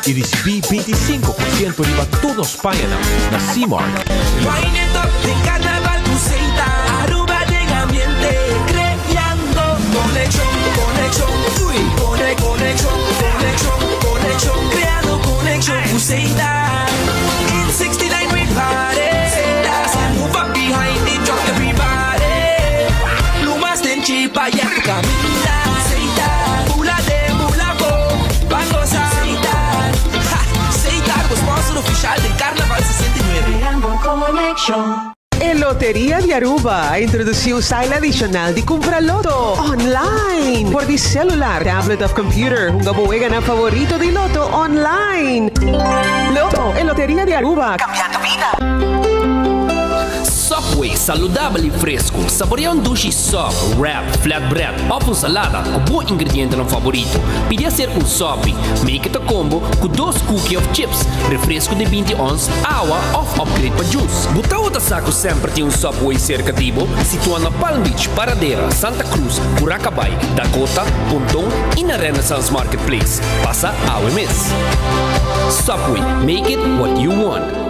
i risibí 25% riba tur nos pañanan na Seamark. Wine it up den carnaval cu Seita Aruba den ambiente creando conexion conexion uy cone conexion conexion conexion creando conexion cu Seita In 69 we party Seita move up behind the drop everybody Lumas den chipa ya cu caminda Seita bula den bula bo ban goza Seita ha Seita bo sponsor oficial den Carnaval 69. Creando conexion. E Loteria di Aruba a introduci un style adicional di cumpra loto online por di celular, tablet of computer. Hunga bo weganan favorito di loto online. Loto, e Loteria di Aruba, cambiando bida. Subway, saludabel y fresco. Saborea un dushi sub, wrap, flatbread of un salada cu bo ingredientenan favorito. Pidi acerca un sopi. Make it a combo cu dos cookie of chips, refresco di 20 ons, awa of upgrade pa juice. Bo tawata sa cu semper tin un Subway cerca di bo? Situa na Palm Beach, Paradera, Santa Cruz, Curacabai, Dakota, Ponton y na Renaissance Marketplace. Pasa awe mes. Subway, make it what you want.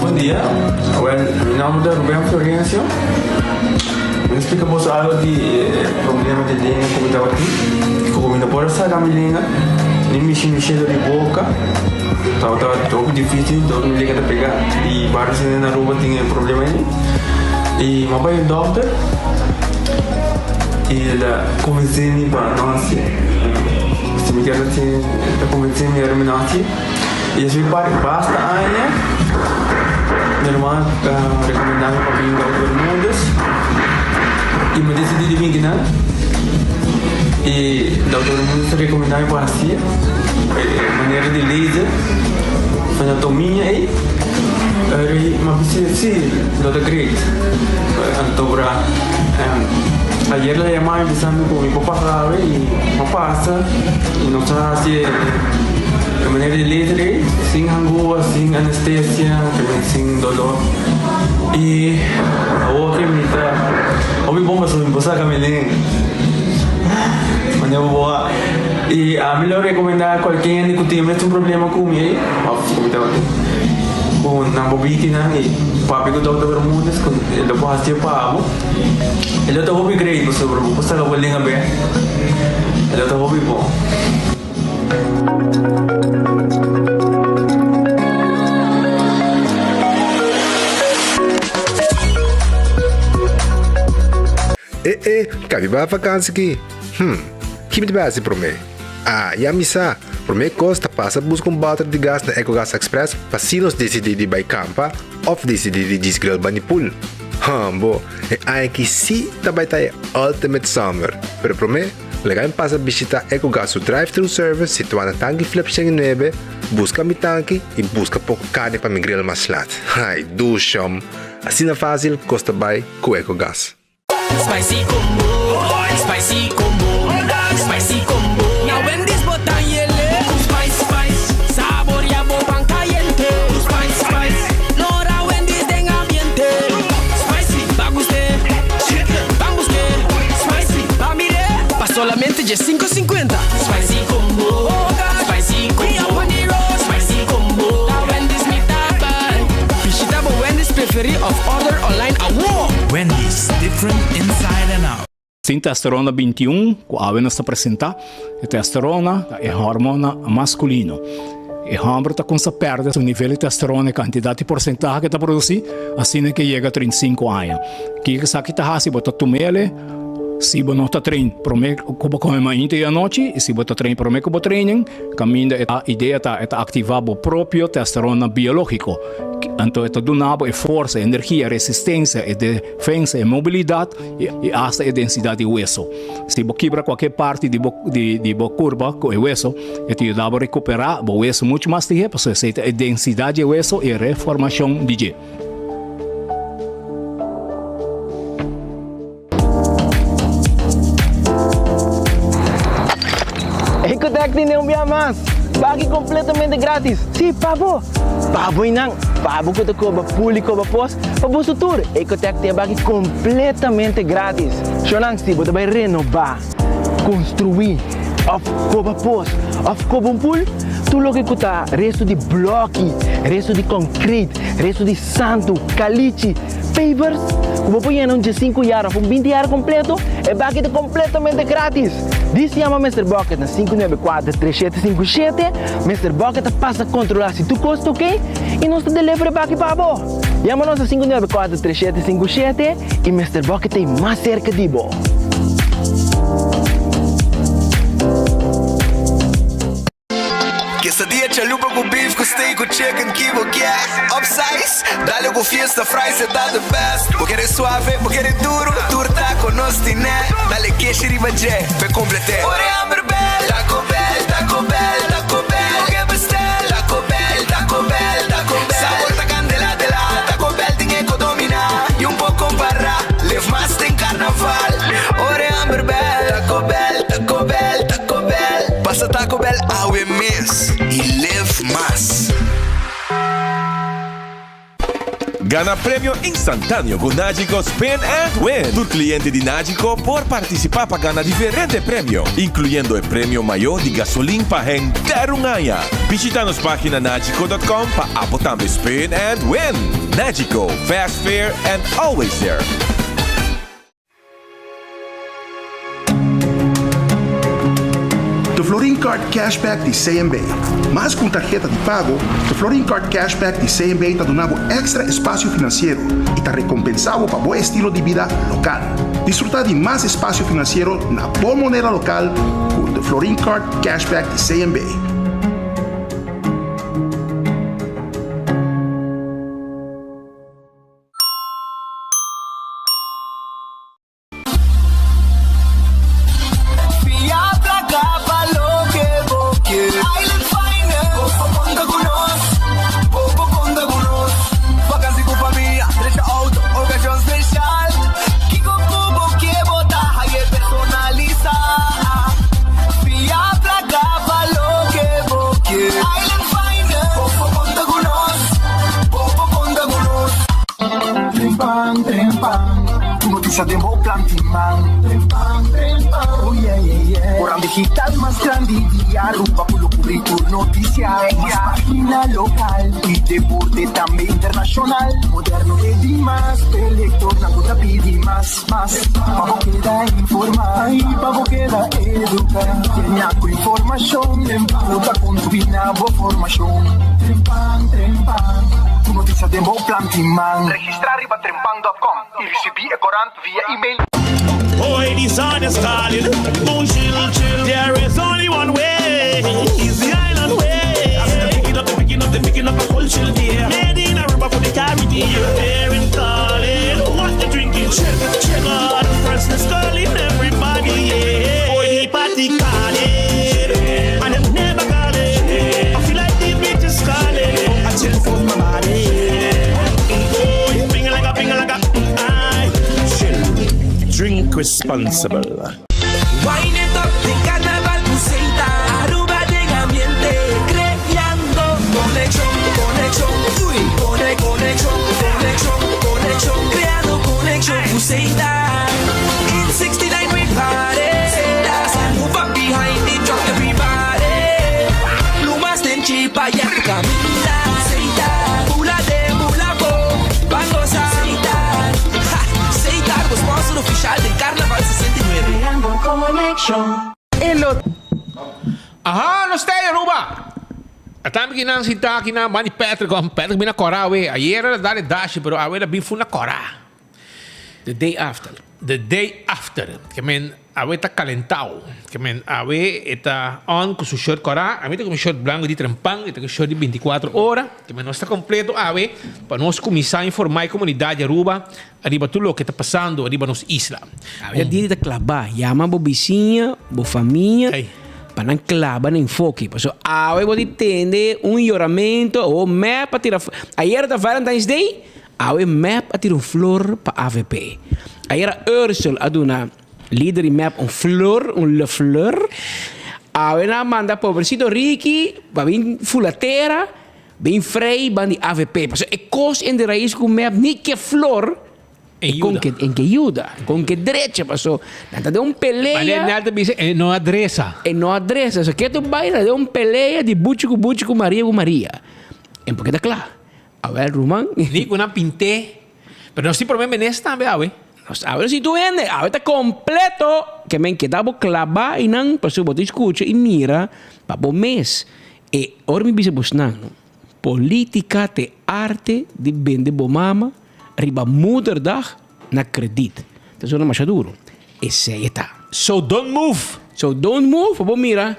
Bon dia, wel mi nomber ta Ruben Florencio. Mi ta splika boso algo di e problema di lenga ku mi tabatin, ku mi no por a saka mi lenga, ni mishi mishi dor di boka. Tabata hopi dificil, dor mi lenga ta pega y varios hende na Aruba tin e problema ei. Y mi a bai un dokter y el a convence mi pa no haci. Si mi kier haci, el a convence mi ora mi no haci. Y esei pa basta aña mi ruman a recomenda mi pa bin Dokter Bermudez y mi a decidi di bin kinan. Y Dokter Bermudez a recomenda mi pa haci. E manera di laser anatomia ei eri m'a bisa si lo ta great anto bra ayer la yama mi bisa mi ku mi por pasa awe i m'a pasa i nos a hasi e manera di laser ei sin hangua sin anestesia sin dolor i awor ke mi ta hopi bon pasobra mi por saka mi lenga manera bo a. I ami lo rekomendá kualke hende ku tin e mesun problema ku mi ei, òf ku mi tabatin, ku nan por bini nan i papia ku Dòkter Bermudez ku e lo por hasié pa bo. E lo ta hopi great pasobra bo por saka bo lenga bèk. E lo ta hopi bon. E e, kabi bai vakansi ki? Hm, ki mi ta bai hasi promé? Ah, ya mi sa! Promé kos ta pasa buska un bòter di gas na Ecogas Express pa si nos disidí di bai kampa òf disidí di djis grill bani pool. Hòmbo, e aña aki sí ta bai ta e ultimate summer! Pero promé, laga mi pasa bishitá Ecogas su drive-thru service situá na Tanki Flip 109, buska mi tanki i buska poko karni pa mi grill mas lat. Ai, dushòm! Asina fásil kos ta bai ku Ecogas. Spicy combo, spicy combo, spicy combo. Na Wendy's bo ta yele. Ku spice, spice, saboria bo pan cayente. Ku spice, spice, lora Wendy's den ambiente. Spicy, pa guste, chicken, ban buske. Spicy, pa mire, pa solamente dje 5.50. Spicy combo, spicy combo, spicy combo. Na Wendy's mi ta bai. Bishita bo Wendy's preferi of order online awo. Wendy's, different inside and out. Sin testosterona 21 ku awe nos ta presentá, e testosterona ta e hormona maskulino. E hòmber ta kumsa pèrdè su nivel di testosterona, e kantidat i porsentahe ku e ta produsí, asina ke yega 35 aña. Kiko esaki ta hasi? Bo ta tum'el si bo no ta train promé ku bo kome mainta i anochi, i si bo ta train promé ku bo training, kaminda e idea ta e ta aktivá bo propio testosterona biológiko. Anto e ta duna bo e forsa, e energia, e resistencia, e defensa, e mobilidad y hasta e densidad di weso. Si bo kibra cualkier parti di bo di bo curpa cu e weso, e ta yuda bo recupera bo weso mucho mas lihe pasobra esey ta e densidad di e weso y e reformacion di dje. Ecotec tin un bia mas! Baki completamente gratis! Sí, pa bo! Pa bo y nan! Pa bo cu ta coba pul y coba pos, pa boso tur! Ecotec tin e baki completamente gratis! Shownan, si bo ta bay renoba, construi, of coba pos, of coba un pul, tur loke cu ta resto di bloki, resto di concrete, resto di santu, calichi, Pavers ku bo por yena un diesinku yar òf un binti yar kompleto, e baki ta kompletamente gratis! Dis yama Mister Bucket na 594 3757, Mister Bucket ta pasa kontrolá si tur kos ta oké i nos ta deliver e baki pa bo! Yama nos na 594 3757 i Mister Bucket ta ei mas serka di bo! Quesadilla chalupa cu beef cu steak cu chicken ki bo kier Upsize, dale cu fiesta fries e ta the best Bo kere suave, bo kere duro, tur taco nos tine Dale keshi riba dje, p'e complete Ora e hamber bel, Taco Bell, Taco Bell, Taco Bell Bo ke bestel, Taco Bell, Taco Bell, Taco Bell Sabor ta candela de la, Taco Bell tin e co domina Y un por compara, live mas den carnaval Ora e hamber bel, Taco Bell, Taco Bell, Taco Bell. Pasa Taco Bell awe mes y live mas. Gana premio instantáneo ku Nagico Spin and Win! Tur kliente di Nagico por partisipá pa gana diferente premio, inkluyendo e premio mayó di gasolin pa henter un aña. Bishita nos página nagico.com pa abo tambe spin and win! Nagico, fast, fair and always there! The Florin Card Cashback di CMB. Mas ku un tarheta di pago, The Florin Card Cashback di CMB ta duna bo èkstra espasio finansiero i ta rekompensá bo pa bo estilo di bida lokal. Disfrutá di mas espasio finansiero na bo moneda lokal ku The Florin Card Cashback di CMB. Fia placa pa loke bo ke. Island Finance, bo por conta cu nos, bo por conta cu nos. Vakantie cu famia, drecha auto, ocasion special. Kico cu bo ke bo ta haye personalisa. Fia placa pa loke bo ke. Island Finance, bo por conta cu nos, bo por conta cu nos. Trempan, trempan, ku notisia den bo plan di man. Trempan, trempan, oh yeah, yeah, yeah. Koran digital mas grandi di Aruba ku lo kubri tur notisia. Mas pagina lokal i deporte tambe internashonal. Moderno e dimas, p'e lektornan ku ta pidi mas, mas. Pa bo keda informá i pa bo keda eduká. Tenia ku informashon lo ta kontribuí na bo formashon. Trempan, trempan, ku notisia den bo plan di man. Registrá riba trempan dòt kòm i risibí e korant via email. Hoy di sun is calling, boom chill chill. There is only one way, is the island way. I see them picking up, they picking up, they picking up a whole chill beer. Made in Aruba for the Caribbean. They're in calling, what they drinking? Chill, chill. God, freshness calling everybody, yeah. Hoy di party calling, and them never calling. I feel like the beach is calling, I chill for my body. Oh, ping like a ping like a, I chill. Drink responsible. Wine it up den carnaval cu Seita Aruba den ambiente Creando conexion, conexion Uy, cone, conexion, conexion, conexion Creando conexion cu Seita In 69 we party Move up behind the truck everybody Lumas den chipa ya cu caminda Seita, bula den bula bo Ban goza Seita, ha, Seita bo sponsor oficial den Carnaval 69. Creando conexion. E lo. Aha, nos ta ei Aruba! A tambe ki nan sinta aki nan bani Patrick om Patrick bin a kora awe. Ayer a dal e dashi pero awe a bin funa kora. The day after. The day after. Ke men. Awe ta calentao. Ke men awe e ta on cu su shirt cora. Ami ta cu mi shirt blanco di trempan. E ta cu shirt di binticuatro ora. Ke men nos ta completo awe pa nos cuminsa informa e comunidad di Aruba ariba tur loke ta pasando ariba nos isla. Awe dia di ta claba. Yama bo bisiña, bo famia pa nan claba na enfoke. Pasobra awe bo di tende un yoramento o mep a tira. Ayera ta Valentine's Day, awe mep a tira un flor pa avp. Ayera Ursel a duna Lider di mep un flor, un le fleur. Awe nan a manda pobrecito Ricky pa bin fula tera, bin frei ban di avp. Pasobra e kos en de rais ku mep ni ke flor E kon yuda. ke en ke yuda, kon ke drecha paso nan ta den un pelea. Manera Nel ta bisa e no a dresa. E no a dresa. So ke tu bai na den un pelea di buchi ku buchi ku Maria ku Maria. En por ke ta kla. Awel ruman. Ni ku nan pint'é. Pero nos tin prome menes tambe awe. Nos awe si tur hende, awe ta completo. Ke men keda bo claba einan pasobra bo ta scucha y mira pa bo mes. E ora mi bisa bosnan, politica ta e arte di bende bo mama riba moederdag na krediet. Ta sona masha duro. Esei e ta. So don't move. So don't move pa bo mira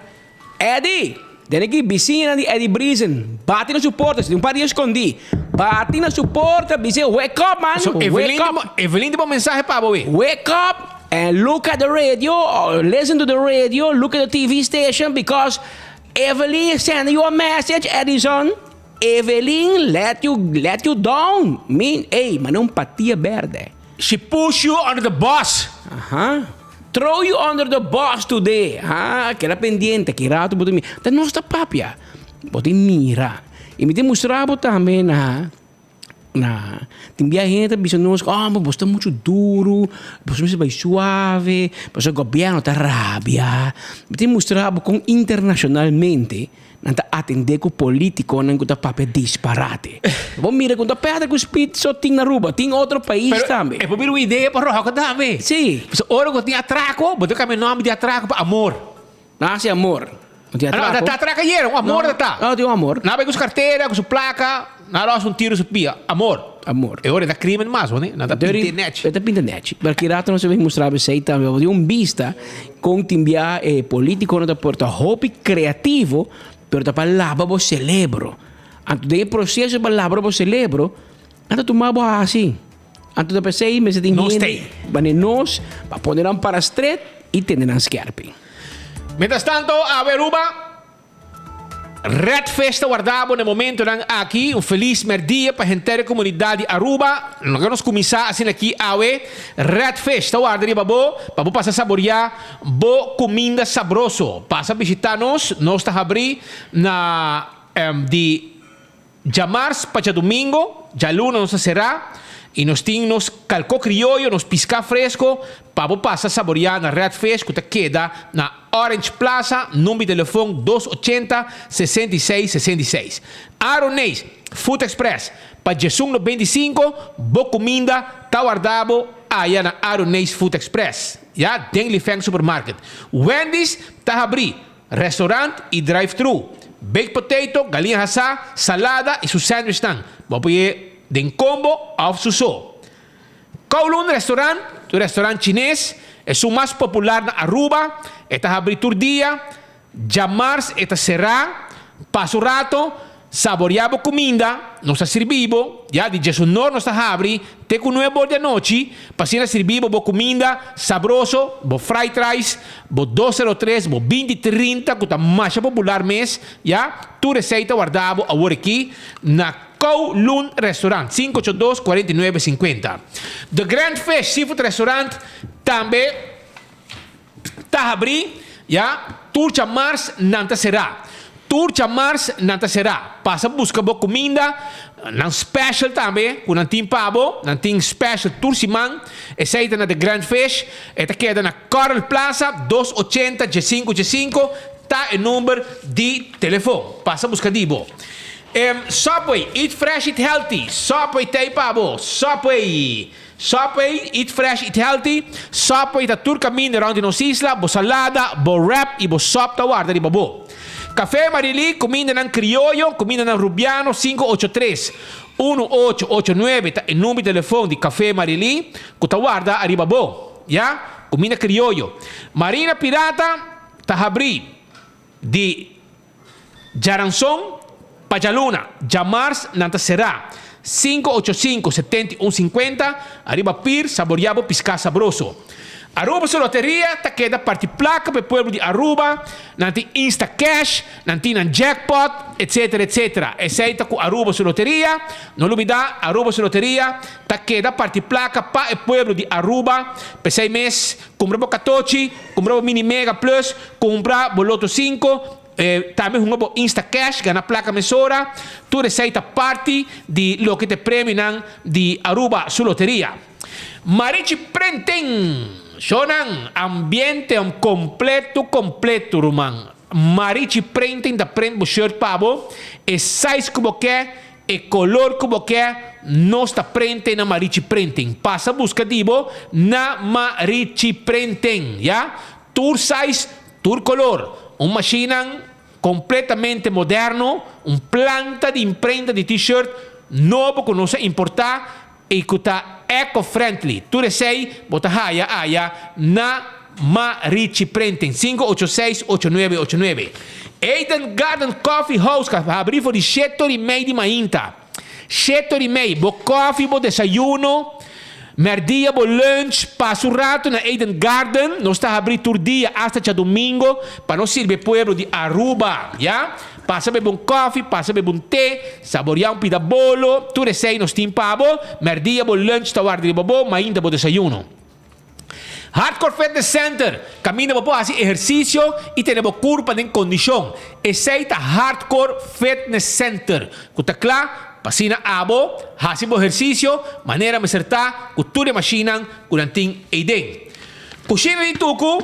Eddie! Den aki bisiñanan di Eddie Briesen bati na su porta, si tin un par di escondí, bati na su porta bis'é wake up man, So wake Evelyn up! di Evelyn di bo mensahe pa bo e. Wake up and look at the radio or listen to the radio, look at the TV station because Evelyn is sending you a message Edison, Evelyn let you let you down, mean ey manda un patia berde. She push you under the bus. Aha. Throw you under the bus today. Ha, keda pendiente, ki rato bo ta mira. Ta nos ta papia. Bo tin mira. I mi tin mustra bo tambe na na tin bia hende ta bisa nos, oh, ma bo sta muchu duru, bo mester bai suave, pasobra gobierno ta rabia. Mi tin mustra bo kon internacionalmente Nan ta atendé ku polítikonan ku ta papia disparate. Bo mira ku ta pèrdè ku speed so tin na Aruba, tin otro pais Pero tambe. e por bira un idea pa Rojo tambe. Sí. Pasobra ora ku tin atrako, bo ta kambia nòmber di atrako pa amor. No hasi amor. No tin No, atrako. ta atraka ayera, un amor ta ta. No, tin un amor. Nan a bai ku su kartera, ku su plaka, nan a lòs un tiro su pia. Amor. Amor. E ora e ta krimen mas, bo ne? Nan ta pinta nèchi. E ta pinta nèchi. Pero ki rato nos a bin mustra esei tambe. Bo tin un bista kon tin bia e politikonan ta por ta hopi kreativo, pero ta pa laba bo selebro. Anto den e proseso pa laba bo selebro, nan ta tuma bo hasi. Anto ta p'esei mester tin Nos hende t'ei. bane nos pa pone nan para stret i tene nan skèrpi. Mientras tanto, awe Aruba. Red Fish ta warda bo na e momentonan aki. Un felis merdia pa henter e comunidad di Aruba. Laga nos cuminsa asina aki awe. Red Fish ta warda riba bo pa bo pasa saboria bo cuminda sabroso. Pasa bishita nos. Nos ta habri na di Djamars pa djadumingo, djaluna nos ta será i nos tin nos kalkó krioyo, nos piská fresko pa bo pasa saboriá na Red Fish ku ta keda na Orange Plaza, number di telefon dos ochenta, 66, 66. Aroneis Food Express, pa djesun 95, bo kuminda ta warda bo aya na Aroneis Food Express, ya, den Lifeng Supermarket. Wendy's ta habrí. Restaurant y drive thru. Baked potato, galiña hasá, salada y su sandwichnan. Bo por ye den combo of su so. Kowloon Restaurant, un restaurant chines, esun mas popular na Aruba. E ta habri tur dia. Djamars e ta será. Pasa un rato, saboreá bo kuminda, nos ta sirbi bo, ya di djesunor nos ta habri te ku nuebe or di anochi, pa asina sirbi bo bo kuminda sabroso, bo fried rice, bo 203, bo 20 trinta ku ta masha popular mes, ya, tur esei ta warda bo awor aki na Kowloon Restaurant, 582 49 50. The Grand Fish Seafood Restaurant tambe Ta habrí, ya, tur djamars nan ta será. Tur djamars nan ta será. Pasa buska bo kuminda, nan special tambe ku nan tin pa bo. Nan tin special tur siman. Esei ta na The Grand Fish. E ta keda na Coral Plaza, dos ochenta djesinku djesinku ta e number di telefon. Pasa buska di bo. Subway, eat fresh, eat healthy. Subway ta ei pa bo. Subway. Subway, eat fresh, eat healthy. Subway ta tur kaminda rond di nos isla, bo salada, bo wrap i bo sop ta warda riba bo. Café Marilí, kumindanan krioyo, kumindanan rubiano, 583 1889 ta e number di telefon di Café Marilí ku ta warda ariba bo. Ya. Cuminda crioyo. Marina Pirata ta habri di djaranson pa djaluna. Djamars nan ta será. 585 71 50 Ariba pir saboria bo piská sabroso. Aruba su loteria ta keda parti plaka pa e pueblo di Aruba, nan tin Insta Cash, nan tin nan jackpot, etc. Etc. Esei ta ku Aruba su loteria. No lubida Aruba su loteria ta keda parti plaka pa e pueblo di Aruba. P'esei mes kumpra bo katochi, kumpra bo mini mega plus, kumpra bo loto sinku, tambe hunga bo Insta Cash, gana plaka mesora. Tur esei ta parti di loke ta e premionan di Aruba su loteria. Marichi Printing! Shownan, ambiente completo completo ruman. Marichi Printing ta print bo shirt pa bo, e size ku bo ke, e color ku bo ke, nos ta printe na Marichi Printing. Pasa buska di bo na Marichi Printing, ya. Tur size, tur color. Un mashinnan completamente moderno, un planta di imprenta di t-shirt nobo ku nos a importa y cu ta eco-friendly. Tur esey bo ta haya aya na Marichi Printing, 586 8989. Eden Garden Coffee House ca habri for di shete ora y mey di mainta. Shete ora y mey, bo koffie, bo desayuno, merdia bo lunch, pasa un rato na Eden Garden. Nos ta habri tur dia hasta djadomingo pa nos sirbi e pueblo di Aruba, ya. Pasa bebe un koffie, pasa bebe un te, saborea un pida bolo, tur esei nos tin pa bo. Merdia bo lunch ta warda riba bo, mainta bo desayuno. Hardcore Fitness Center, kaminda bo por hasi ehersisio i tene bo kurpa den kondishon. Esei ta Hardcore Fitness Center, ku ta kla pa asina abo hasi bo ehersisio manera mester ta ku tur e mashinnan ku nan tin eiden. Kushina di Tuku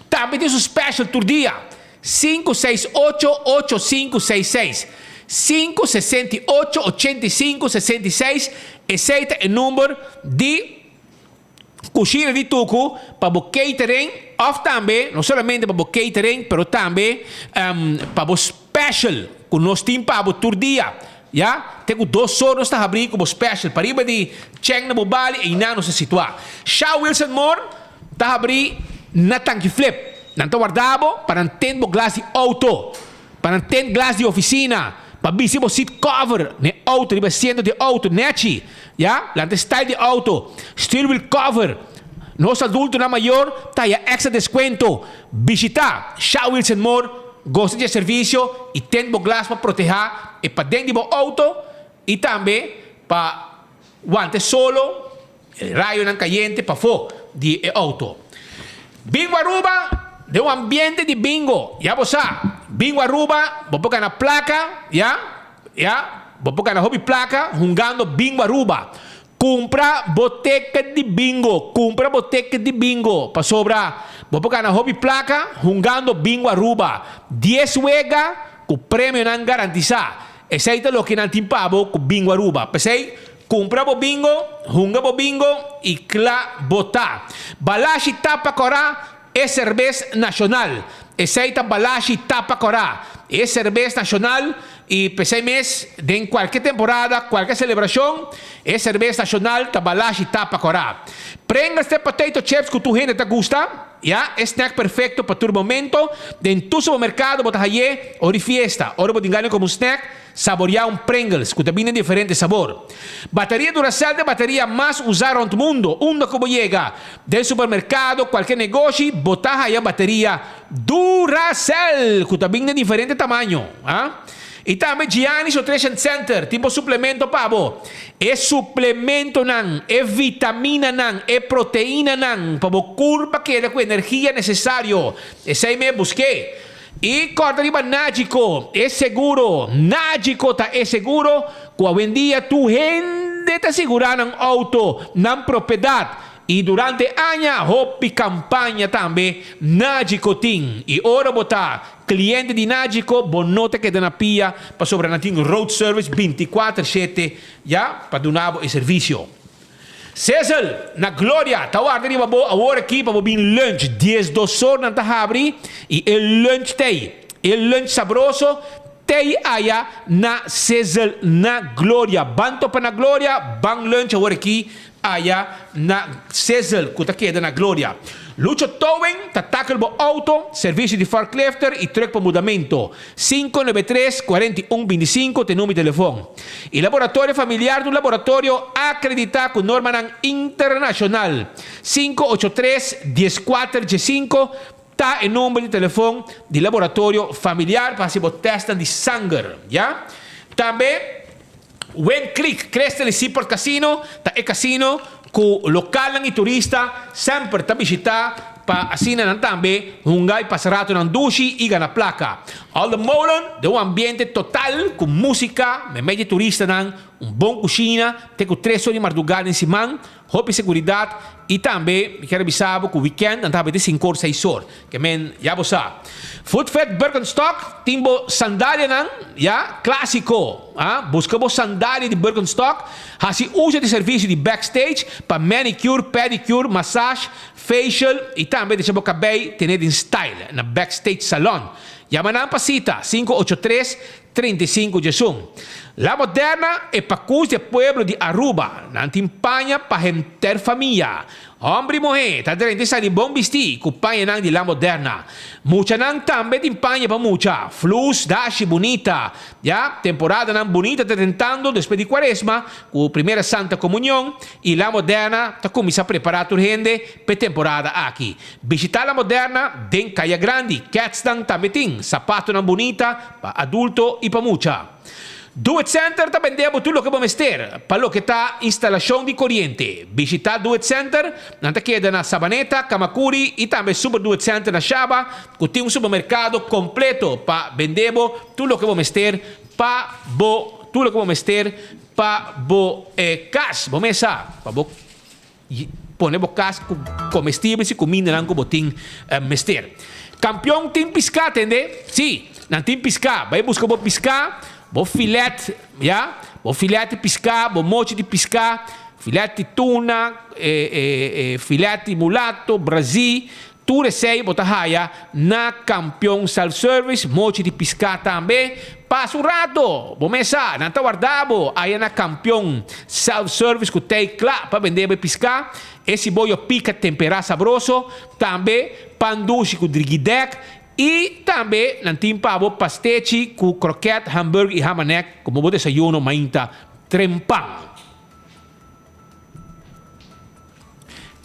tambe tin su special tur dia. Sinku seis ocho ocho sinku seis seis sinku 68 85 66 esei ta e number di kushina di Tuku pa bo catering òf tambe no solamente pa bo catering pero tambe pa bo special ku nos tin pa bo tur dia ya te ku dos or nos ta habri ku bo special pariba di Cheng na bo bali einan nos ta situá Sha Wilson Moore ta habri na Tanki Flip. Nan ta warda bo pa nan tent bo glas di auto, pa nan tent glas di oficina, pa bisti bo seat cover n'e auto, riba asiento di auto nechi, ya, lan ta style di auto, steer wheel cover. Nos adultonan mayor ta haya extra descuento. Bishita Sha Wilson Moore, gosta di e servicio y tent bo glas pa proteha e paden di bo auto y tambe pa wanta e solo. E rayonan kayente pafó di e outo. Bingo Aruba den un ambiente di bingo. Ya bo sa, Bingo Aruba bo por gana plaka, ya, ya, bo por gana hopi plaka hungando Bingo Aruba. Kumpra bo teket di bingo, kumpra bo teket di bingo pasobra bo por gana hopi plaka hungando Bingo Aruba. Dies wega ku premionan garantisá. Esei ta loke nan tin pa bo ku Bingo Aruba. P'esei, Kumpra bo bingo, hunga bo bingo i kla bo ta. Balashi Tapa Kòrá e serbes nashonal. Esei ta Balashi Tapa Kòrá, e serbes nashonal i p'esei mes den kualke temporada, kualke selebrashon, e serbes nashonal ta Balashi Tapa Kòrá. Pringles te potato chips ku tur hende ta gusta. Ya, e snack perfecto pa tur momento. Den tur supermercado bo ta haye ora di fiesta. Ora bo tin gana di come un snack, saborea un Pringles cu ta bini den diferente sabor. Bateria Duracell ta e bateria mas usa rond mundo. Unda cu bo yega, den supermercado, cualke negoshi, bo ta haya bateria Duracell cu ta bini den diferente tamaño. Y tambe Gianni's Nutrition Center tin bo suplemento pa bo. E suplementonan, e vitaminanan, e proteinanan pa bo kurpa keda ku energia nesesario. Esei me busk'é. I kòrda riba Nagico, e seguro. Nagico ta e seguro ku awendia tur hende ta sigurá nan outo, nan propiedat. I durante aña hopi kampaña tambe Nagico tin. I ora bo ta cliente di Nagico bo no ta keda na pia pasobra nan tin road service binticuater shete ya pa duna bo e servicio. Cecil, na Gloria ta warda riba bo awor aki pa bo bin lunch. Diesdos or nan ta habri i e lunch t'ei. E lunch sabroso t'ei aya na Cecil na Gloria. Ban topa na Gloria, ban lunch awor aki Aya na Cecil cu ta keda na Gloria. Lucho Towing ta takel bo auto, servicio di forklifter y truck pa mudamento. 593 41 25 ta e number di telefon. E Laboratorio Familiar ta un laboratorio acredita cu normanan internacional. 583 14 15 ta e number di telefon di Laboratorio Familiar pa haci bo testnan di sanger, ya. Tambe Wind Creek Crystal y Seaport Casino ta e casino cu localnan y turista semper ta bishita pa asina nan tambe hunga y pasa ratonan dushi y gana placa. Alde Molen den un ambiente total cu musica memey di turistanan, un bon cushina te cu tres or di marduga den siman, Hopi seguridad y tambe mi kier a bisa bo cu weekend nan ta habri te cinco or seis or. Ke men ya bo sa. Footfit Birkenstock tin bo sandalianan ya clasico ah busca bo sandalia di Birkenstock haci uso di servicio di backstage pa manicure, pedicure, massage, facial y tambe decha bo cabey tene den style na Backstage Salon. Yama nan pa cita 583 35 djesun. La Moderna e pakus di e pueblo di Aruba. Nan tin paña pa henter famia. Homber i muhé ta drenta i sali bon bistí ku pañanan di La Moderna. Muchanan tambe tin paña pa mucha, flus, dashi bunita. Ya, temporadanan bunita ta drentando despues di Kuaresma ku Primera Santa Komunion i La Moderna ta kuminsá prepará tur hende p'e temporada aki. Bishitá La Moderna den Kaya Grandi. Kètsnan tambe tin, sapatonan bunita pa adulto i pa mucha. Do It Center ta bende bo tur loke bo mester pa loke ta instalashon di koriente. Bishitá Do It Center, nan ta keda na Sabaneta, Kamakuri i tambe Super Do It Center na Shaba ku tin un supermerkado kompleto pa bende bo tur loke bo mester pa bo tur loke bo mester pa bo kas, bo mesa, pa bo. Pone bo kas ku komestibels i kumindanan ku bo tin mester. Kampion tin piská, tende? Sí, nan tin piská. Bai buska bo piská, bo filet, ya, bo filet di piská, bo mochi di piská, filet di tuna, filet di mulato, brazí, Tur esei bo ta haya na Kampion Self Service, mochi di piská tambe. Pasa un rato, bo mes sa, nan ta warda bo aya na Kampion Self Service ku tei kla pa bende bo e piská, e siboyo pika temperá sabroso, tambe pan dushi ku drigidèk i tambe nan tin pa bo pastechi ku krokèt, hamburger i hamanek komo bo desayuno mainta trempan.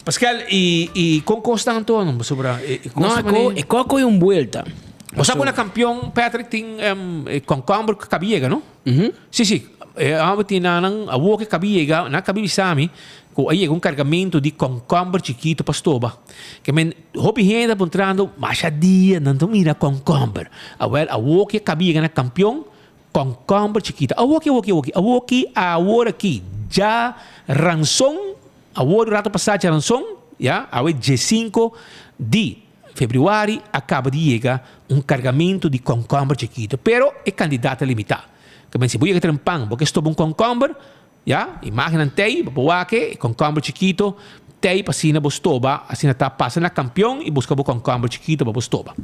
Pascal, y, y con cos tan anto no? Pasobra, e, e No, cos e co, e co coge un vuelta. O sea, una campeón, Patrick, tin um, e concomber que cabi llega, no? Mm Sí, sí. Eh, abo tin nanan, awo que cabi llega, na cabi bisami, cu a llega un cargamento di concomber chiquito pa stoba. Que men, hopi gente puntrando, masha dia, nan to mira concomber. Awel, awo que cabi llega na campeón, Kònkòmber chikito. Awoki, awoki, awoki, awoki, awor aki. Dja ranson, awor un rato pasá dja ranson, ya, awe djesinko di febrüari a kaba di yega un kargamentu di kònkòmber chikito. Pero e kantidat ta limitá. Ke men si bo yega trempan bo ke stoba un kònkòmber, ya, imágennan tei, bo por wak e kònkòmber chikito tei pa asina bo stoba, asina ta pasa na Kampion i buska bo kònkòmber chikito pa bo stoba.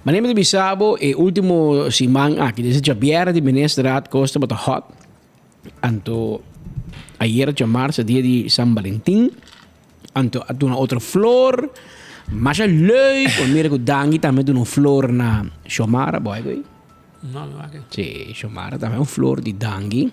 Manera mi ta bisa bo e ultimo siman aki desde djabièrnè di Ministerraad kos tabata hot anto ayera djamarsa dia di San Valentin anto a duna otro flor masha leuk bo mira ku Dangui tambe a duna un flor na Xiomara bo ai ku. No, no aki. Sí, Xiomara tambe un flor di dangui.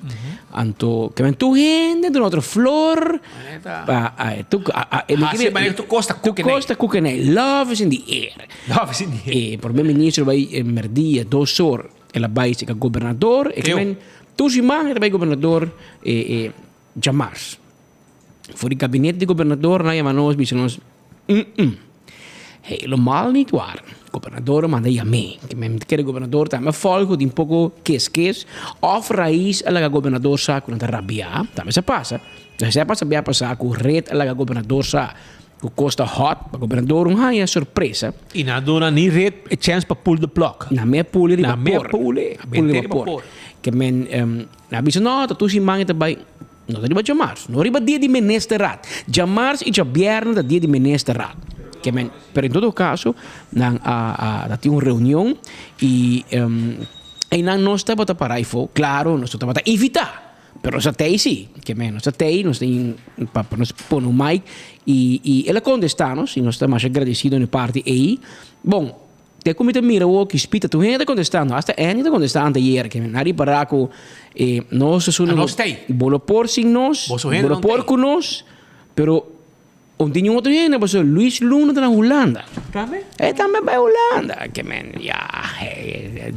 Anto, ke men tur hende duna otro flor. Pa, a, tu, a, a, e, Hasi manera tur kos ta Tur kos ta kukenei. Love is in the air. Love is in the air. E prome ministro bai e merdia dos or el a bai seka gobernador. E ke men tur siman e ta bai gobernador e, e djamars. For di gabinete di gobernador nan yama nos bisa nos mm helemaal niet waar. Gobernador a manda yam'é. Ke men ta kere gobernador tambe a folg ku tin poko kes kes of rais a laga gobernador sa ku nan ta rabiá. Tambe sa pasa. Esei a pasa bia pasa ku red a laga gobernador sa ku kos ta hot pa gobernador un haña sorpresa. I nan a duna ni red e chèns pa pull the plug. Nan me a puli riba Nan me a por. puli. Puli riba por. Ke men nan a bisa no ta tur siman e ta bai. No ta riba djamars, no riba dia di Ministerraad. Djamars i djabièrnè ta dia di Ministerraad. Ke men, pero en todo kaso, nan a a ta tin un reunion i einan nos tabata para aifó. Klaro, nos no tabata invitá. Pero nos a tei sí, ke men nos a tei, nos tin pa pa nos pone un mic y y el a contesta nos y nos ta masha agradecido na e parti ei. Bon, te ku mi ta mira awor Kispita tur hende ta contestando, hasta Andy ta contesta anteayer ke men a ripara ku e nos ta A nos tei. Bo no por sin nos, Boso hende bo no no por tei. ku nos, pero Un tin un otro hende pasobra Luis Luna ta na Hulanda. Tambe? E tambe bai Hulanda. Ke men, ya,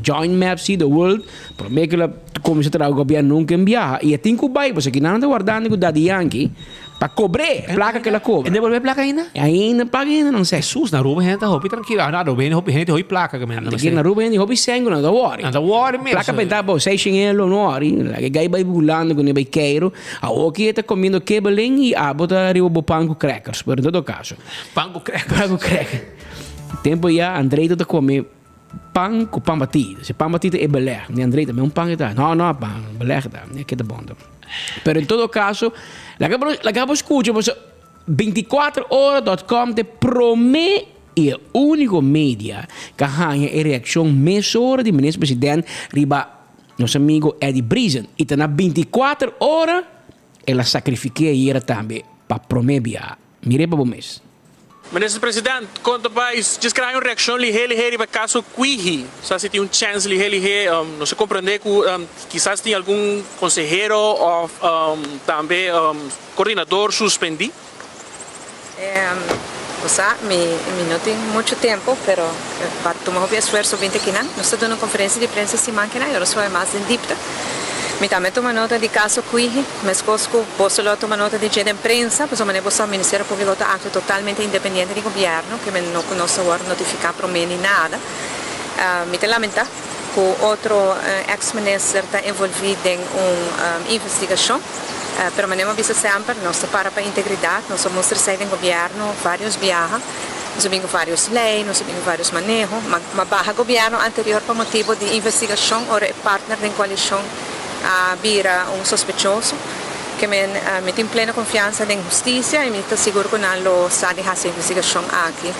join map see the world. Prome ku el a kuminsá traha ku gobièrnu nunka en biaha. I e tin ku bai pasobra kinan ta wardando ku Daddy Yankee pa kobr'é plaka ku el a kobra. E debolbé plaka ainda? Ainda plaka ainda nan sè. Hesus, na Aruba hende ta hopi trankilo. Na Aruba hende hopi hende hopi plaka ke men. Te kere na Aruba hende hopi sèn ku nan ta wòri. Nan ta wòri mes. Plaka bentá bo seishen elo no wòri. Laga e gai bai Hulanda ku ne bai Cairo. Awoki e ta comiendo kibbeling y abo ta riba bo pan cu crackers, pero en todo caso. Pan cu crackers. Pan cu crackers. Tempo ya André ta come pan cu pan batí. Si pan batí ta e beleg. Ni André ta un pan ta. No, no, pan beleg ta. Ni ke ta bon ta. Pero en todo caso, laga bo, laga bo scucha boso 24 ora dot com ta e prome y e unico media ka haña e reaccion mesora di Minister President riba Nos amigo Eddie Briesen y ta na binticuater ora el a sacrifique ayera tambe pa prome bia. Mire pa bo mes. Minister President, con ta bay djis crea un reaccion lihe lihe riba e caso Kwihi? Sa si tin un chance lihe lihe, nos a comprende cu kisas tin algun consehero of tambe coordinador suspendi. Bo sa, mi mi no tin muchu tempu, pero pa tuma hopi esfuerso binti akinan. Nos ta duna un konferensia di prensa siman kinan i ora suave mas den dipte. Mi tambe tuma nota di kaso Kwihi, meskos ku boso lo a tuma nota di dje den prensa, pasobra manera bo sa Ministerio Públiko ta aktua totalmente independiente di gobièrnu, ke men no ku nos a wòrdu notifiká promé ni nada. Mi ta lamentá ku otro eks minister ta envolví den un investigashon. Pero manera mi a bisa semper, nos ta para pa integridad, nos a mustra esei den gobierno varios biaha, nos a bin cu varios ley, nos a bin cu varios maneho, ma ma baha gobierno anterior pa motibo di investigacion ora e partner den coalicion a bira un sospechoso. Ke men mi tin pleno confiansa den husticia y mi ta sigur cu nan lo sa di haci e investigacion aki.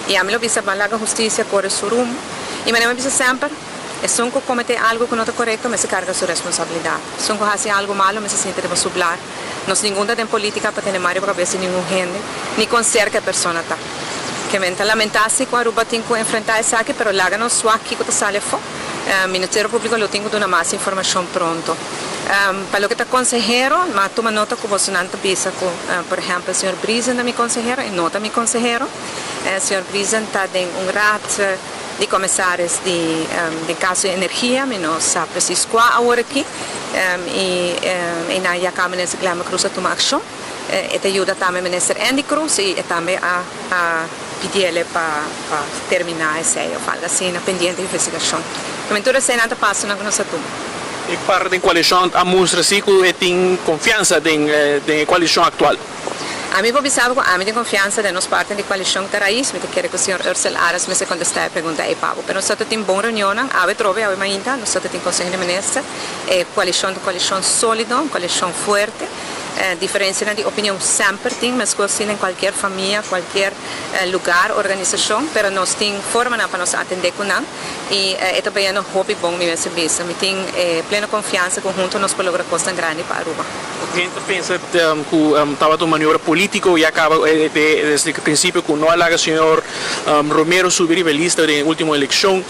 Y ami lo bisa ban laga husticia core su rumbo. Y manera mi a bisa semper, Esun ku kometé algu ku no ta korekto mester karga su responsabilidat. Esun ku hasi algu malu mester sinti riba su blar. Nos ningun ta den polítika pa tene mal riba kabes di ningun hende, ni kon serka e persona ta. Ke men ta lamentá si ku Aruba tin ku enfrentá esaki, pero laga nos wak kiko ta sali afó. Ministerio Públiko lo tin ku duna mas informashon pronto. Pa loke ta konsehero, mi a tuma nota ku bosonan ta bisa ku, por ehèmpel, señor Briesen ta mi konsehero, e no ta mi konsehero. Señor Briesen ta den un raad. Di comisaris di den caso di energia mi no sa precies cua awor aki y eynan ya caba minister Glenbert Croes a tuma accion. E ta yuda tambe minister Endy Croes y e tambe a pidiele pa termina esey of algo asina pendiente investigacion. Tamen tur eseynan ta pasonan cu nos a tuma. E par den coalicion a mustra si cu e tin confiansa den e coalicion actual. Ami por bisa bo ku ami tin konfiansa den nos partner di koalishon ta Raiz. Mi ta kere ku señor Ursel Aras mester kontestá e pregunta ei pa bo. Pero nos ta tin bon reunionnan, awe trobe, awe mainta, nos ta tin Konseho di Minister. E koalishon ta un koalishon sólido, un koalishon fuerte. Diferensianan di opinion semper tin, meskos tin den kualkier famia, kualkier lugar, organisashon, pero nos tin formanan pa nos atendé ku nan i e ta bayendo hopi bon, mi mester bisa. Mi tin e pleno konfiansa ku huntu nos por logra kosnan grandi pa Aruba. Hende ta pensa ku tabata un maniobra polítiko ya kaba desde e prinsipio ku no a laga señor Romero subi riba e lista den e último elekshon.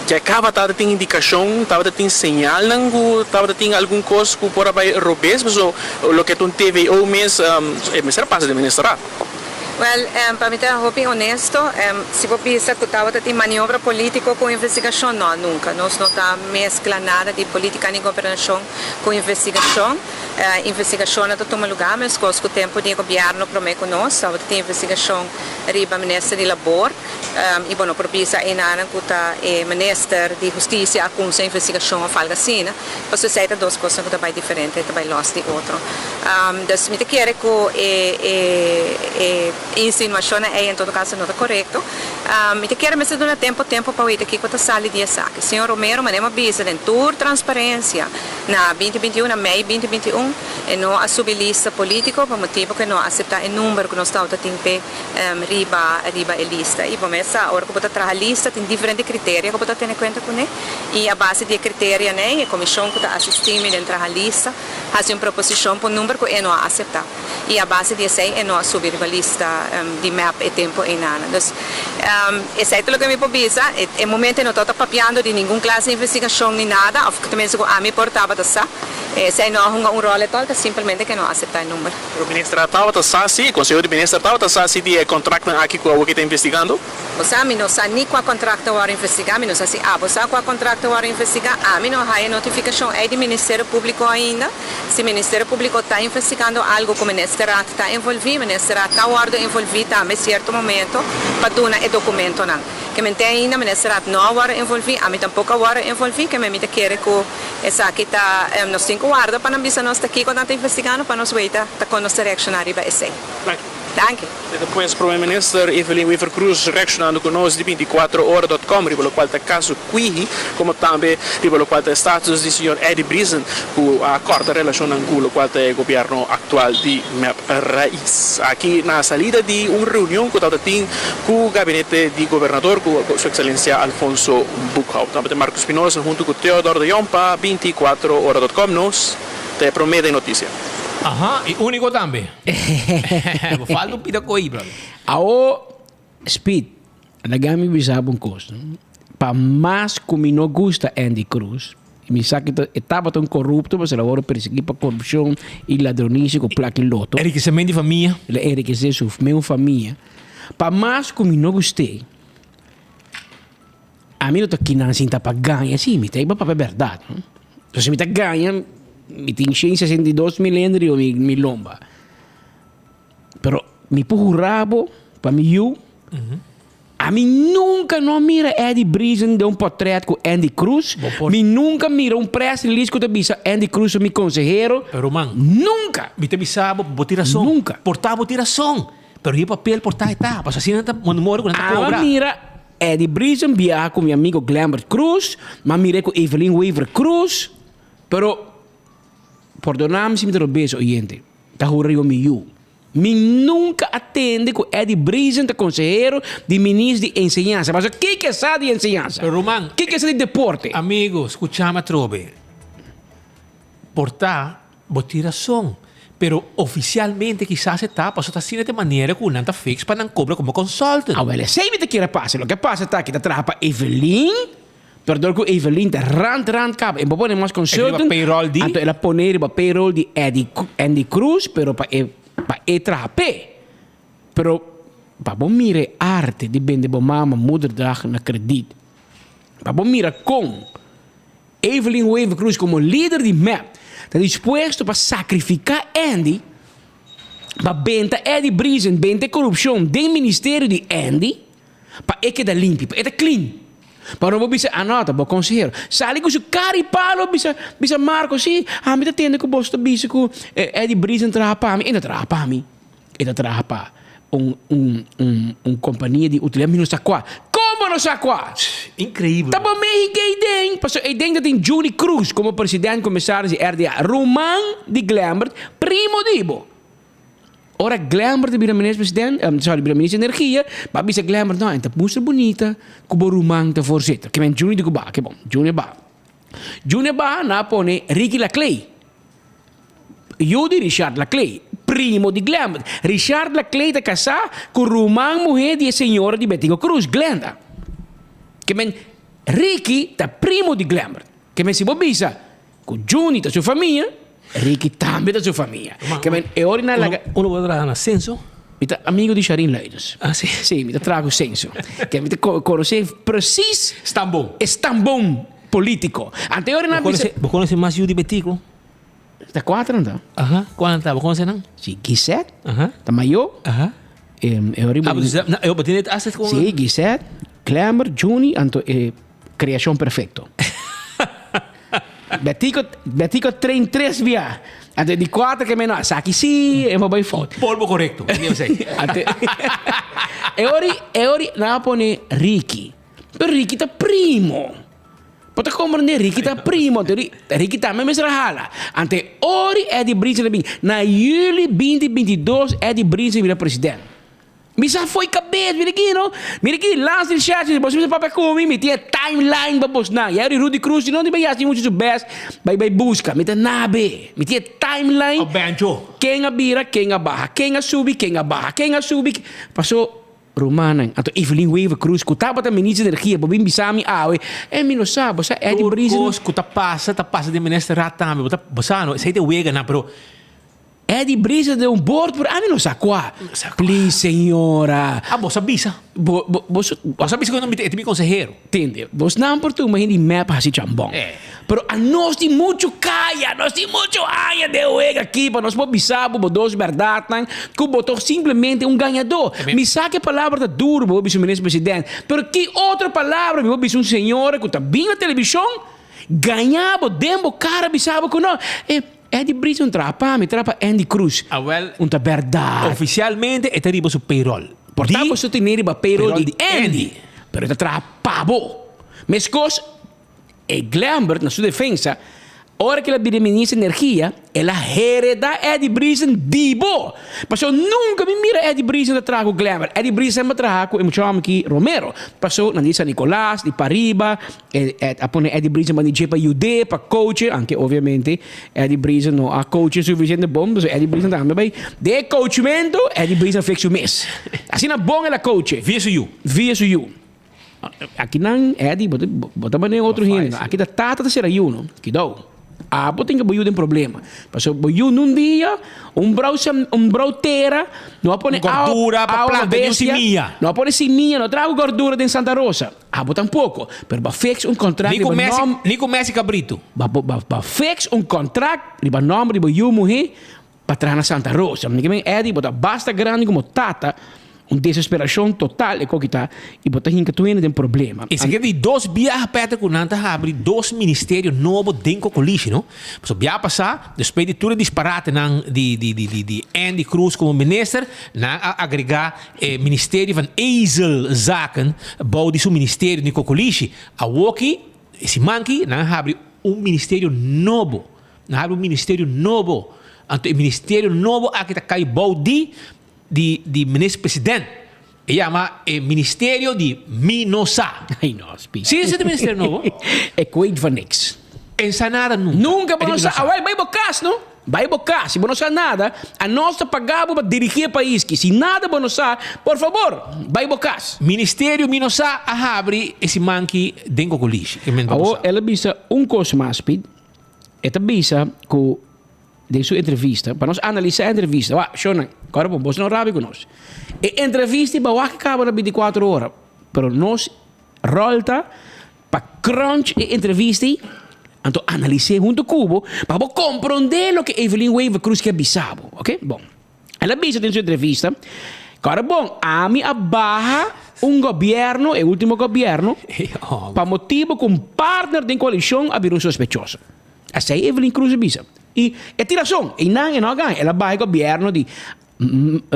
Ya kaba tabata tin indikashon, tabata tin señalnan ku tabata tin algun kos ku por a bai robes, pasobra loke ta un TVO mes e mester a pasa den ministerat. Wèl, pa mi ta hopi honesto, si bo bisa ku tabata tin maniobra polítiko ku investigashon, nò, nunka. Nos no ta meskla nada di polítika ni gobernashon Ku investigashon, investigashonnan ta tuma lugá meskos ku tempu di e gobièrnu promé ku nos tabata tin investigashon riba minister di labor i bo no por bisa enanan ku ta e minister di hustisia a kumsa investigashon òf algu asina pasobra esei ta dos kosnan ku ta bai diferente ta bai lòs di otro. Dus mi ta kere ku e e insinuashonnan ei en todo kaso no ta korekto. Mi ta kere mester duna tempo tempo pa weta kiko ta sali di esaki. Señor Romero, manera mi a bisa den tur transparencia na binti binti un, na mei binti binti un, E no a subi lista politico pa motibo cu e no a acepta e number cu nos tawata tin p'e riba riba e lista. Y bo mes sa ora cu bo ta traha lista tin diferente criteria cu bo ta tene cuenta cune y a base di e criterianan e comision cu ta asisti mi den traha lista haci un proposicion pa un number cu e no a acepta y a base di esey e no a subi riba lista di mep e tempo eynan. Dus esey ta loke mi por bisa. E momento e no tabata papiando di ningun clase di investigacion ni nada of tenminste cu ami por tabata sa. Esey no a hunga un rol etol, ta simplemente cu e no a acepta e number. Pero minister a tabata sa si, e Conseho di Minister tabata sa si di e contractnan aki cu awoki ta investigando? Bo sa, mi no sa ni cua contract ta worde investiga, mi no sa si abo sa cua contract ta worde investiga, ami no haya notificacion ey di Ministerio Publico ainda. Si Ministerio Publico ta investigando algo cu Ministerraad ta envolvi, Ministerraad ta worde envolvi tambe cierto momento pa duna e documentonan. Ke men te ainda Ministerraad no a worde envolvi, ami tampoco a worde envolvi, ke men mi ta kere cu esaki ta, nos tin cu warda pa nan bisa nos ta kico nan ta investigando pa nos weita ta con nos ta reacciona riba esey. Danki. Desde pues Prome Minister Evelyn Wever-Croes reaccionando cu nos di binticuatro ora dot com riba locual ta caso Quihi como tambe riba locual ta e status di señor Eddie Briesen cu a corta relacionnan cu locual ta e gobierno actual di mep Raiz. Aki na salida di un reunion cu tabata tin cu gabinete di gobernador cu su excelencia Alfonso Boekhoudt. Tabata Marco Espinosa hunto cu Theodor de Jong pa binticuatro ora dot com nos ta e prome den noticia. Aha, y unico tambe. Bo falta un pida coy, brother. Awo, Speed, laga mi bisa bo un cos. Pa mas cu mi no gusta Andy Cruz, y mi sa cu e tabata un corrupto, pasobra el a worde persegui pa corrupcion y ladronicia cu placa y loto. Enriquecimento di famia. El a enriquece su meun famia. Pa mas cu mi no gust'e, Ami no ta kinan sinta pa gaña, si, mi ta iba papia berdad. So si mi ta gaña, mi tin shen 62 mil hende riba mi, mi lomba. Pero mi por hura bo, pa mi yu, ami nunca no a mira Eddie Briesen den un portret cu Andy Cruz. Mi nunca mira un press release cu ta bisa Andy Cruz ta mi consehero. Pero man, Nunca! Mi ta bisa bo, bo tin rason. Nunca. Por ta bo tin rason. Pero e papel por ta e ta. Pasobra asina nan ta manda cu nan ta cobra. Ami a mira Eddie Briesen biaha cu mi amigo Glembert Cruz, m'a mir'é cu Evelyn Wever Cruz, pero pordona mi si mi ta robes oyente, ta hura riba mi yu. Mi nunca a tende cu Eddie Briesen ta consehero di minister di enseñansa. Pasobra kiko e sa di enseñansa? Pero ruman, Kiko e sa di deporte? Amigo, scuchami atrobe. Por ta Bo tin rason, pero oficialmente kisas e ta pasobra ta asina ta e manera cu nan ta fix pa nan cobra como consultant. Awel esey mi ta kier a pasa. Loke a pasa ta ki ta traha pa Evelyn, pero dor cu Evelyn ta rand rand caba e bo pone mas consultant, E riba payroll di? anto el a pone riba payroll di Eddie Andy Cruz pero pa e pa e traha p'e. Pero pa bo mira e arte di bende bo mama moederdag na krediet, pa bo mira con Evelyn Wever Croes komo lider di mep ta dispuesto pa sakrifiká Andy pa benta Eddie Briesen, benta e korupshon den ministerio di Andy pa e keda limpi, pa e ta clean. Pa no bo bisa, ah no, ta bo konsehero. Sali ku su kara i palo bisa, bisa Marco, si, ami ta tende ku boso ta bisa ku Eddie Briesen traha pa mi, e no traha pa mi. E ta traha pa un un un un kompania di utilidad, mi no sa kua. Kon bo no sa kua? Increíbel. Ta bo Mexico ei den, pasobra ei den ta tin Juni Cruz komo president komisaris di RDA, ruman di Glembert, primo di bo. Ora Glembert a bira minister president, sorry, bira minister di energia, bo a bisa Glembert, no, e ta mustra bunita ku bo ruman ta voorzitter. Ke men Juni di ku ba, ke bon, Juni a baha. Juni a baha, nan a pone Ricky Laclay. Yu di Richard Laclay, primo di Glembert. Richard Laclay ta kasá ku ruman muhé di e señora di Betico Cruz, Glenda. Ke men Ricky ta primo di Glembert. Ke men si bo bisa ku Juni ta su famia, Ricky tambe ta su famia. Ke men e ora nan laga. Unu bo ta traha na Censo? Mi ta amigo di Sharin Luidens. Ah, si? Si, mi ta traha ku Censo. Ke mi ta konosé presis. Stambon. E stambon politico. Anto e ora nan bisa. Bo conoce mas yu di Betico? Ta cuatro nan ta. Aha, cual nan ta? Bo conoce nan? Si, Gisette. Aha. Ta mayo. Aha. E ora Ah, bo e bo tin e asset con. Si, Gisette, Clemmer, Juni, anto e creacion perfecto. Betico, Betico train tres bia. Anto e di cuatro ke meno, esaki si, e bo bay fout. Polvo correcto. Anto e ora, e ora nan a pone Ricky. Pero Ricky ta primo. Bo ta komprendé, Ricky ta primo, anto Ricky tambe mester a hala. Anto e ora Eddie Brinson a bin, na juli binti 22 Eddie Brinson a bira president. Mi sa fo'i kabes, mira aki no, mira aki, lans di recherche, boso mester papia ku mi, mi tin e timeline pa bosnan. Ya ri Rudy Cruz no tin bai hasi muchu su best bai bai buska, mi ta nabe, mi tin e timeline. O Bencho. Ken a bira, ken a baha, ken a subi, ken a baha, ken a subi, paso Rumannan, anto Evelyn Wever Croes ku tabata minister di energia bo bin bisa mi awe, e mi no sa, bo sa Eddie Tur Briesen. kos ku ta pasa, ta pasa den ministerat tambe. Bo ta, bo sa no, esei ta e weganan, pero. Eddie Briesen den un bord, pero ami no sa kua. Please señora. Ah, bo sa bisa. Bo, bo, bo, bo sa bisa ku e ta mi konsehero. Tende, bosnan por tuma hende di mep hasi chambon. Pero anos tin muchu kaya, nos tin muchu aña den wega aki pa nos por bisa bo bo dos bèrdatnan ku bo ta simplemente un gañadó. Mi sa ku e palabra ta duru bo por bisa un minister president, pero ki otro palabra mi por bisa un señora ku ta bin na televishon gaña bo den bo kara bisa bo ku no? E Eddie Brito no traha pa mi, traha pa Andy Cruz. Awel, Un ta bèrdat. Ofisialmente e ta riba su payroll. Por ta boso tene riba payroll di Andy, pero e ta traha pa bo. Meskos e Glembert na su defensa, ora ku el a bira minister di energia, el a hereda Eddie Briesen di bo. Pasobra nunka mi mira Eddie Briesen ta traha ku Glembert. Eddie Briesen semper a traha ku e mucha hòmber aki Romero. Pasobra nan di San Nicolas, di pariba, e a pone Eddie Briesen banda dje pa yud'é, pa coach'e, anke obviamente Eddie Briesen no a coach'e suficiente bon, pasobra Eddie Briesen tambe bai den e coachmento, Eddie Briesen a fix su mes. Asina bon el a coach'e. Via su yu. Via su yu. Akinan Eddie bo ta bo ta manera otro hende no. Aki ta tata ta sera yu no. Kidou. Abo tin ke bo yu den problema. Pasobra bo yu nun dia un brou sem un brou tera no a pone awa Gordura pa awa pa planta ni un bestia simia. no a pone simia no traha ku gordura den Santa Rosa. Abo tampoko. Pero bo a fix un kontrakt Ni ku riba Messi nom ni ku Messi Cabrito. Ba bo ba ba fix un kontrakt riba nomber di bo yu muhé pa traha na Santa Rosa. Mi ke men Eddie bo ta basta grandi komo tata, un desesperacion total e koki ta y bo ta hinka tur hende den problema. Esaki ta di dos biaha Peter ku nan ta habri dos ministerio nobo den Kokolishi no. Pasobra biaha pasá despues di tur e disparatenan di di di di Andy Cruz komo minister nan a agrega e ministerio van Ezelzaken bou di su ministerio di Kokolishi. Awoki e simanki nan a habri un ministerio nobo. Nan habri un ministerio nobo. Anto e ministerio nobo aki ta kai bou di di di minister president. E yama e ministerio di mi no sa. Ay no, Speed. Si esei ta e ministerio nobo? E kweet van niks. E sa nada nunka. Nunka bo no sa. Awel bai bo kas no. Bai bo kas. Si bo no sa nada, anos ta paga bo pa dirigi e pais ki. Si nada bo no sa, por fabor, bai bo kas. Ministerio mi no sa a habri e siman ki den Kokolishi. Awor el a bisa un kos mas, Speed. E ta bisa ku den su entrevista, pa nos analisá e entrevista, wak, shownan, kòrda bon, boso no rabia ku nos. E entrevista i bawak a kaba na bintikuater ora, pero nos ròl ta pa crunch e entrevista ei, anto analis'é huntu ku bo, pa bo komprondé loke Evelyn Wever-Croes ke bisa bo, oke? Bon. El a bisa den su entrevista, Kòrda bon, ami a baha un gobièrnu, e último gobièrnu, pa motibu ku un partner den koalishon a bira un sospechoso. Esei Evelyn Cruz a bisa. I e tin rason, einan e no a gana. El a baha e gobièrnu di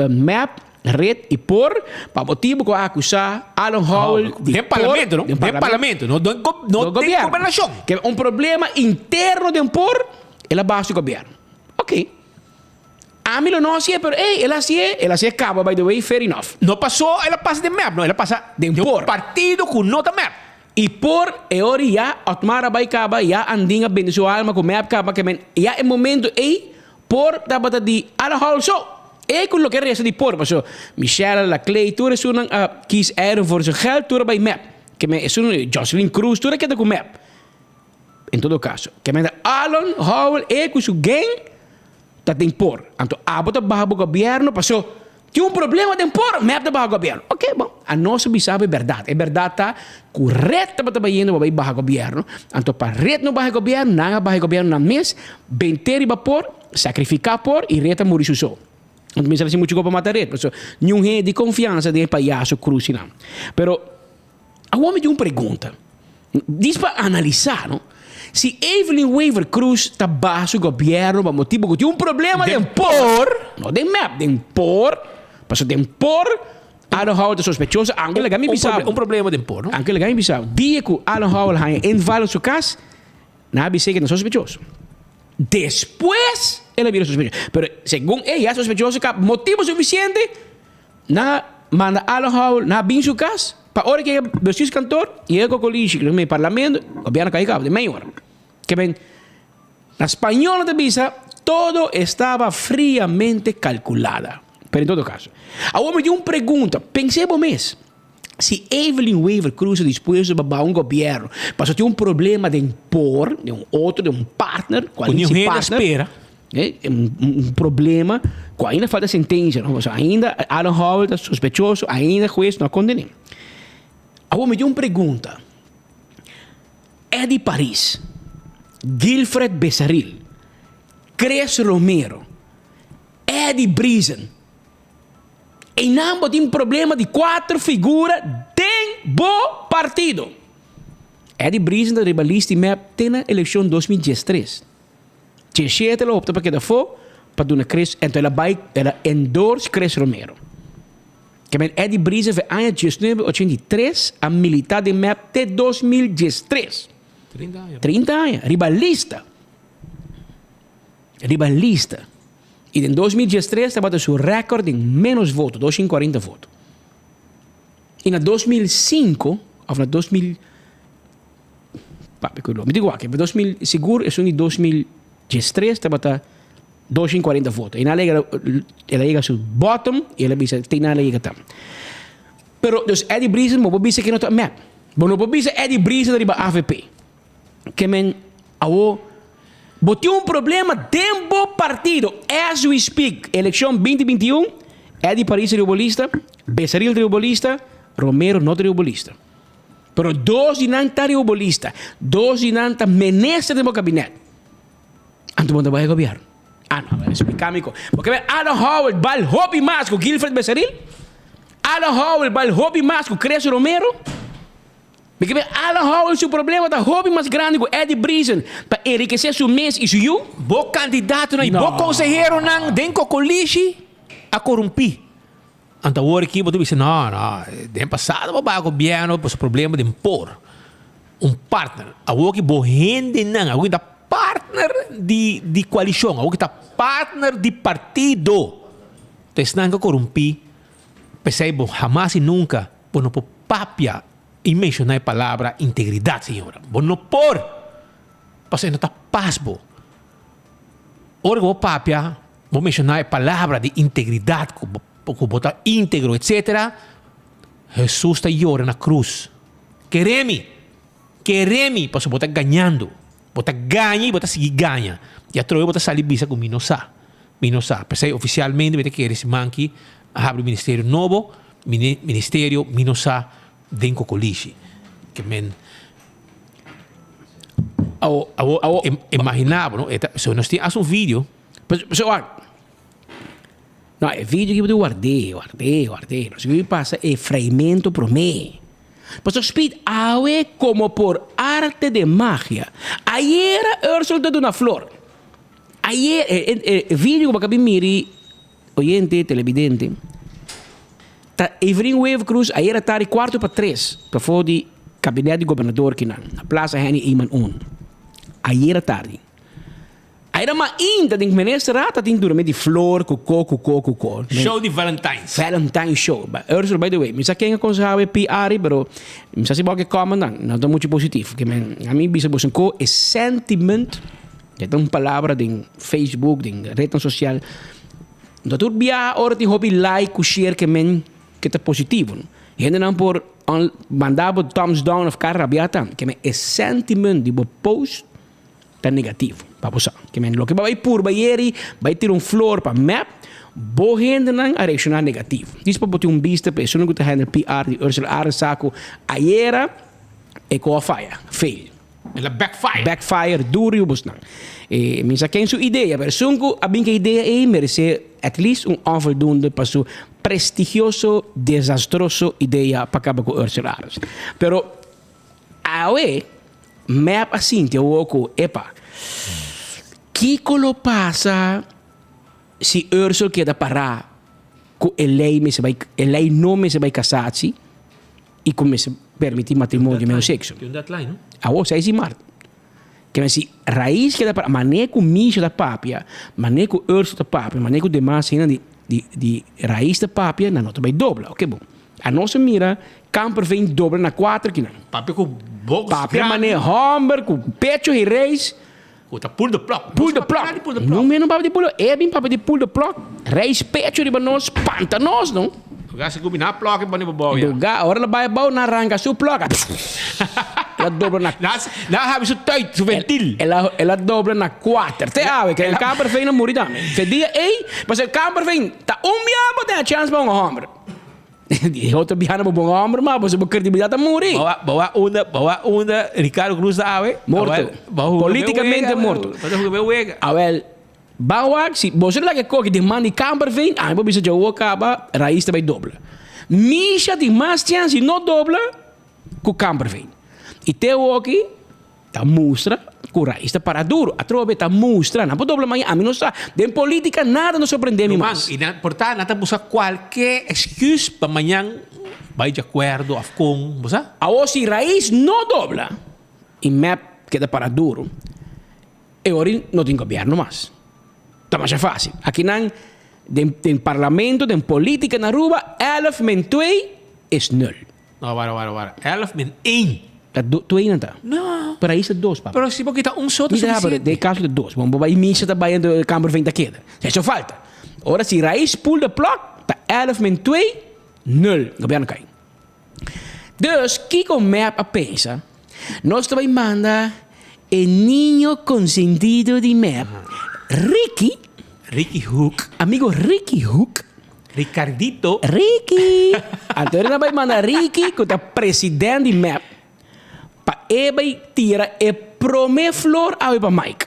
mep, red i por pa motibu ku a akusá Alan Howell di Den parlamento, no? Den parlamento, no den gobernashon. Ke un problema interno den por, el a baha su gobièrnu. Oké. Ami lo no hasié, pero ey, el hasié, el hasié caba by the way, fair enough. No pasó, el a pasa den mep, no, el a pasa den un por. partido cu no ta mep. Y por e ora ya Otmar a bay caba, ya Andin a bende su alma cu mep caba, ke men, ya e momento ey por tabata di Alan Hall so. Ey cu loke resta di por, paso Michelle, Laclay, tur esunnan a kies eieren voor zijn geld, tur a bay mep. Ke men esun, Jocelyn Cruz, tur a keda cu mep. En todo caso, ke men ta Alan Howell e cu su gang ta den por. Anto abo ta baha bo gobierno paso tin un problema den por, mep ta baha gobierno. Ok, bon, anos a bisa bo e berdad. E berdad ta cu red tabata bayendo pa bay baha gobierno. Anto pa red no baha e gobierno, nan a baha e gobierno nan mes, bente riba por, sacrifica por y red a muri su so. Anto mester haci mucho cos pa mata red, paso niun hende di confiansa den e payaso Cruz nan. Pero Awor mi tin un pregunta. Dis pa analisa, no? Si Evelyn Wever Croes ta baha su gobierno pa motibo cu tin un problema den por, no den mep, den por, pasobra den por Alan Howell ta sospechoso, aunke laga mi bisa bo. Un problema den por, no? Aunke laga mi bisa bo, dia ku Alan Howell haña inval na su kas, nan a bis'é ku e ta sospechoso. Despues el a bira sospechoso. Pero segun e ya sospechoso ka motibu sufisiente, nan a manda Alan Howell, nan a bin su kas, pa ora ku e yega bestuurskantoor, yega kokolishi, ku nan parlamento, gobièrnu kai kaba den mei ora. Ke men, na spañol nan ta bisa, todo estaba friamente calculada. Pero en todo caso, awor mi tin un pregunta, pens'é bo mes, si Evelyn Wever Croes ta dispuesto pa baha un gobierno pasobra tin un problema den por, den un otro, den un partner, Cu niun coalitie hende a partner, spera. un, un problema cu ainda falta sentencia, no? Pasobra ainda Alan Howell ta sospechoso, ainda huez no a conden'é. Awor mi tin un pregunta. Eddy Paris, Guilfred Besaril, Chris Romero, Eddy Briesen. Einan bo tin problema di cuatro figura den bo partido. Eddy Briesen ta riba list di mep te na eleccion 2013. Diesshete el a opta pa keda afo pa duna Chris, enton el a bay el a endorse Chris Romero. Kemen Eddy Briesen fe aña diesnuebe ochenta i tres a milita den mep te 2013. 30 aña. 30 aña, riba lista. Riba lista. I den 2013 tabata su record den menos voto, 240 voto. I na 2005, of na 2000, papia ku lo, mi digo aki, 2000, sigur esun di 2013 tabata 240 voto. I nan a yega, el a yega su bottom i el a bisa te nan a yega tam. Pero dus Eddy Briesen bo por bisa ke no ta mep. Bo no por bisa Eddy Briesen riba avp. Ke men awo bo tin un problema den bo partido as we speak. Elekshon 2021 Eddy Paris riba bo lista, Besaril riba bo lista, Romero no ta riba bo lista. Pero dos di nan ta riba bo lista. Dos di nan ta minister den bo kabinet. Anto bo ta bai gobierno. Ah no, explica mi ko. Bo ke Alan Howell bal hopi mas ku Guilfred Besaril? Alan Howell bal hopi mas ku Chris Romero? Mi ke Alan Howell su problema ta hopi mas grandi ku Eddie Briesen pa enrikesé su mes i su yu? Bo kandidatonan i bo konseheronan den kokolishi a korumpí. Anto awor aki bo ta bisa, no, no, den pasado bo baha gobierno pasobra problema den por un partner. Awor ki bo hendenan, awor ki ta partner di di koalishon, awor ki ta partner di partido, ta esnan ku a korumpí. P'esei bo hamas i nunka bo no por papia i menshoná e palabra integridat, señora. Bo no por! Pasobra e no ta pas bo. Ora ku bo papia, bo menshoná e palabra di integridat, ku bo ku bo ta íntegro, etsetera, Hesus ta yora na krus. Kere mi! Kere mi! Pasobra bo ta gañando. Bo ta gaña i bo ta sigui gaña. I atrobe bo ta sali bisa ku mi no sa. Mi no sa. P'esei ofisialmente mi ta kere siman aki a habri ministerio nobo, ministerio mi no sa den kokolishi. Ke men Awor, imagina bo, no? So nos tin hasta un video. So wak, no, e video aki bo tin ward'é, ward'é, ward'é. Nos tin pasa e freimento promé. Pasobra Speed awe komo por arte de magia. Ayera Ursel ta duna flor. Ayer, e video ku bo a bin miri, oyente, televidente, ta Evelyn Wever Croes ayera tardi kuarto pa tres pafó di kabinet di gobernador kinan na Plaza Henny Eman un. Ayera tardi. Ayera mainta den minister a ta tin duramente di flor ku ko ku ko ku ko. Show di Valentine's. Valentine's show. Ursula by the way, mi sa ken a konsehá e PR pero mi sa si bo a ke comment nan, no ta muchu positivo. Ke men ami bisa boso ko e sentiment, e ta un palabra den Facebook, den retnan sosial. No tur biaha ora tin hopi like ku share ke men ke ta positivo. Hendenan por manda bo thumbs down of kara rabiá tambe. Ke men e sentiment di bo post ta negativo pa bo sa. Ke men loke bo a bai purba yeri, bai tira un flor pa mep, bo hendenan a reakshoná negativo. Dis pa bo tin un bista pa esun ku ta handle PR di Ursula Arends sa ku ayera e ko a faya, fail. El a backfire. Backfire duro yu bosnan. E mi sa ken su idea, pero esun ku a bin ku e idea ei meresé at least un onvoldoende pa su prestigioso, desastroso idea pa kaba ku Ursula Arends. Pero awe mep a sinti awor ku, epa, kiko lo pasa si Ursula keda pará? ku e lei mester bai, e lei no mester bai kasatsi i ku mester permití matrimonio di mesun sekso. Tin un deadline, no? Awor, seis di mart. Ke men si Raiz keda para, manera ku Misha ta papia, manera ku Urso ta papia, manera ku demas hende di di di Raiz ta papia, nan no ta bai dobla. Oke bon. Anos a mira Kamperveen dobla na kuater kinan. Papia ku boks Papia grandi. manera hòmber ku pecho i reis. Ku ta pull the plug. Pull the plug. No mi no papia di pull the E bin papia di pull the plug. Reis pecho riba nos, spanta nos no. Lugar si ku bina plug e pone bo bou ya. Lugar, ora lo bai abou nan ranka su plug. El a dobla na. Nan a habi su tuit, su ventil. El a el a dobla na kuater. Te awe ke el Kamperveen a muri tambe. Fe dia ei, pasobra el Kamperveen ta un bia bo ten a chèns pa un hòmber. E otro bia no bo bon hòmber mas, pasobra bo kredibilidat a muri. Bo a bo a unda bo a unda Ricardo Cruz ta awe? Morto. Politikamente morto. Bo ta huga be wega. Awel. Ban wak, si boso laga e koki den man di Kamperveen, ami por bisa djawo kaba, Raiz ta bai dobla. Misha tin mas chèns di no dobla ku Kamperveen. I te awoki ta mustra ku Raiz ta para duru. Atrobe ta mustra, nan por dobla maña, ami no sa. Den politika nada no sorprende mi mas. I nan por ta, nan ta buska kualke excuse pa mañan bai di akuerdo òf kon, bo sa? Awor si Raiz no dobla i mep keda para duru, E ora no tin gobierno mas. Ta masha facil. Akinan den den parlamento, den politica na Aruba, elf min twee is nul. No, wara, wara, wara. Elf min één. Ta do, twee nan ta. No. Pero ahí ta dos, papa. Pero si bo kita un so ta Mi ta suficiente. Den caso ta dos. Bon, bo bai misa ta bai anto Kamperveen ta keda. Eso falta. Ora si Raiz pull de plug, ta elf min twee, nul. Gobierno kai. Dus, kiko mep a pensa? Nos ta bai manda e niño consentido di mep, Ricky. Ricky Hoek. Amigo Ricky Hoek. Ricardito. Ricky! Anto nan a bai manda Ricky, ku ta president di mep, pa e bai tira e prome flor awe pa Mike.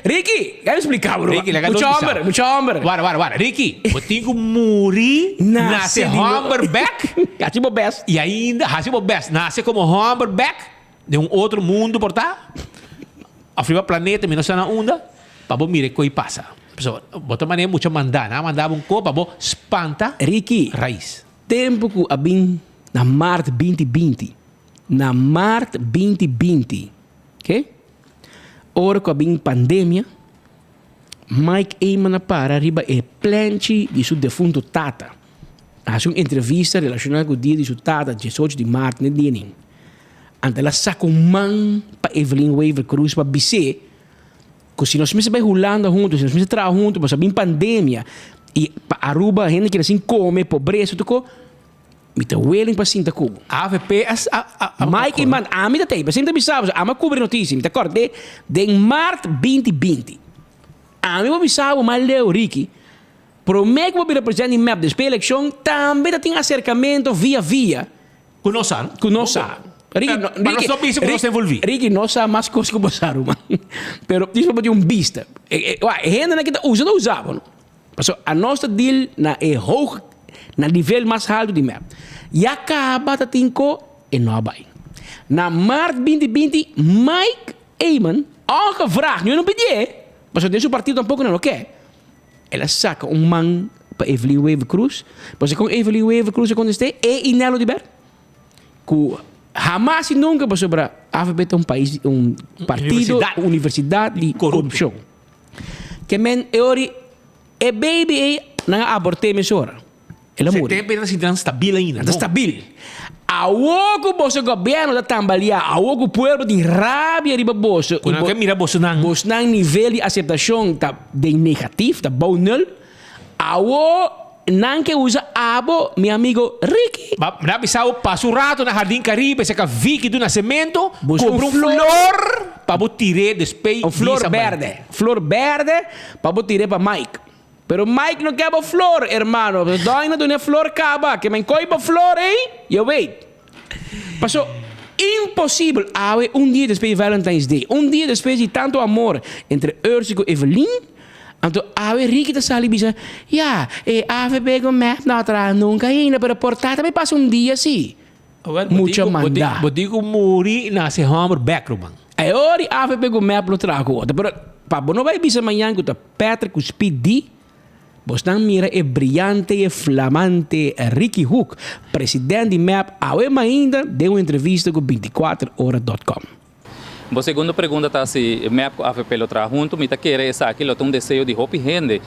Ricky, laga mi splika bo. Ricky, laga Mucha nos bisa. homber, mucha homber. Wara, wara, wara. Ricky, bo tin ku muri, Nase nase di no- homber bek. Haci bo best. I ainda, haci bo best. Nase komo homber bek den un otro mundu por ta. Of riba planeta, mi no sa na unda, pa bo mira e koi pasa. Pasobra bo ta manera mucha manda. Nan a manda bo un ko pa bo spanta Ricky, rais. tempu ku a bin na maart 2020, na maart 2020, Ke? Ora ku a bin pandemia, Mike Eman a para riba e plenchi di su defunto tata. A hasi un entrevista relashoná ku dia di su tata, diesocho di mart, n'e dia nin. Anto el a saka un man pa Evelyn Wever Croes pa bis'é ku si nos mester bai Hulanda huntu, si nos mester traha huntu, pasobra a bin pandemia i pa Aruba hende keda sin kome, pobresa, tur ko. Mi ta willing pa sinta ku bo. Avp a a a Mike Eman, ami ta tei, pasobra mi ta bisa bo, ami a kubri notisia, mi ta kòrda den mart binti binti. Ami por bisa bo mas leu, Ricky, promé ku bo bira presidente di mep despues di elekshon, tambe ta tin aserkamento via via. Ku nos sa, no? Ku nos sa. Ricky, no, Pa nos no bisa ku nos ta envolví. Ricky, nos sa mas kos ku bo sa, ruman. Pero djis pa bo tin un bista. E hendenan ki ta usa ta usa bo, no? Pasobra anos ta deal na e hoog, na nivel mas haltu di mep. Ya caba ta tin co e no a bay. Na maart 2020 Mike Eman, ongevraagd, nu e no pidié, pasobra den su partido tampoco nan lo ke, el a saca un man pa Evelyn Wever Croes. Pasobra con Evelyn Wever Croes a contesté? E y Nello Dibert. Cu hamas y nunca pasobra avp ta un pais, un partido, un universidad di corupcion. Ke men e ori e baby ei nan a abort'é mesora. El a muri. Se tempu ei nan ta sinti nan stabil ainda, Nan ta stabil. Awor ku boso gobièrnu ta tambaleá, awor ku pueblo tin rabia riba boso, Ku nan ke mira bosonan. Bosnan nivel di aseptashon ta den negatif, ta bou nul. Awor nan ke usa abo, mi amigo Ricky. Ba nan bisa bo pasa un rato na Jardin Caribe serka Vicky du Nascimento, Busca un compra un flor. flor pa bo tir'é despey Un di flor San berde. Valentin. Flor berde pa bo tir'é pa Mike. Pero Mike no ke bo flor, hermano. Doina duna e flor kaba. Ke men koi bo flor ei, je weet. Paso, imposibel. Awe un dia despues di Valentine's Day, un dia despues di tanto amor entre Ursi ku Evelyn, anto awe Ricky ta sali bisa, ya, e avp ku mep no a traha nunka ainda, pero por ta ta bay pasa un dia si. Mucha manda. Bo tin ku muri nase hòmber bèk, ruman. E ora di avp ku mep lo traha ku otro. Pero pa bo no bay bisa mañan ku ta Patrick ku Speed di. Bosnan mira e briyante y e flamante Ricky Hoek, president di mep awe mainda den un entrevista cu 24 ora dot com. Bo segundo pregunta ta si mep ku avp lo traha huntu. Mi ta kere esaki lo ta un deseo di hopi hende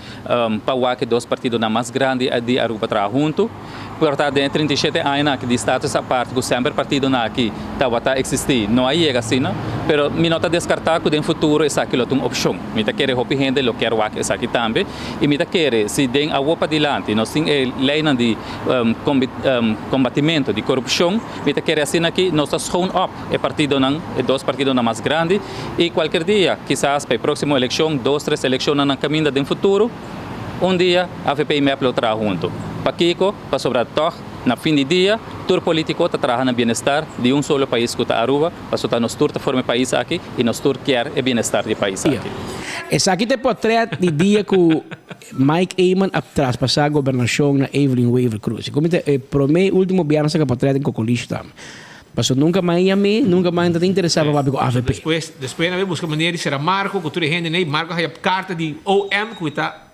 pa wak e dos partidonan mas grandi di Aruba traha huntu. Por ta den e 37 añanan aki di status apart ku semper partidonan aki tabata eksistí no a yega asina, pero mi no ta deskartá ku den futuro esaki lo ta un opshon. Mi ta kere hopi hende lo kier wak esaki tambe i mi ta kere si den awo padilanti nos tin e leinan di kombatimento di korupshon mi ta kere asina aki nos ta schoon op. E partidonan, e dos partidonan mas grandi y cualkier dia, kisas pa e proximo eleccion, dos, tres eleccionnan na caminda den futuro, un dia avp y mep lo traha hunto. Pakico? Pasobra tog, na fin di dia, tur politico ta traha na bienestar di un solo pais cu ta Aruba, pasobra ta nos tur ta forma e pais aki y nos tur kier e bienestar di e pais aki. Esaki ta e potret di dia cu Mike Eman a traspasa gobernacion na Evelyn Wever-Croes. E comita e prome y ultimo bierna saca potret den Cocolishi tambe. Paso nunca mai yam'é, nunca mai ta interesá pa papia ku avp. Despues, despues nan a busca manera di sera Marco ku tur e hende nei. Marco a haya carta di OM ku e ta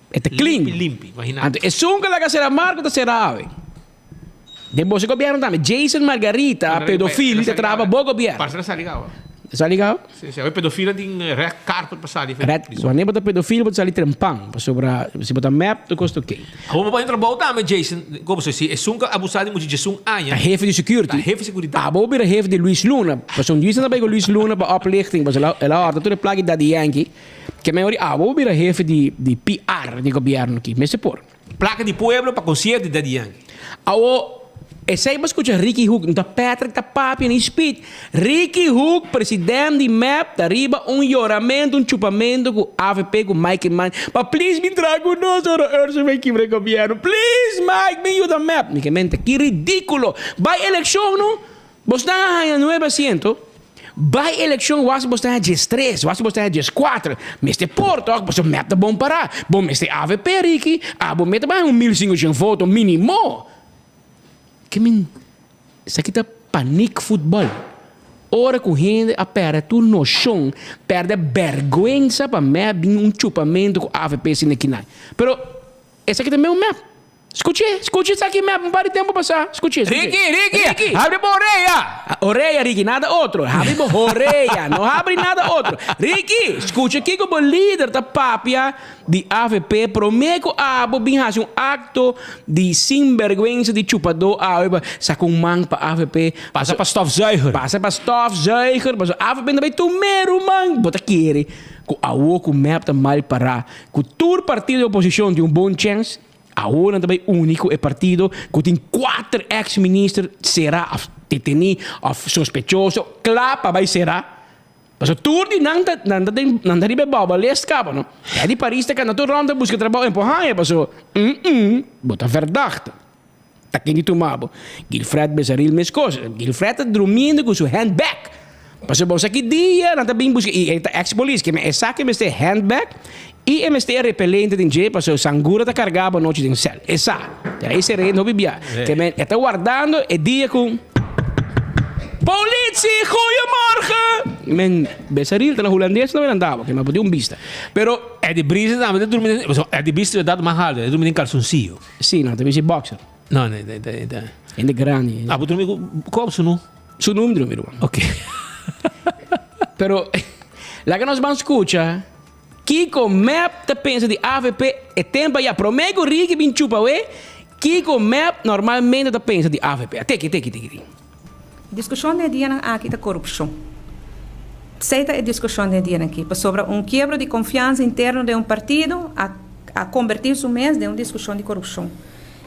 E ta clean. limpi, limpi. Imagina. Anto esun ku laga sera Marco ta sera awe. Den boso gobierno tambe. Jason Margarita, pedofil, ta traha pa bo gobierno. Parce na sali gaba. Sali gaba? Si, si. Awe pedofilan tin red carpet pa sali. Red, wanneer bo ta pedofil bo ta sali trempan. Pasobra si bo ta mep tur kos ta oké. Awor bo por entra bou tambe Jason, komo se si esun ka abusa di mucha djesun aña. Ta hefe di security. Ta hefe seguridad. Abo bira hefe di Luis Luna. Pasobra Luis nan ta bai ku Luis Luna pa oplichting pasobra el a horta tur e plak di Daddy Yankee. Ke men ori abo bira hefe di di PR di gobierno aki. Mester por. Plaka di pueblo pa concierto di Daddy Yankee. Awo esey bo scucha Ricky Hoek, no ta Patrick ta papia ni Speed. Ricky Hoek, president di mep, ta riba un yoramento, un chupamento cu avp cu Mike Eman pa please bin traha cu nos ora Ursula bay kibra e gobierno. Please Mike bin yuda mep. Mi ke mente ki ridiculo. Bay eleccion no. Bosnan a haña nuebe asiento. Bai elekshon wak si bo sta haña diestres, wak si bo sta haña dieskuater. Mester por tòg, pasobra mep ta bon pará. Bo mester avp, Ricky. Abo mester ta bai haña un mil sinkushent voto mínimo. Ke men, esaki ta panik futbòl. Ora ku hende a pèrdè tur noshon, pèrdè bèrgwensa pa mep bin un chupamentu ku avp asina kinan. Pero esaki ta meu mep. Scuché, scuché esaki mep un par di tempo pasá. Scuché, scuché. Ricky, Ricky, habri bo orea! Orea, Ricky, nada otro. Habri bo horea, no habri nada otro. Ricky, scucha kico bo lider ta papia di avp prome cu abo bin haci un acto di sinberguensa di chupadó awe pa saca un man pa avp. Pasa pa stofzuiger. Pasa pa stofzuiger, pasobra avp no ta bay tume, ruman. Bo ta kere cu awo cu mep ta mal pará, cu tur partido di oposicion tin un bon chens? Awor nan ta bai uni ku e partido ku tin kuater ex minister será of detení of sospechoso kla pa bai será. Pasobra tur di nan ta nan ta den nan ta riba e bouwbalest kaba no. E di Paris ta kanda tur rònt ta buska trabou en por haña pasobra mm bo ta verdachte. Ta ken di tuma bo. Guilfred Besaril meskos. Guilfred ta drumiendo ku su handbag. Pasobra bo sa ki dia nan ta bin buska i e ta ex polis ke men e sa ke mester handbag i e mester e repelente den dje pasobra sangura ta karga bo anochi den sèl. E sa. Ta e sereno hopi bia. Ke men e ta wardando e dia ku Politie goeiemorgen! Men Besaril ta na hulandes no nan daba ke men por tin un bista. Pero. Eddie Briesen tambe ta drumi den pasobra Eddie Briesen ta mas haltu e ta drumi den kalsonsiyo. Si no ta bisti boxer. No no e ta e ta. Hende grandi. Ah bo drumi ku kòp sunu? Sunu mi drumi ruman. Ok. Pero laga nos ban skucha kiko mep ta pensa di avp e tempo aya prome ku Ricky bin chupa awe kiko mep normalmente ta pensa di avp. A teki teki teki teki. Diskushon den e dianan aki ta korupshon. P'esei ta e diskushon den e dianan aki, pasobra un kiebro di konfiansa interno den un partido a a kombertí su mes den un diskushon di korupshon.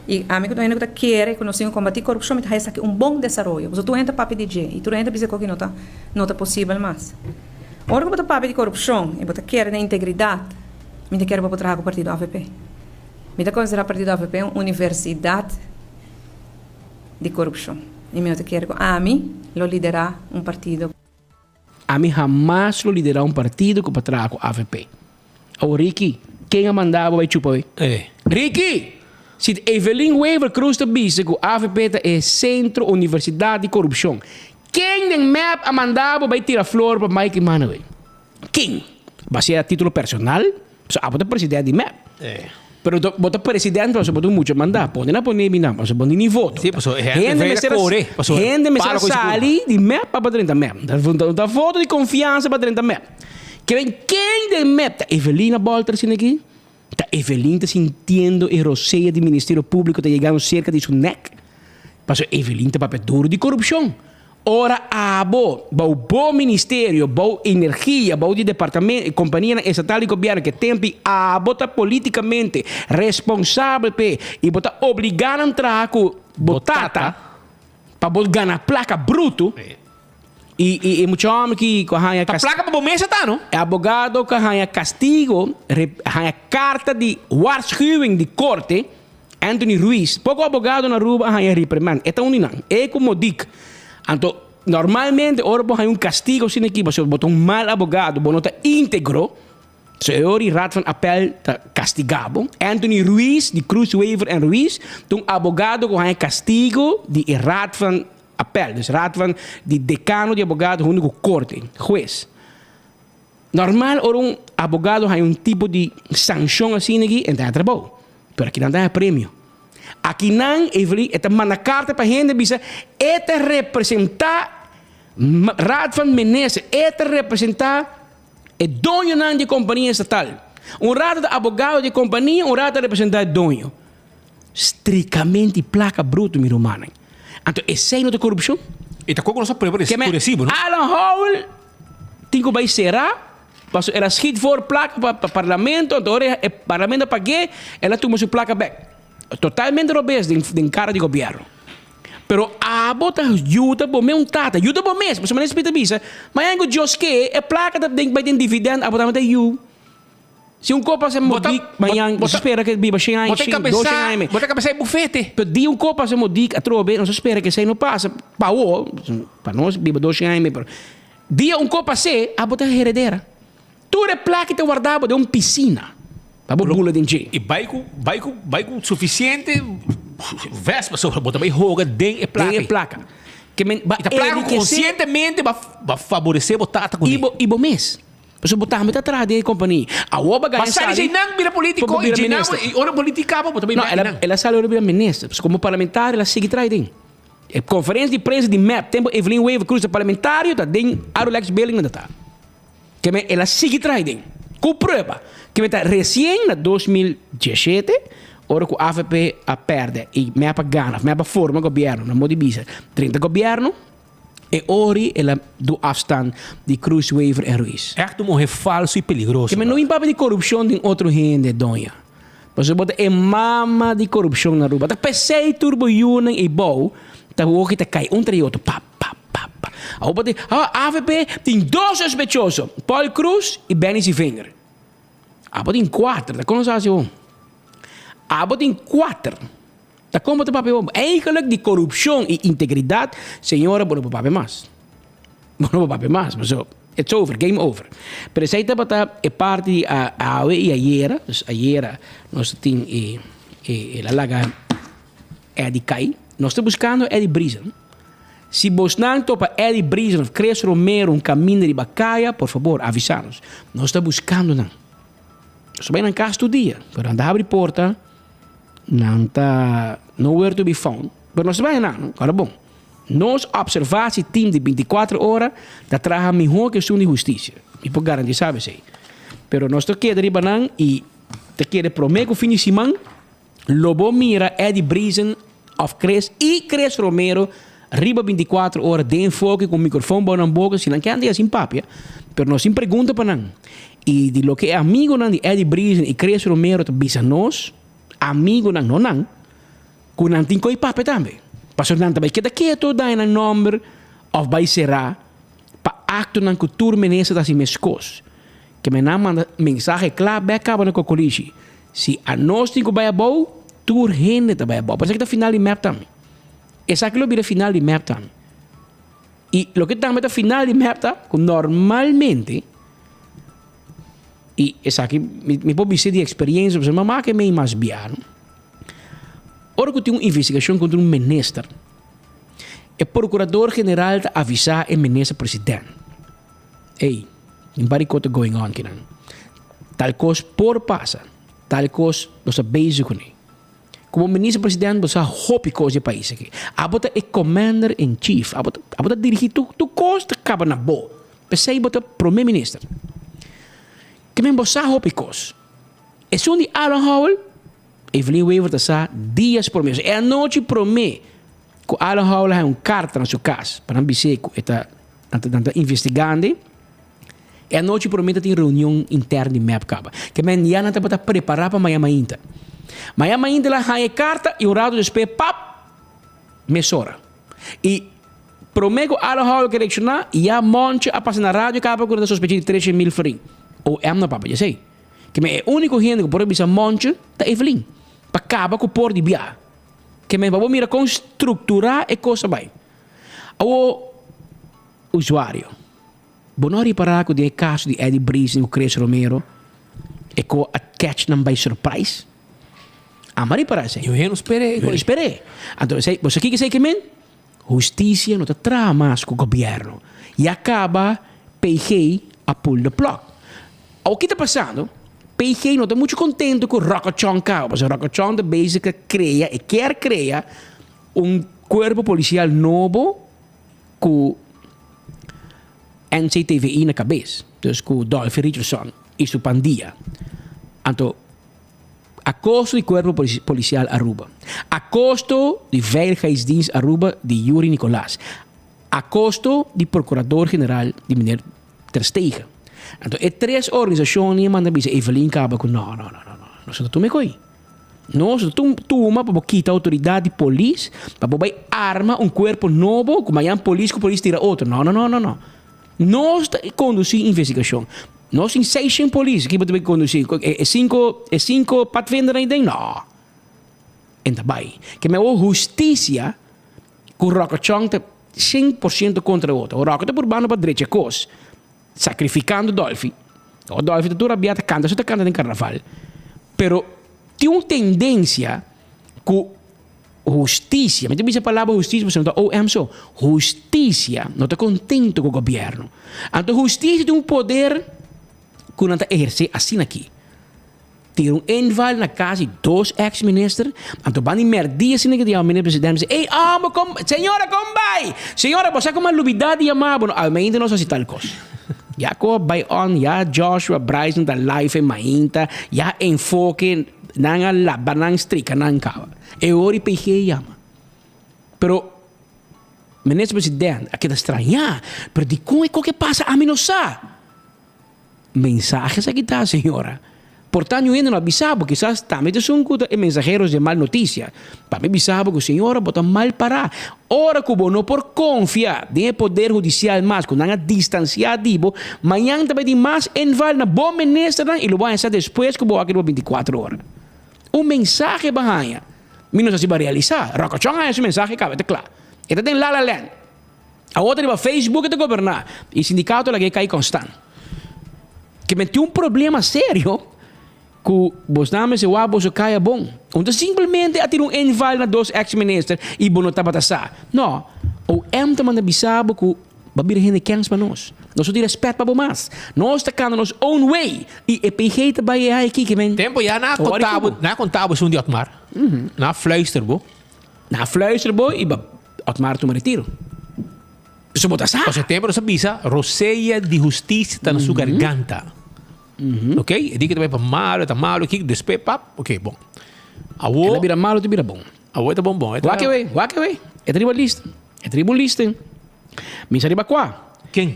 I ami ku tur hende ku ta kere ku nos tin ku kombatí korupshon mi ta haña esaki un bon desaroyo, pasobra tur hende ta papia di dje i tur hende ta bisa ku aki no ta no ta posibel mas. Ora ku bo ta papia di korupshon i bo ta kere den integridat, mi ta kere pa bo traha ku partido avp. Mi ta konsiderá partido avp un universidat. Di korupshon. I mi no ta kere ku ami lo liderá un partido. Ami hamas lo liderá un partido ku pa traha ku avp. Awor Ricky, ken a manda bo bai chupa oi? Ricky! Si Evelyn Wever Croes ta bisa ku avp ta e sentro universidat di korupshon, ken den mep a manda bo bai tira flor pa Mike Eman oi? Ken? Basea titulo personal? Pasobra abo ta president di mep. Pero bo ta presidente pasobra bo ta un mucha mandá. Pone na pone mi nan pasobra bo no tin ni voto. Sí, pasobra e hende mester a kore. Pasobra Hende mester palo a ku sigur. sali di mep pa pa drenta mep. Ta voto di konfiansa pa drenta mep. Ke men ken den mep ta Evelina Bolter asina aki? Ta Evelyn ta sintiendo e rosea di Ministerio Públiko ta yegando serka di su nek? Pasobra Evelyn ta papia duru di korupshon. Ora abo bou bo ministerio, bou energia, bou di departamento, kompanianan estatal di gobièrnu ke tempi abo ta politikamente responsabel p'e i bo ta obligá nan traha ku bo tata pa bo gana plaka brutu i i e mucha hòmber ki ku a haña Ta plaka pa bo mesa ta no? E abogado ku a haña kastigo, haña karta di waarschuwing di korte. Anthony Ruiz, Poko abogado na Aruba a haña reprimand. E ta un di nan. E ku Modic. Anto, normalmente ora bo haña un kastigo asina aki pasobra bo ta un mal abogado, bo no ta íntegro, so e ora di Raad van Appel ta kastigá bo. Anthony Ruiz di Cruz Wever en Ruiz ta un abogado ku haña kastigo di e Raad van Appel, dus Raad van di dekano di abogado huntu ku korte, hues. Normal ora un abogado haña un tipo di sanshon asina aki, e ta haña trabou. Pero akinan ta haña premio. Akinan Evelyn e ta manda karta pa hende bisa e ta representá Raad van Minister, e ta representá e doñonan di e kompania estatal. Un rato ta abogado di e kompania, un rato ta representá e doño. Strikamente plaka bruto mi rumannan. Anto esei no ta korupshon? E ta koko nos a prueba ku resibo, no? Alan Howell Tin ku bai será, pasobra el a schiet voor plaka pa parlamento, anto ora e parlamento a pag'é, el a tuma su plaka bèk. Totalmente robes den kara di gobièrnu. Pero abo ta yuda bo mes un tata, yuda bo mes, pasobra manera Smith a bisa, mañana ku Dios ke, e plaka ta bai den dividènt, abo tambe ta yu. Si un kopa se modik mañan, nos spera ke biba shen aña, shen, dos shen aña. Bo ta kabesá e bufete. Pero di un kopa se modik atrobe, nos spera ke esei no pasa. Pa awo, pa nos biba dos shen aña, pero dia un kopa se, abo ta heredera. Tur e plaka ta warda bo den un pisina, pa bo bula den dje. I bai ku, bai ku, bai ku sufisiente vès pasobra bo ta bai hoga den e plaka. Den e plaka. Ke men, ba I ta plaka ku konsientemente ba faboresé bo tata kuné. I bo, i bo mes. Pasobra bo tambe ta traha den e kompania. Awor bo a gana Ba sali sali dje nan bira pa politico bo y bira dje nan minister. y ora politica bo, bo ta bay No, bek el a, nan. el a sali ora bira minister. Pasobra como parlamentario el a sigui traha den. E conferencia di prensa di mep tempo Evelyn Wever Croes ta parlamentario ta den Arulex building nan ta ta. Ke men el a sigui traha den. Cu prueba. Ke men ta recien na 2017 ora cu avp a perde y mep a gana of mep a forma gobierno na modo di bisa drenta gobierno. E ori el a do afstand di Cruz Wever en Ruiz. Echt un muher falso y peligroso. Ke men no bin papia di corupcion den otro hende, doña. Pasobra bo ta e mama di corupcion na Aruba. Ta pesey tur bo yunan ey bou ta hoki ta cay un tra y otro. Pa, pa, pa, pa. Awor bo ta di, ah, avp tin dos sospechoso, Paul Cruz y Benny Sievinger. Abo tin cuater, ta con nos haci awor? Abo tin cuater. Ta kon bo ta papia bo? Eigenlijk di korupshon i integridat, señora, bo no por papia mas. Bo no por papia mas, paso it's over, game over. Pero esei tabata e parti di awe i ayera, dus ayera nos ta tin e e el a laga Eddie kai. Nos ta buskando Eddie Briesen. Si bosnan topa Eddie Briesen of Chris Romero un kaminda riba kaya, por fabor avisa nos. Nos ta buskando nan. Nos ta bai nan kas tur dia, pero nan ta habri porta. Nan ta nowhere to be found. Pero nos ta bai nan, ora bon. Nos observatie team di binticuatro ora ta traha mihó ku esun di hustisia. Mi por garantisa bo esei. Pero nos ta keda riba nan i ta kere promé ku fin di siman lo bo mira Eddie Briesen òf Chris i Chris Romero riba binticuatro ora den enfoke ku un mikrofon bou nan boka si nan ke antes sin papia. Pero nos tin pregunta pa nan. I di loke e amigonan di Eddie Briesen i Chris Romero ta bisa nos, amigonan, no nan, ku nan tin koi papia tambe. Pasobra nan ta bai keda keto daña nan nòmber òf bai será pa aktonan ku tur minister ta hasi meskos. Ke men nan manda mensahe kla bèk kaba na Kokolishi, si anos tin ku bai abou, tur hende ta bai abou. Pasobra esaki ta final di mep tambe. Esaki lo bira final di mep tambe. I loke tambe ta final di mep ta ku normalmente, i esaki mi por bisa di experiencia pasobra mi a make mei mas bia no. Ora ku tin un investigashon kontra un minister, e prokurador general ta avisá e minister president, ey, tin bari kos ta going on kinan, tal kos por pasa. Tal kos bo sa bezig kuné. Komo minister president bo sa hopi kos di e pais aki. Abo ta e commander in chief. Abo ta abo ta dirigi tur tur kos ta kaba na bo. P'esei bo ta prome minister. Ke men bo sa hopi kos. Esun di Alan Howell, Evelyn Wever ta sa dias prome. E anochi prome ku Alan Howell a haña un karta na su kas pa nan bis'é ku e ta nan ta nan ta investigand'e. E anochi promé ta tin reunion interno di mep kaba. Ke men ya nan tabata prepará pa maña mainta. Maña mainta la haña e karta i un rato despues pap! Mesora. I promé ku Alan Howell ke reakshoná ya Moncho a pasa na radio kaba ku nan ta sospechá di treshe mil florin. OM no papia djesei. Ke men e úniko hende ku por a bisa Moncho ta Evelyn. Pa kaba ku por di biaha. Ke men pa bo mira kon strukturá e kos a bai. Awor usuario. Bo no a ripará ku den e kaso di Eddie Briesen ku Chris Romero e ko a catch nan by surprise? Amo a ripará esei. Yo no sper'é. Yo no sper'é. Anto esei, bo sa kiko esei ke men? Hustisia no ta traha mas ku gobièrnu. Ya kaba PG a pull the plug. Awor ki ta pasando? PG no ta muchu kontentu ku Ròkòchòn kaba, pasobra Ròkòchòn ta bezig ta krea, e kier krea un kuerpo polisial nobo ku NCTVI na kabes, dus ku Dolphy Richardson i su pandia. Anto a kosto di Kuerpo Polisial Aruba, a kosto di Veiligheidsdienst Aruba di Yuri Nicolaas, a kosto di Prokurador General di meneer Ter Stegen. Anto e tres organisashonnan a manda bisa Evelyn kaba ku no, no, no, no, no, nos no ta tuma e koi. Nos no ta tuma pa bo kita outoridat di polis, pa bo bai arma un kuerpo nobo ku mañan polis ku polis tira otro. No, no, no, no, no. Nos ta kondusí investigashon. Nos tin seishen polis ki bo ta bai kondusí. E sinku, e sinku patvendernan ei den? No. En ta bai. Ke men awor hustisia ku Ròkòchòn ta 100% kontra otro. Ròkò ta purbando pa drecha e kos. Sacrificando Dolfi. O Dolfi ta tur rabia ta canta su ta canta den carnaval. Pero tin un tendencia cu husticia, mi ta bisa e palabra husticia pasobra no ta OM so, husticia no ta contento cu gobierno. Anto husticia tin un poder cu nan ta eherce asina aki. Tira un inval na cas di dos ex minister, anto ban di merdia asina ke ta yama minister president bisa, ey amo kom, señora kom bay! Señora bo sa como a lubida di yama bo no, almeinta nos haci tal cos. Ya cu a bay on, ya Joshua Bryson ta live e mainta, ya enfoke nan a laba nan strika nan caba. E ora y PG yama. Pero minister president a keda straña, pero dicon e koke pasa ami no sa. Mensahe sa kita, señora. Por ta niun hende no a bisa bo, kisas tambe ta esun ku ta e mensaheros di e mal notisia. Pa mi bisa bo ku, señora, bo ta mal pará. Ora ku bo no por konfia den e poder hudisial mas, ku nan a distansiá di bo, mañan ta bai tin mas enval na bo ministernan i lo bo haña sa despues ku bo a keda bo bintikuater ora. Un mensahe bo a haña. Mi no sa si bo a realisá. Ròkòchòn a haña su mensahe kaba, e ta kla. E ta den La La Land. Awor ta riba Facebook e ta goberná i sindikato laga e kai konstant. Ke men tin un problema serio ku bosnan mester wak boso kaya bon. Un ta simplemente a tira un inval na dos ex minister i bo no tabata sa. No, OM ta manda bisa bo ku bo a bira hende kens pa nos. Nos no tin respet pa bo mas. Nos ta kanda nos own way i e PG ta bai e hai aki ke men. Tempo ya na konta bo, na konta bo esun di Otmar. Na fluister bo. Na fluister bo i bo Otmar tuma retiro. Pasobra bo ta sa. Pasobra tempo nos a bisa rosea di hustisia ta na su garganta. Ok, e di ke ta bai pa malo, e ta malo aki, despues pap, ok, bon. Awor. El a bira malo, ta bira bon. Awor e ta bon bon. Wak e wey, wak e wey. E ta riba lista. E ta riba un lista. Mi sa riba kua. Ken?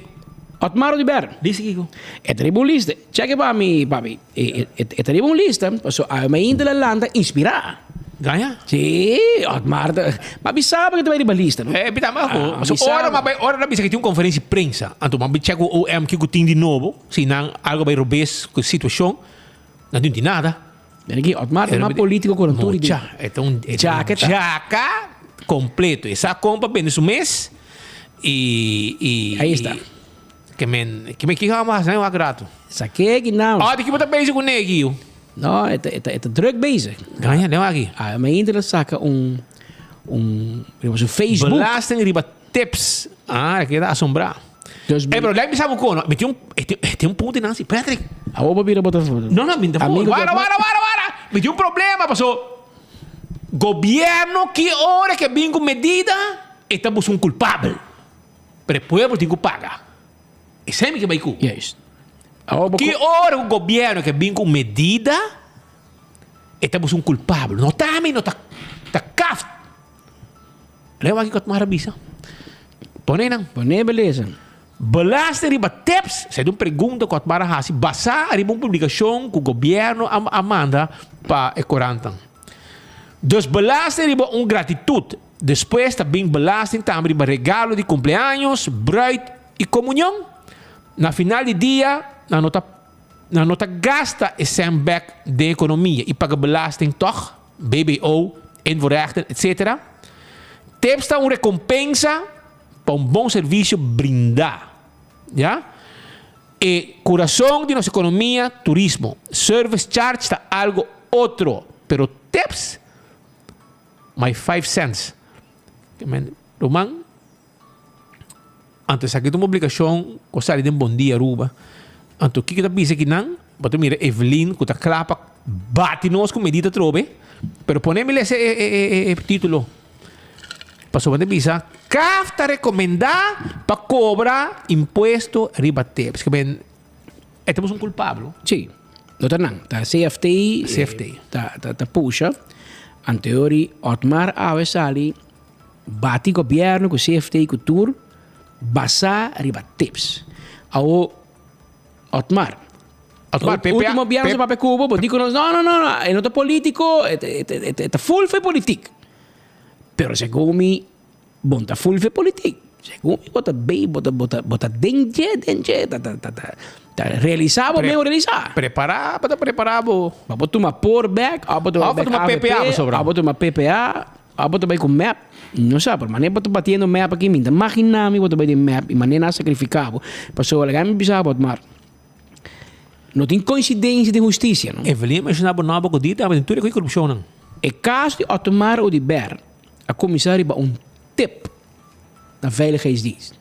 Otmar Oduber. Dice kiko? E ta riba un lista. Check pa mi, papi. E, e, e ta riba un lista, pasobra awe mainta la lanta inspirá. Gaña? Sí, Otmar ta. Ma mi sabi ku ta bai riba lista, no? Eh, mi tambe ako. Ah, Pasobra mi sabi. ora m'a bai, ora nan bisa ku tin un konferensia di prensa, anto m'a bai check ku OM kiko tin di nobo, si nan algo bai robes ku e situashon, nan tin nada. Mira aki, Otmar ta mas politico ku nan tur i Mucha, e ta un e ta un djaka completo. E sa kon pa bende su mes i i Ahí está. Ke men ke men kiko amo hasi wak rato. Sa ke ki nan. Oh, di ki bo ta bezig ku negi yu? No, e ta e ta e ta druk bezig. Gaña, den wak aki. Ah, mi inter a saka un un riba su Facebook. Belasting riba tips. Ah, e keda asombrá. Dus Ey, pero lei bisa bo kono. Mi tin un, e tin, e tin un punto nan si, Patrick. Awo bo bira bo ta. No, no, mi ta Amigo Wara, wara, wara, wara. Mi tin un problema paso gobierno ki ora ke bin ku medida e ta buska un kulpabel. Pero e pueblo tin ku paga. Esei mi ke bai ku. Juist. Ki ora ku gobierno ke bin ku medida e ta buska un kulpabel. No ta ami no ta ta kaft. Leu aki ku Otmar a bisa. Pone nan. Pone beleza. Belasting riba tips? Esei ta un pregunta ku Otmar a hasi basá riba un publikashon ku gobièrnu a manda pa e korantan. Dus belasting riba un gratitut. Despues ta bin belasting tambe riba regalo di kumpleaños, bruid i komunion. Na final di dia nan no ta nan no ta gasta e sèn bèk den ekonomia i paga belasting tòg, BBO, invoerrechten, etc. Tips ta un rekompensa. Pa un bon servisio brindá. Ya. E kurason di nos ekonomia, turismo. Service charge ta algo otro, pero tips, my five cents. Ruman, anto esaki ta un publikashon ku a sali den Bon Dia Aruba. Anto kiko ta bisa kinan? Bo ta mira Evelyn ku ta kla pa bati nos ku medida atrobe, pero pone mi lesa e titulo. Pasobra ta bisa, CAF ta rekomendá pa kobra impuesto riba tips. Ke men, e ta un kulpabel. Sí, no ta nan. Ta CFT. CFT. Ta, ta, ta pusha. Anteori Otmar awe sali bati gobièrnu ku CFT ku tur basá riba tips. Awo Otmar. Otmar, PPA. Último bièrnè papia ku bo, bo di ku nos, no, no, no, no, e no ta polítiko, e ta, e ta, e ta full fe politik. Pero segun mi, bon ta full fe politik. Segun mi bo ta bay, bo ta, bo ta, bo ta den dje, den dje, ta, ta, ta, ta, ta realisa bo meo realisa. Prepara, bo ta prepara bo. Ma bo tuma por bek, of bo tuma bek AVP, of bo tuma PPA, of bo ta bay ku mep, no sa, pero manera bo ta batiendo mep aki, mi ta magina mi bo ta bay den mep y manera nan a sacrifica bo. Pasobra laga mi bisa bo, Otmar, no tin coincidencia den husticia, no. Evelyn a menciona bo nomber cu di tambe den tur e corupcionnan. E kaso di Otmar Oduber a kuminsá riba un tip na Veiligheidsdienst.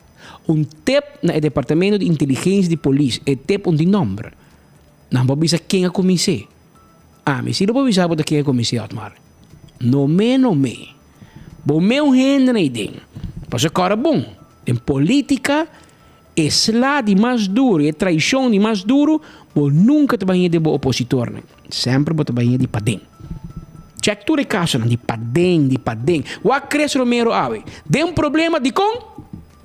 Un tip na e departamento di inteligensia di polis. E tip un tin nòmber. Nan por bisa ken a kumins'é. Ami si lo por bisa bo ta ken a kumins'é, Otmar. No me no me. Bo meu hende na ei den. Pasobra kòrda bon, den politika E sla di mas duru, e traishon di mas duru, bo nunka ta baña den bo opositornan. Semper bo ta baña di paden. Check tur e kasonan, di paden, di paden. Wak Chris Romero awe. Den problema, dikon?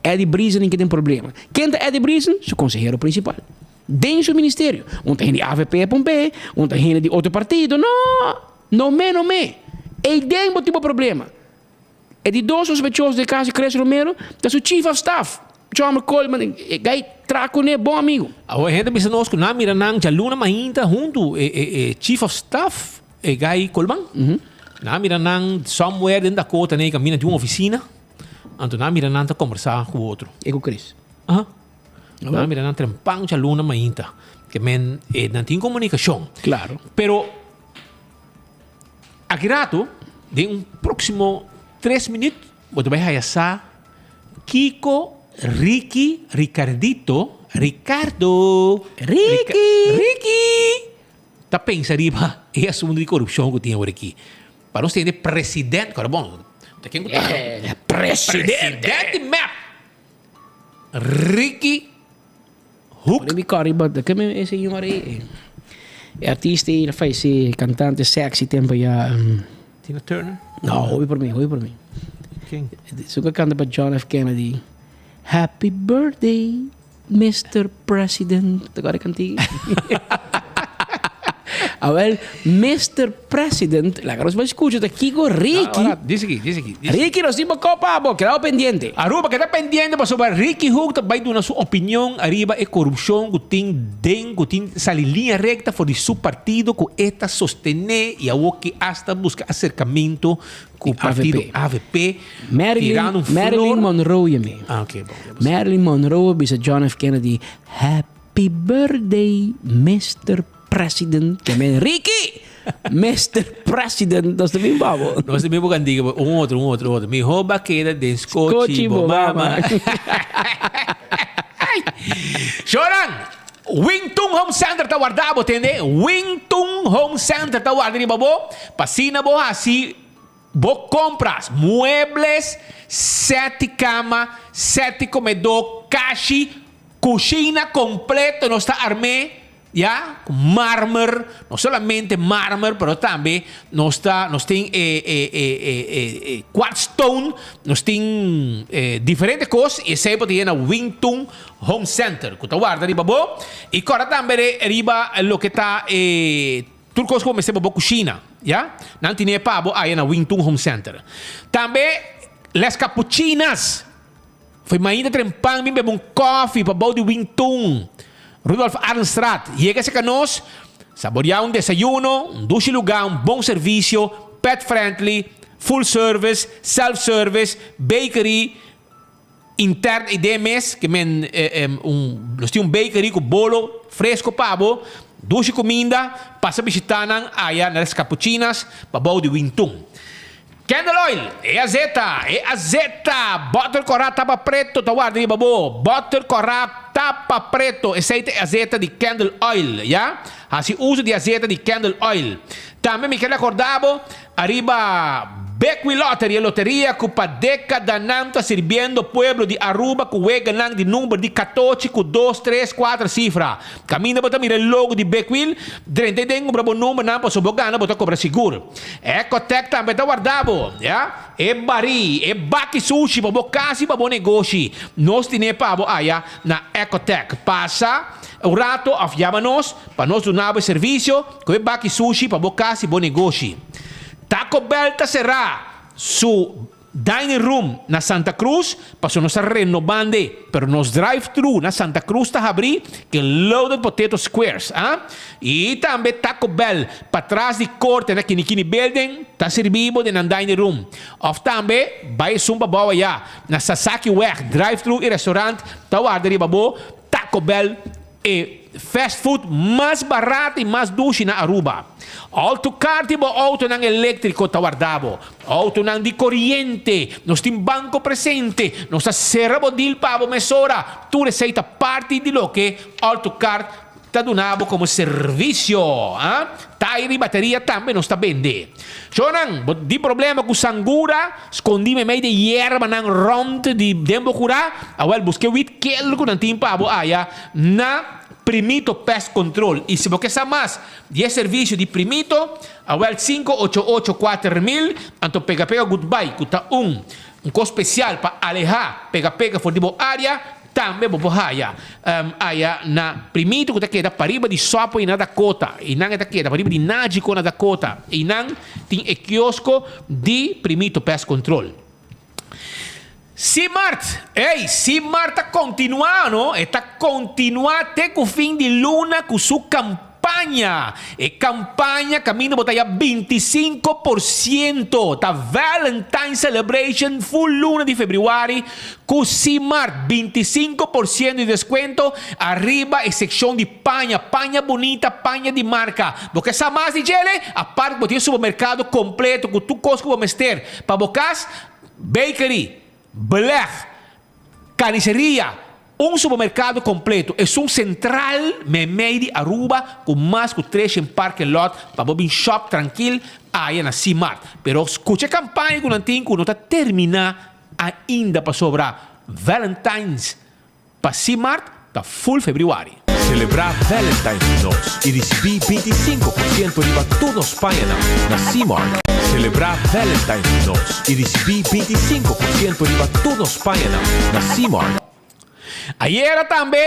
Eddie Briesen in ke den problema. Ken ta Eddie Briesen? Su konsehero prinsipal. Den su ministerio. Un ta hende di avp pomp'é, un ta hende di otro partido. No! No me, no me. Ei den bo tin bo problema. E di dos sospechoso di e caso Chris Romero ta su chief of staff, John Coleman, e guy traha cune bon amigo. Awor e hende bisa nos cu nan mira nan djaluna mainta huntu e e chief of staff e guy Coleman, nan mira nan somewhere den Dakota ne caminda di un oficina, anto nan mira nan ta combersa cu otro. E cu Chris? Aha. Nan mira nan trempan djaluna mainta. Ke men e nan tin comunicacion. Claro. Pero Aki rato, den un próksimo tres minüt, bo ta bai haya sa kiko Ricky, Ricardito, Ricardo, Ricky! Ricky! Ta pensa riba e asuntu di korupshon ku tin awor aki. Pa nos tende president, kòrda bon, ta ken ku ta? Presidente! Presidente di mep, Ricky Hoek. Mi kòrda riba ke e señor ei, e artista ei, fayesé, kantante sexy tempu ya. Tina Turner? No, hopi por mi, hopi por mi. Ken? Esun ku a kanta pa John F. Kennedy. Happy birthday, Mister President. Ta kòrda e kantiga? Awel, Mister President, laga nos bai skucha ta kiko Ricky. Ora, dice aki, dice aki. Ricky, nos tin bo kopa bo, keda bo pendiente. Aruba keda pendiente pasobra Ricky Hoek ta bai duna su opinion ariba e korupshon ku tin den ku tin sali liña rekta for di su partido ku e ta sostene i awor ki asta buska aserkamentu ku partido avp Marilyn tirando un flor. Marilyn Monroe yami. Ah, ok, bon. Marilyn Monroe a bisa John F. Kennedy, Happy birthday, Mister President ke men Ricky! Mister President, nos ta bin babo. Nos ta bin bo kantiga, un otro, un otro, un otro. Miho ba keda den skochi bo mama. Shoran, Wing Tung Home Center ta warda bo, tende? Wing Tung. Home Center ta warda riba bo pa asina bo hasi bo compras, muebles, seti cama, seti comedor, kashi, cushina completo nos ta armé ya cu marmer, no solamente marmer pero tambe nos ta nos tin e e e e e e quartz stone, nos tin diferente cos y esey bo ta yena Wingtun Home Center cu ta warda riba bo y corda tambe riba loke ta e Tur kos ku bo mester pa bo kushina, ya, nan tine pa bo aya na Wing Tun Home Center. Tambe Les Capuchinas. Foi mainta trempan bin bebe un kofi pa bou di Wing Tun, Rudolf Arnstraat. Yega serka nos, saboria un desayuno, un dushi lugá, un bon servisio, pet friendly, full service, self service, bakery, Intern i den mes ke men un nos tin un bakery ku bolo fresko pa bo, dushi kuminda, pasa bishita nan aya na Les Capuchinas pa bou di Wintun. Candle oil, e azeta, e azeta, bòter kòrá tapa preto ta warda riba bo, bòter kòrá tapa preto, esei ta e azeta di candle oil, ya, hasi uso di azeta di candle oil. Tambe mi ke rekorda bo Ariba Bekwee Lottery, e loteria cu pa decadanan ta sirbiendo pueblo di Aruba cu weganan di number di catochi cu dos, tres, cuater cifra. Caminda bo ta mira e logo di Bekwee, drenta y den cumpra bo numbernan pasobra bo gana bo ta cobra sigur. Ecotec tambe ta warda bo, ya. E bari, e baki sushi pa bo cas y pa bo negoshi. Nos tine pa bo aya na Ecotec. Pasa un rato of yama nos pa nos duna bo e servicio. Ku e baki sushi pa bo kas i bo negoshi. Taco Bell ta será su dining room na Santa Cruz pasobra nos ta renoband'e, pero nos drive thru na Santa Cruz ta habrí ku loaded potato squares, ah. I tambe Taco Bell patras di korte na Kinikini Building ta sirbi bo den nan dining room. Òf tambe bai esun pabou ayá na Sasaki Weg, drive thru i restaurant ta warda riba bo Taco Bell. E fast food mas barat y mas dushi na Aruba. Autocar di bo autonan electrico ta warda bo. Autonan di coriente. Nos tin banco presente. Nos ta cera bo deal pa bo mesora. Tur esey ta parti di loke Autocar ta duna bo como servicio. Tayer y bateria tambe nos ta bende. Shownan, bo tin problema cu sangura scondi memey di yerbanan rond di den bo cura? Awel, busca e wit kel cu nan tin pa bo aya na Primito Pest Control. Y si bo ke sa mas di e servicio di Primito, awel sinku ocho ocho 4000, anto pega pega goodbye cu ta un un cos special pa aleha pega pega for di bo area. Tambe bo por haya aya na Primito ku ta keda pariba di Subway na Dakota. Einan e ta keda pariba di Nagico na Dakota. Einan tin e kiosko di Primito Pest Control. Simart! Ey, Simart ta kontinuá, no? E ta kontinuá te ku fin di luna ku su kampaña. Paña. E campaña caminda bo ta ya 25% ta Valentine Celebration full luna di februari cu Simart 25% di descuento ariba e seccion di paña, paña bunita, paña di marca. Bo ke sa mas di djele? Apart bo tin supermercado completo cu tur cos cu bo mester pa bo cas, bakery, beleg, carniceria, Un supermercado completo, esun central meimei di Aruba cu mas cu treshen parking lot pa bo bin shop trankil aya na Simart. Pero scucha e campaña cu nan tin cu no ta termina ainda pasobra Valentine's pa Simart ta full februari. Celebra Valentine's cu nos y ricibi 25% riba tur nos pañanan na Simart. Celebra Valentine's cu nos y ricibi 25% riba tur nos pañanan na Simart. Ayera tambe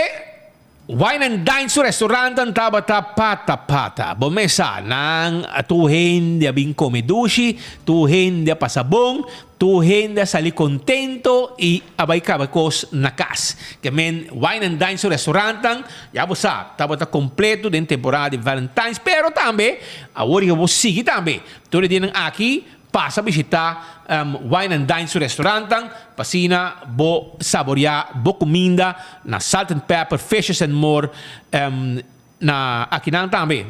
Wine and Dine su restaurantan tabata pata pata. Bo mes sa, nan tur hende a bin come dushi, tur hende a pasa bon, tur hende a sali contento y a bay caba cos na cas. Ke men Wine and Dine su restaurantan, ya bo sa, tabata completo den temporada di Valentine's, pero tambe awor y bo sigui tambe. Tur e dianan aki Pasa bishitá Wine and Dine su restaurantnan pa asina bo saboreá bo kuminda na Salt and Pepper, Fishes and More, na akinan tambe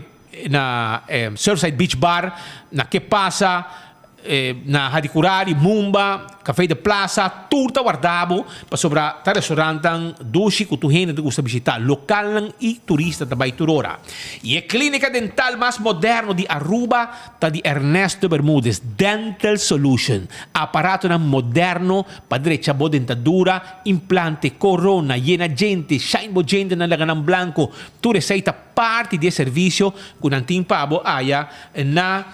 na Surfside Beach Bar, na Ke Pasa. Na Hadicurari, Mumba, Café de Plaza, tur ta warda bo pasobra ta restaurantnan dushi ku tur hende ta gusta bishita. Lokalnan i turista ta bai tur ora. I e klínika dental mas moderno di Aruba ta di Ernesto Bermudez, Dental Solution. Aparatonan moderno pa drecha bo dentadura, implante, korona, yena djente, shine bo djentenan laga nan blanko. Tur esei ta parti di e servisio ku nan tin pa bo aya na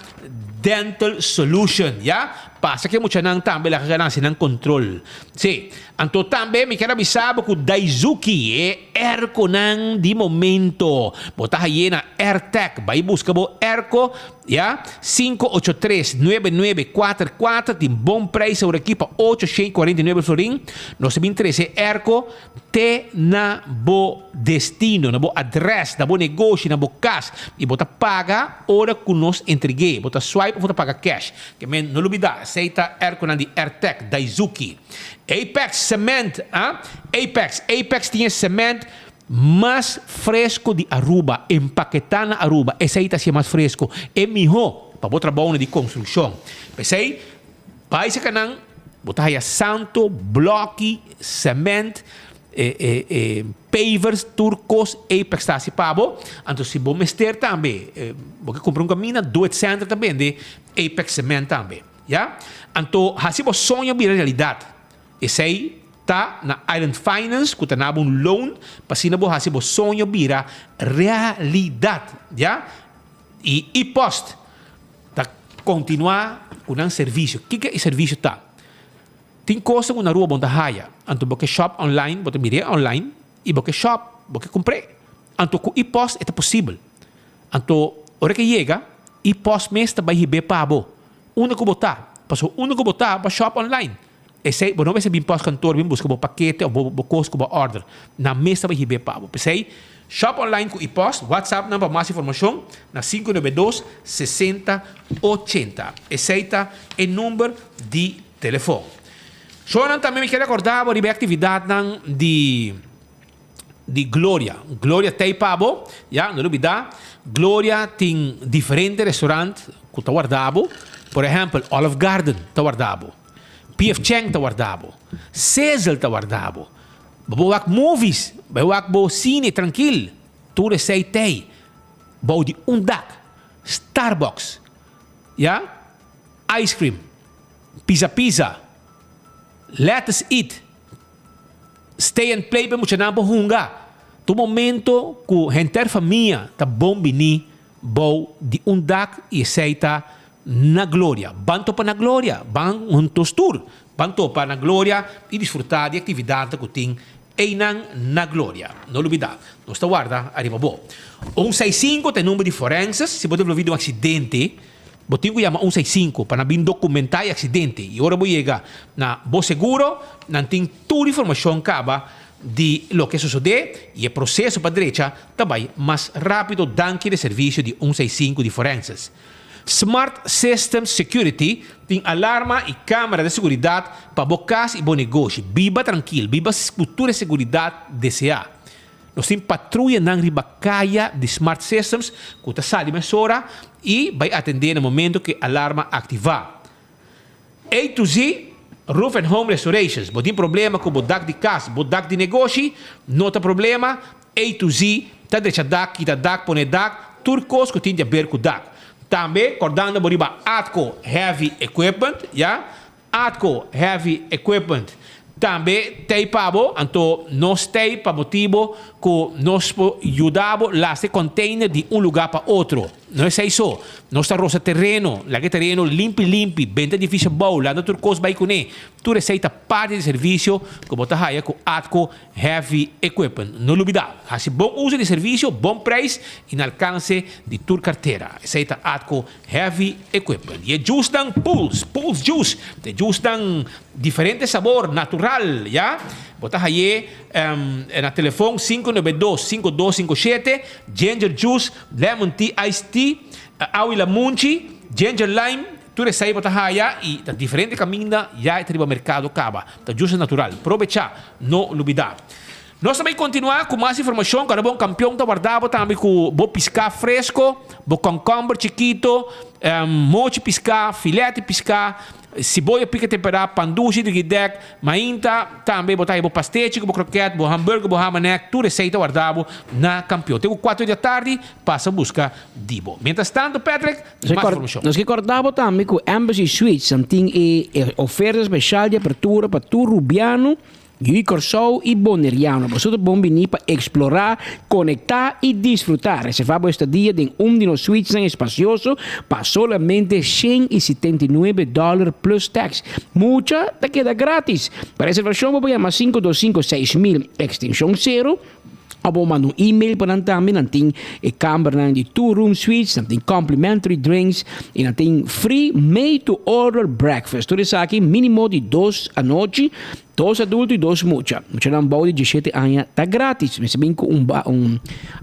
Dental Solution, ya. Pasa ke muchanan tambe laga ganancia nan control. Si. Anto tambe mi kier a bisa bo ku Daizuki, e airconan di momento. Bo ta haye na Airtec. Bai buska bo airco, ya. 583 9944 tin bon prijs awor aki pa 849 florin. Nos ta bin trece e airco te na bo destino, na bo adres, na bo negoshi, na bo kas, i bo ta paga ora ku nos entreg'é. Bo ta swipe òf bo ta paga cash. Ke men no lubidá, esei ta airconan di Airtec, Daizuki. Apex Cement, ah, Apex, Apex tin e cement mas fresco di Aruba, empaketá na Aruba. Esei ta hasié mas fresco, e mihó pa bo trabounan di konstrukshon. P'esei, Bai seka nan, bo ta haya santo, bloki, cement, pavers, tur kos Apex ta hasi pa bo. Anto si bo mester tambe, bo ke kumpra un kaminda, Do It Center ta bende Apex cement tambe. Ya. Anto hasi bo soño bira realidat. Esei ta na Island Finance ku ta nabo un loan pa asina bo hasi bo soño bira realidat. Ya. I e-post. Ta kontinuá ku nan servisio. Kiko e servisio ta? Tin kosnan ku na rua bo no ta haya. Anto bo ke shop online, bo ta mir'é online i bo ke shop, bo ke kumpr'é. Anto ku e-post e ta posibel. Anto ora ke yega, e-post mes ta bai hib'é pa bo unda ku bo ta. Pasobra unda ku bo ta, bo a shop online. Esei, bo no mester bin postkantoor bin buska bo pakete of bo kos ku bo a order. Nan mes ta bai hib'é pa bo. P'esei, shop online ku e-post, WhatsApp nan pa mas informashon na 592 60 80. Esei ta e number di telefon. Shownan tambe mi kier rekordá bo riba e aktividatnan di di Gloria. Gloria t'ei pa bo, ya, no lubidá. Gloria tin diferente restaurant ku ta warda bo. Por ehèmpel, Olive Garden ta warda bo. PF Chang ta warda bo. Sizzle ta warda bo. Bo por wak movies, bo por wak bo sine trankil. Tur esei t'ei bou di un dak. Starbucks, ya, ice cream, pizza pizza, Lettuce Eat. Stay and play pa e muchanan por hunga. Ta un momento ku henter famia ta bon bini bou di un dak i esei ta na Gloria. Ban topa na Gloria, ban huntos tur. Ban topa na Gloria i disfrutá di e aktividatnan ku tin einan na Gloria. No lubidá, nos ta warda ariba bo. Un seis sinku ta e number di forenses si bo ta envolví den un aksidente. Bo tin ku yama un seis sinku pa nan bin dokumentá e aksidente i ora bo yega na bo seguro nan tin tur informashon kaba di loke a sosodé i e proseso pa drecha ta bai mas rápido danki na e servisio di un seis sinku di Forenses. Smart Systems Security tin alarma i kámara di seguridat pa bo kas i bo negoshi. Biba trankil, biba ku tur e seguridat deseá. Nos tin patruyanan riba kaya di Smart Systems ku ta sali mesora i bai atendé na momento ku e alarma aktivá. A to Z Roof and Home Restorations, Bo tin problema ku bo dak di kas, bo dak di negoshi? No ta problema, A to Z ta drecha dak, kita dak, pone dak, tur kos ku tin di aber ku dak. Tambe kòrdando bo riba Atco Heavy Equipment, ya. Atco Heavy Equipment tambe t'ei pa bo, anto nos t'ei pa motibo ku nos por yuda bo lasta e container di un lugar pa otro. No esei so, nos ta rosa tereno, laga e tereno limpi limpi, benta edifisio bou, landa tur kos bai kuné. Tur esei ta parti di servisio ku bo ta haya ku Atco Heavy Equipment. No lubida, hasi bon uso di servisio, bon prijs i na alkanse di tur kartera. Esei ta Atco Heavy equipment. Y e juicenan Pulse, Pulse Juice. E juicenan diferente sabor, natural, ya. Bo ta haye na telefon 592 5257, ginger juice, lemon tea, iced tea, awi lamunchi, ginger lime, tur esey bo ta haya y ta diferente caminda ya e ta riba mercado caba. Ta juice natural. Probecha, no lubida. Nos ta bay continua cu mas informacion. Cada bon campeon ta warda bo tambe cu bo pisca fresco, bo concomber chikito, mochi pisca, filete pisca, siboya pica tempera, pan dushi di gidek, mainta tambe bo ta haya bo pastechi cu bo kroket, bo hamburger, bo hamanek, tur esey ta warda bo na campeon. Te cu cuatro di atardi pasa busca di bo. Mientras tanto Patrick, mas informacion. Nos ke corda bo tambe cu Embassy Suites nan tin e oferta special di apertura pa tur Rubiano, Yu Kòrsou i Boneriano, boso ta bon bini pa eksplorá, konektá i disfrutá. Reservá bo estadia den un di nos suitesnan espasioso pa solamente 179 dòler plus tax. Mucha ta keda grátis. Pa reservashon bo por yama 525 6000 ekstenshon sero òf bo manda un email pa nan tambe. Nan tin e kambernan di two room suites, nan tin complimentary drinks i nan tin free made to order breakfast. Tur esaki mínimo di dos anochi. Dos adulto y dos mucha. Muchanan bou di diesshete aña ta gratis. Mester bin cu un un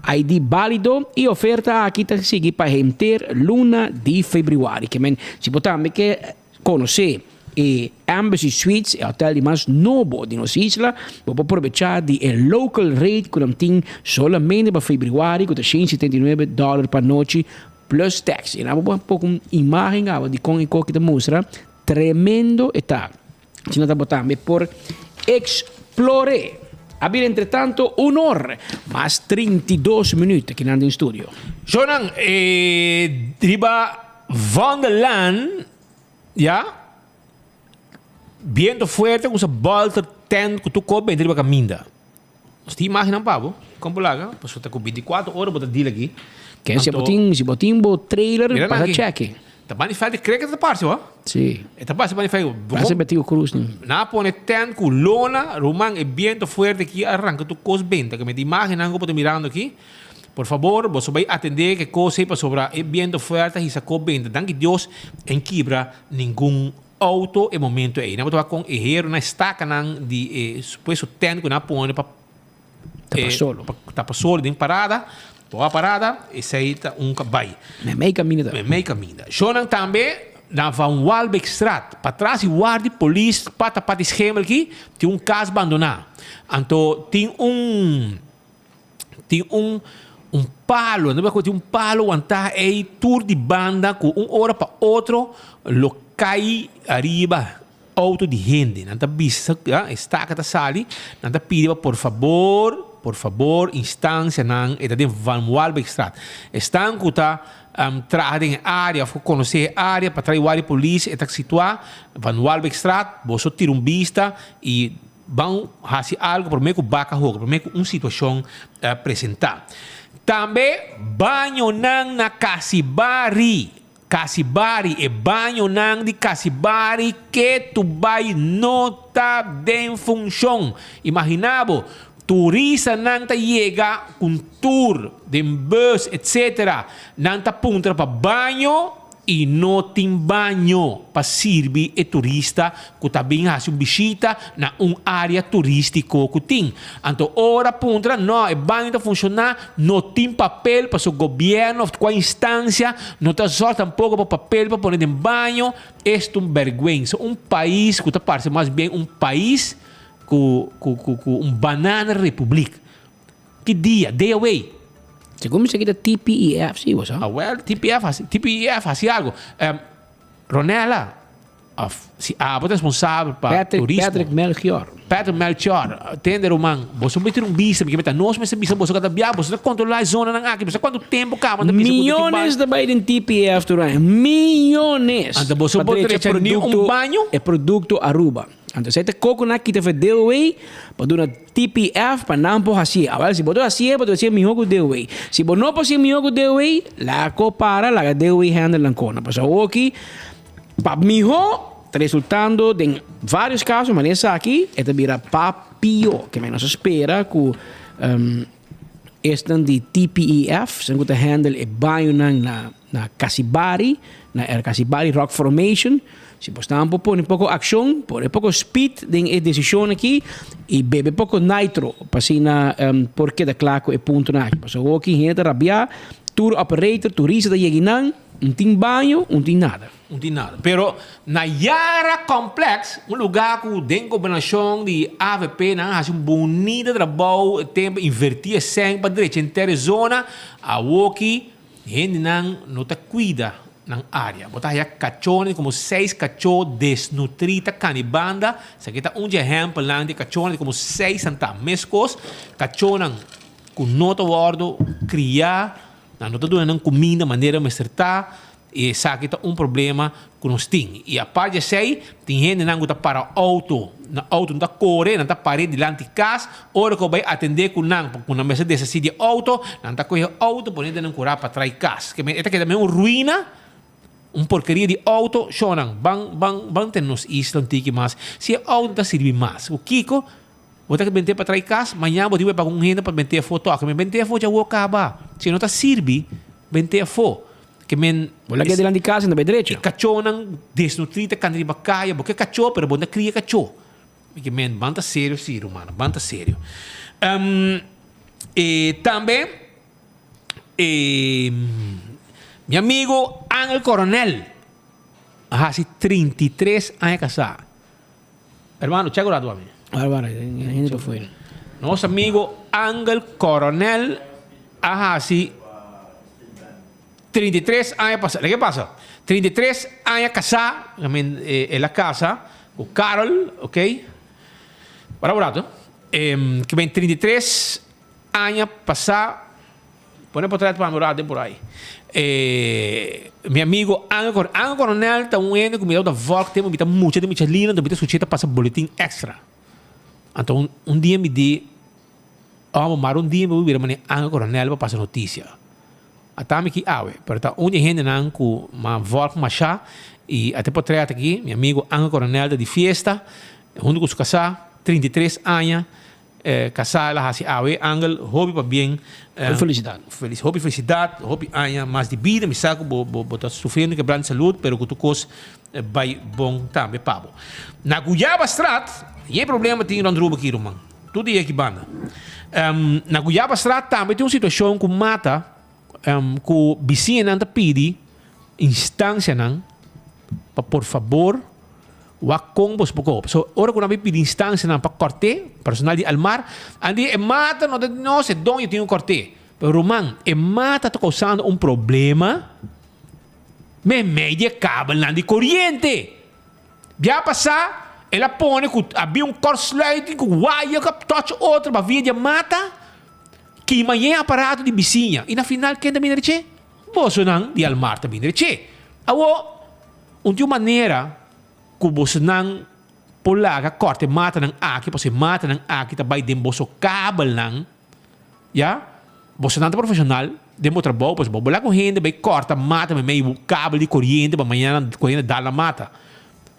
ID balido y oferta aki ta sigui pa henter luna di februari. Ke men si bo tambe ke conoce e Embassy Suites, e hotel di mas nobo di nos isla, bo por probecha di e local rate cu nan tin solamente pa februari cu ta 179 dollar pa nochi plus tax. Y nan bo por poko un imagen awe di con e koki ta mustra. Tremendo e ta. Asina ta bo tambe por explor'é. A bira entretanto un or mas 32 minuut akinan den studio. Shownan e riba Vondellaan ya biento fuerte ku sa bolter tent ku tur kos benta riba kaminda. Nos tin imagennan pa bo, kon bo laga, pasobra ta ku bintikuater ora bo ta deal aki. Ken si bo tin, si bo tin bo trailer, pasa cheke. Ta bani fèlt di krek e ta parse ho. Si. E ta parse bani fèlt. Parse Betico Cruz ni. Nan a pone tent ku lona, ruman e biento fuerte aki a ranka tur kos benta. Ke mete imagennan ku bo ta mirando aki. Por fabor, boso bai atendé ke kos ei pasobra e biento fuerte a hisa kos benta. Danki Dios en kibra ningun Auto e momento ei. Nan bo ta wak kon e hero nan e stakanan di e supuesto tent ku nan a pone pa Tapa solo. Pa tapa solo den parada. Bo a parada, esei ta un kabai. Meimei kaminda ta. Meimei kaminda. Shownan tambe na Van Walbeekstraat. Patras di wardi polis pata pati schemel aki tin un kas bandoná. Anto tin un. Tin un un palo, no tin un palo wantá ei tur di banda ku un ora pa otro lo kai ariba outo di hende. Nan ta bisa, e staka ta sali, nan ta pidi pa por fabor, por fabor instansianan, e ta den Van Walbeekstraat. Esnan ku ta traha den e área òf ku konosé e área pa trae wari polis, e ta situá Van Walbeekstraat, boso tira un bista i Ban hasi algu promé ku baka hoga, promé ku un situashon presentá. Tambe bañonan na Kasibari, Kasibari, e bañonan di Kasibari ketu bai no ta den funshon. Imaginá bo, turistanan ta yega ku un tur, den bus, etsetera, nan ta puntra pa baño, I no tin baño pa sirbi e turista ku ta bin hasi un bishita na un área turístiko ku tin. Anto ora puntra, no, e baño ta funshoná, no tin papel pasobra gobièrnu òf kua instansia no ta zòrg tampoko pa papel pa pone den baño. Es ta un bèrgwensa. Un pais ku ta parse mas bien un pais ku ku un banana republiek. Ki dia? Day away. Segun mi sa kita TPEF si bo sa. Ah wel, TPF hasi, TPEF hasi algo. Um, Ronella, of si abo ta responsabel pa Patrick, turismo. Patrick Melchior. Patrick Melchior, tende ruman, boso mester un bista, mi ta nos mester bisa boso kada bia, boso ta controla e zona nan aki, boso kuantu tempo kaba ta bisa ku ta tin Millones ta bai den TPF tur aña. Millones. Anto boso Pa por drecha drecha ni un producto- baño? E producto Aruba. Anto esei ta koko nan a kita for DOW pa duna TPF pa nan por hasié. Awel si bo ta hasié bo ta hasié mihó ku DOW. Si bo no por hasié mihó ku DOW, laga ko para, laga DOW handle nan kona. Pasobra awoki pa mihó ta resultando den vários kaso manera esaki e ta bira pa pió. Ke men nos a spera ku esnan di TPEF, esnan ku ta handle e bañonan na Na Casibari, na El Casibari Rock Formation, si bo stan por pone poko akshon, pone poko speed den e desishon aki i bebe poko nitro pa asina por keda kla ku e puntonan aki. Pasobra hopi hende ta rabiá, tour operator, turista ta yega einan. Un tin baño, un tin nada. Un tin nada. Pero na Yara Complex, un lugar cu den gobernacion di avp nan a haci un bunita trabou, e tempo inverti e cen pa drecha henter e zona, awoki hendenan no ta cuida nan area. Bo ta haya cachonan como seis cacho desnutri ta cani banda, esaki ta un di ehempelnan di cachonan di como seis nan ta. Mescos cachonan cu no ta wordo cria. Nan no ta duna nan kuminda manera mester ta i esaki ta un problema ku nos tin. I apart di esei, tin hendenan ku ta para outo, nan outo no ta kore, nan ta par'é dilanti kas, ora ku bo bai atendé ku nan ku nan mester deshasí di e outo, nan ta kohe e outo pone den nan kurá pa trai kas. Ke men e ta keda men un ruina, un porkeria di outo, shownan, ban ban ban tene nos isla un tiki mas, si e outo ta sirbi mas, ku kiko? Bo ta bent'é pa trai kas, mañan bo tin bai paga un hende pa bent'é afó tòg. Ke men bent'é afó dja wou kaba. Si no ta sirbi, bent'é afó. Ke men. Bo laga dilanti kas i no bai drecha. E kachónan desnutrí ta kanta riba kaya. Bo ke kachó, pero bo no ta kria kachó. Ke men ban ta serio si, rumannan, ban ta serio. E tambe e mi amigo Angel Coronel a hasi 33 aña kasá. Hermano, check un rato pa mi. Wara, wara, hende pa fuera. Nos amigo Angel Coronel a hasi 33 aña pasá. Ke pasa? 33 aña kasá, I mean, el a kasa ku Carol, ok. Wara un rato. Ke men 33 aña pasá. Pone potret pa mi un rato por ahí. Eh, mi amigo Angel Coronel. Angel Coronel ta un hende ku mi ta volg tempo mi ta mucha di mucha lina, mi ta skucha ta pasa boletin extra. Anto un, un dia mi di, oh, maar un dia mi bira mane Angel Coronel pa pasa noticia. Ata mi ki awe, pero ta un di hendenan ku m'a volg masha i ate potret aki, mi amigo Angel Coronel ta di fiesta, hunto ku su kasá, 33 aña. Kasá el a hasi awe Angel hopi pabien. Hopi felisidat. Felis hopi felisidat hopi aña mas di bida mi sa ku bo bo ta sufriendo kebran di salud pero ku tur kos bai bon tambe pa bo. Na Guyabastraat e problema tin rond Ruba aki ruman tur dia aki banda na Guyabastraat tambe tin un situashon ku mata ku bisiñanan ta pidi instansianan pa por fabor Wak kon bos por koop. So, ora ku nan bai pidi instansianan pa kòrt'é, personal di Almar, a di e mata no ta di nos, e doño tin ku kòrt'é. Pero ruman, e mata ta kousando un problema meimei di e kabelnan di koriente. Bia pasá el a pone ku a bin un kòrtsluiting ku waya ku a touch otro pa via di e mata kima yen aparato di bisiña. I na final ken ta bini richi? Bosonan di Almar ta bini richi. Awor. Un di un manera ku bosonan por laga kòrta e matanan aki, pasobra e matanan aki ta bai den boso kabelnan, ya, bosonan ta profeshonal den bo trabou, pasobra bo por laga un hende bai kòrta mata meimei bo kabel di koriente pa mañana koriente dal na mata.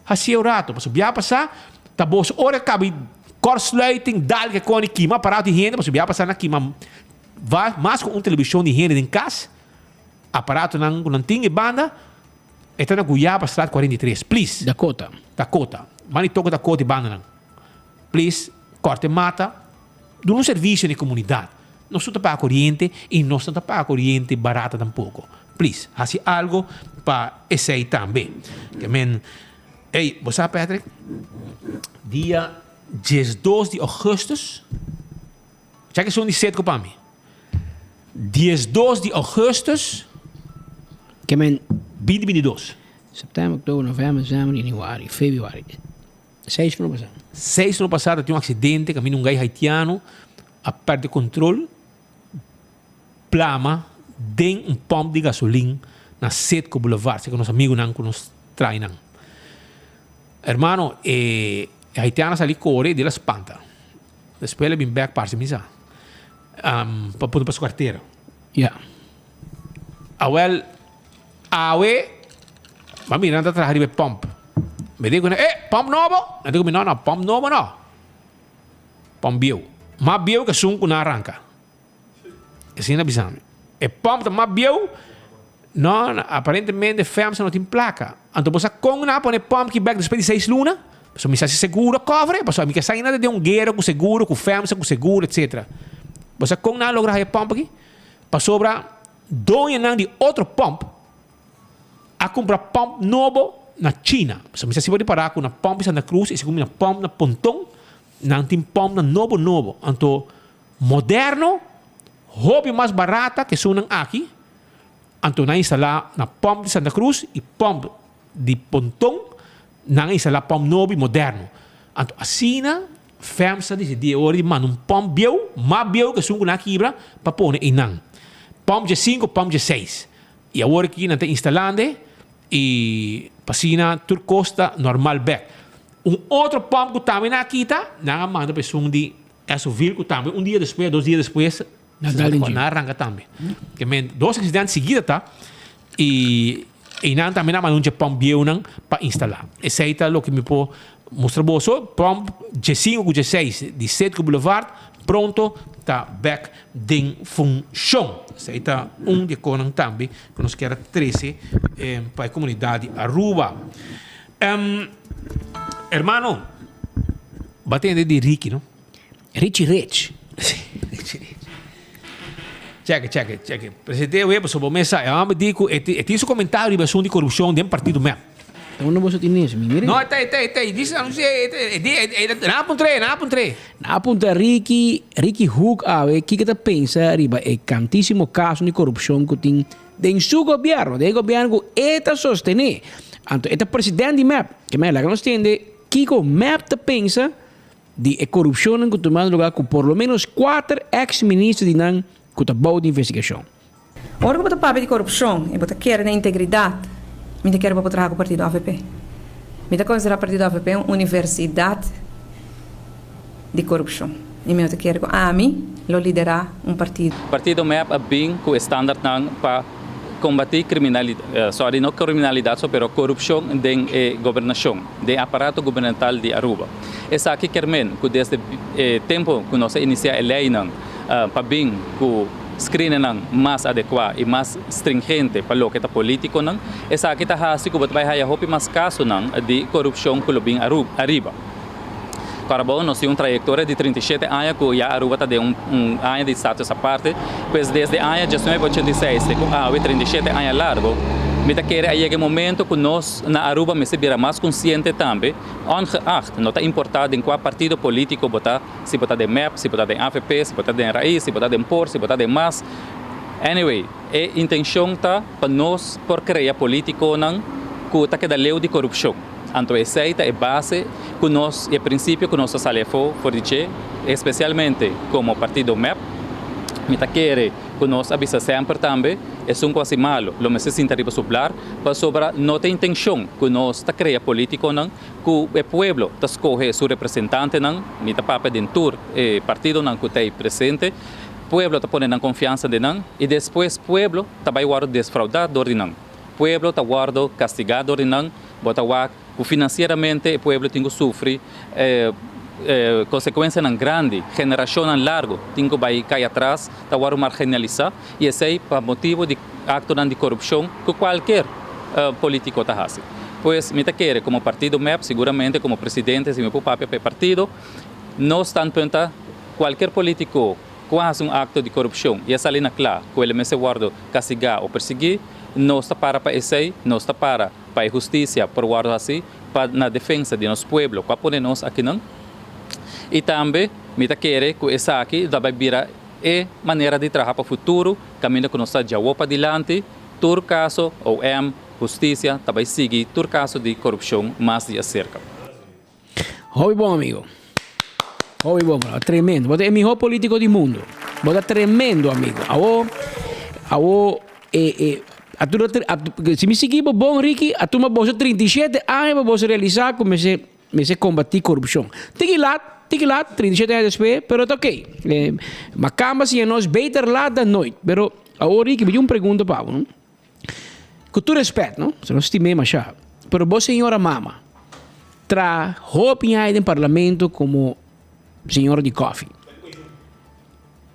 Hasié un rato, pasobra bia pasá ta boso ora e kaba di kòrtsluiting dal ke kòne kima aparato di hende, pasobra bia pasá nan kima mas ku un televishon di hende den kas, aparatonan ku nan tin e banda. E ta na Guyabastraat 43. Please. Dakota. Dakota. Mani toka Dakota i bandanan. Please, korte mata. Duna un servisio na e komunidat. Nos no ta paga koriente i nos no ta paga koriente barata tampoko. Please, hasi algo pa esei tambe. Ke men, ey, bo sa Patrick, dia 12 di augustus, Chak esun di Setco pa mi. 12 di augustus. Ke men. 2022. September, oktober, november, december, januari, februari. Seis luna pasá. Seis luna pasá ta tin un aksidente kaminda un gai haitiano a pèrdè kontrol plama den un pòmp di gasolin na Setco Boulevard, serka nos amigunan ku nos trae nan. Hermano, e haitiano a sali kore i dil a spanta. Despues el a bin bek parse mi sa pa pone pa su kartera. Ya. Awel, awe m'a mira nan ta traha riba e pòmp. Mi di ku nan, e, pòmp nobo? Nan di ku mi, no, no, pòmp nobo no. Pòmp bieu. Mas bieu ku esun ku nan a ranka. Asina a bisa mi. E pòmp ta mas bieu. No, aparentemente FEMSA no tin plaka. Anto bo sa kon nan a pone e pòmp ki bèk despues di seis luna? Pasobra mi sa si seguro a kòver e, pasobra mi ke sa ainda den un guera ku seguro, ku FEMSA, ku seguro, etcetera. Bo sa kon nan a logra haya e pòmp aki? Pasobra doñonan di otro pòmp. A kumpra pòmp nobo na China. So mi sa si bo ripará ku na pòmp di Santa Cruz i segun mi na pòmp na Ponton, nan tin pòmpnan nobo nobo. Anto moderno, hopi mas barata ku esunnan aki. Anto nan instalá na pòmp di Santa Cruz i pòmp di Ponton, nan a instalá pòmp nobo i moderno. Anto asina FEMSA disidí e ora di manda un pòmp bieu, mas bieu ku esun ku nan a kibra, pa pone einan. Pòmp dje sinku, pòmp dje seis. I awor aki nan ta instalando i pa asina tur kos ta normal bek. Un otro pòmp ku tambe nan a kita, nan a manda pa esun di Esoville ku tambe un dia despues, dos dia despues, nan a ranka tambe. Ke men dos aksident seguida ta i einan tambe nan a manda un dje pòmp bieunan pa instalá. Esei ta loke mi por mustra boso. Pòmp dje sinku ku dje seis di Cedco Boulevard pronto ta bek den funshon. Esei ta un di e konan tambe ku nos kier a trese pa e komunidat di Aruba. Hermano, bo a tende di Ricky, no? Richie Rich. Richie Rich. Cheke, cheke, cheke. Presidente Weber, pasobra bo mes sa, e homber di ku e tin su komentario riba asuntu di korupshon den partido mep. Ta unda boso tin eso? Mi mira. No, e ta, e ta, e ta. E dice, no sé, e di, e, e, nan a puntr'é, nan a puntr'é. Nan a puntra Ricky, Ricky Hoek awe kiko ta pensa riba e kantísimo kaso di korupshon ku tin den su gobièrnu, den e gobièrnu ku e ta sostené. Anto e ta president di mep. Ke men laga nos tende kiko mep ta pensa di e korupshonnan ku tumando lugá ku por lo ménos kuater eks minister di nan ku ta bou di investigashon. Ora ku bo ta papia di korupshon i bo ta kere na integridat, mi ta kere pa bo traha ku partido avp. Mi ta konsiderá partido avp un universidat di korupshon i mi no ta kere ku ami lo liderá un partido. Partido mep a bin ku e standaardnan pa kombatí kriminalidat, sorry no kriminalidat so pero korupshon den e gobernashon, den e aparato gubernamental di Aruba. Esaki kier men ku desde e tempu ku nos a inisiá e leinan pa bin ku screenennan mas adecua y mas stringente pa loke ta politiconan, esaki ta haci cu bo ta bay haya hopi mas casonan di corupcion cu lo bin ariba. Para bo, nos tin un trayectoria di 37 aña cu ya Aruba ta den un un aña di status aparte, pues desde aña 1986 te cu awe, 37 aña largo, mi ta kere a yega e momento cu nos na Aruba mester bira mas consciente tambe, ongeacht, no ta importa den cua partido politico bo ta, Si bo ta den mep, si bo ta den avp, si bo ta den Raiz, si bo ta den por, si bo ta den mas. Anyway, e intencion ta pa nos por crea politiconan cu ta keda leu di corupcion. Anto esey ta e base cu nos, e principio cu nos ta sali afo for di dje, especialmente como partido mep. Mi ta kere cu nos a bisa semper tambe, esun cu haci malo lo mester sinta riba su blar, pasobra no ta intencion cu nos ta crea politiconan Ku e pueblo ta skohe su representantenan, mi ta papia den tur e partidonan ku ta ei presente, pueblo ta pone nan konfiansa den nan i despues pueblo ta bai wòrdu desfraudá dor di nan. Pueblo ta wòrdu kastigá dor di nan, bo ta wak ku finansieramente e pueblo tin ku sufri konsekuensianan grandi, generashonnan largu tin ku bai kai atras, ta wòrdu marginalisá i esei pa motibu di aktonan di korupshon ku kualker polítiko ta hasi. Pues mi ta kere komo partido mep, siguramente komo presidente si mi por papia pa e partido, nos standpunt ta kualker polítiko ku a hasi un akto di korupshon i a sali na kla ku el mester wòrdu kastigá o persiguí, nos ta para pa esei, nos ta para pa e hustisia por wòrdu hasi pa na defensa di nos pueblo ku a pone nos akinan. I tambe mi ta kere ku esaki ta bai bira e manera di traha pa futuro kaminda ku nos ta djawo padilanti tur kaso OM, Husticia ta bay sigui tur caso di corupcion mas di acerca. Hopi bon amigo. Hopi bon bro. Tremendo. Bo ta e miho politico di mundo. Bo ta tremendo amigo. Awo awo e e a tur a si mi sigui bo bon Ricky a tuma boso 37 aña pa boso realisa cu mester mester combati corupcion. Tiki laat tiki laat 37 aña despues pero ta ok. Macamba siña nos beter laat dan nooit. Pero awo Ricky mi tin un pregunta pa bo no. Ku tur respet no, se nos stim'é mashá, pero bo señora mama tra hopi aña den parlamento komo señora di kòfi.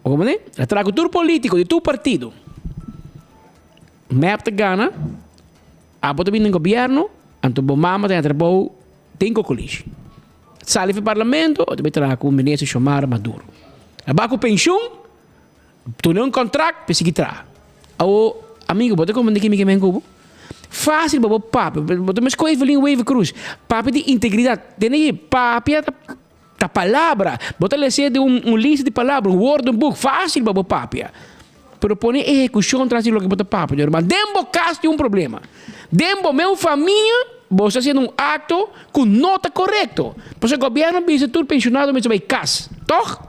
Bo komprendé? El a traha ku tur polítiko di tur partido. Mep ta gana, abo ta bini den gobièrnu, anto bo mama ta haña trabou den Kokolishi. Sali for parlamento, bo ta bai traha ku minister Xiomara Maduro. A bai ku penshun. Tune un contract pe sigui traha. Awo, amigo, bo ta comprende ki mi ke men ku bo? Fásil pa bo papia. Bo ta meskos Evelyn Wever Croes. Papia di integridat. Tene ei, papia ta ta palabra. Bo ta lese den un un lista di palabra, un woordenboek. Fásil pa bo papia. Pero pone ehekushon tras di loke bo ta papia, mi hermano. Den bo kas tin un problema. Den bo meu famia bo sta hasiendo un akto ku no ta korekto. Pasobra gobièrnu bisa tur penshonado mester bai kas, tòg?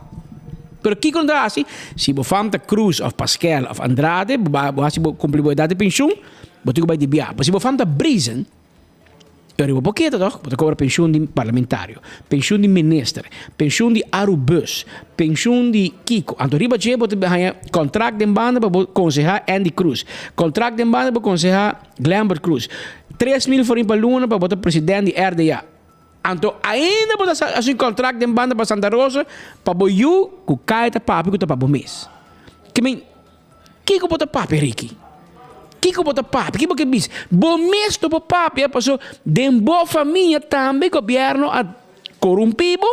Pero kiko nan ta hasi? Si bo fam ta Cruz òf Paskel òf Andrade, bo bai bo hasi bo kumpli bo edat di penshun, bo tin ku bai di biaha. Pero si bo fam ta Briesen, Pero riba bo keda toch, bo ta kobra penshun di parlamentario, penshun di minister, penshun di Arubus, penshun di kiko. Anto riba dje bo ta haña kontrakt den banda pa bo konsehá Andy Cruz, kontrakt den banda pa bo konsehá Glenbert Cruz, 3000 florin pa luna pa bo ta president di RDA. Anto ainda bo ta hasi un kontrakt den banda pa Santa Rosa pa bo yu ku kai ta papia ku ta pa bo mes. Ke men. Kiko bo ta papia, Ricky? Kiko bo ta papia? Kiko bo ke bisa? Bo mes no por papia paso den bo famia tambe gobierno a corumpi bo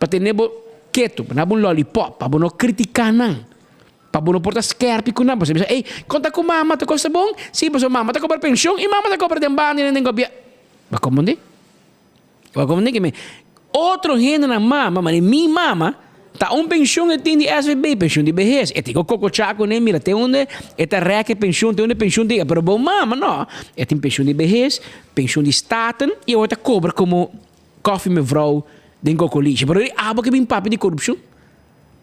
pa tene bo ketu, pa na bo un lollipop, pa bo no critica nan, pa bo no por ta skerpi cu nan. Pasobra bisa, ey, conta cu mama ta cosa bon? Si, pasobra mama ta cobra pension y mama ta cobra den banda den gobierno. Bo a comprende? Bo comprende ke mi otro hendenan mama, mane mi mama ta un penshon e tin di SVB, penshon di behes. E tin ku kokochá kuné, mira te unda e ta rèk e penshon, te unda e penshon ta yega. Pero bo mama no, e tin penshon di behes, penshon di Staten i awor ta kobra komo kòfi mevrouw den Kokolishi. Pero abo ke bin papia di korupshon?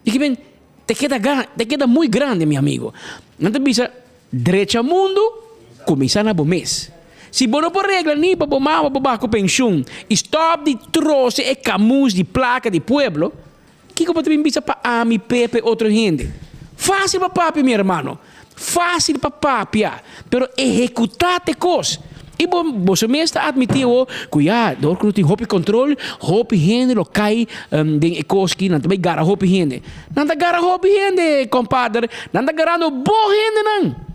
Di ke bin te keda gran, te keda muy grande mi amigo. Nan ta bisa drecha mundu kuminsá na bo mes. Si bo no por regla ni pa bo mama bo baha ku penshun i stòp di trose e kamus di plaka di pueblo, kiko bo ta bin bisa pa ami, Pepe, otro hende? Fásil pa papia mi hermano, fásil pa papia, pero ehekutá te kos. I bo boso mes ta atmití awor ku ya, dor ku no tin hopi kontrol, hopi hende lo kai den e kos aki, nan ta bai gara hopi hende. Nan ta gara hopi hende, kompader, nan ta garando bo hendenan.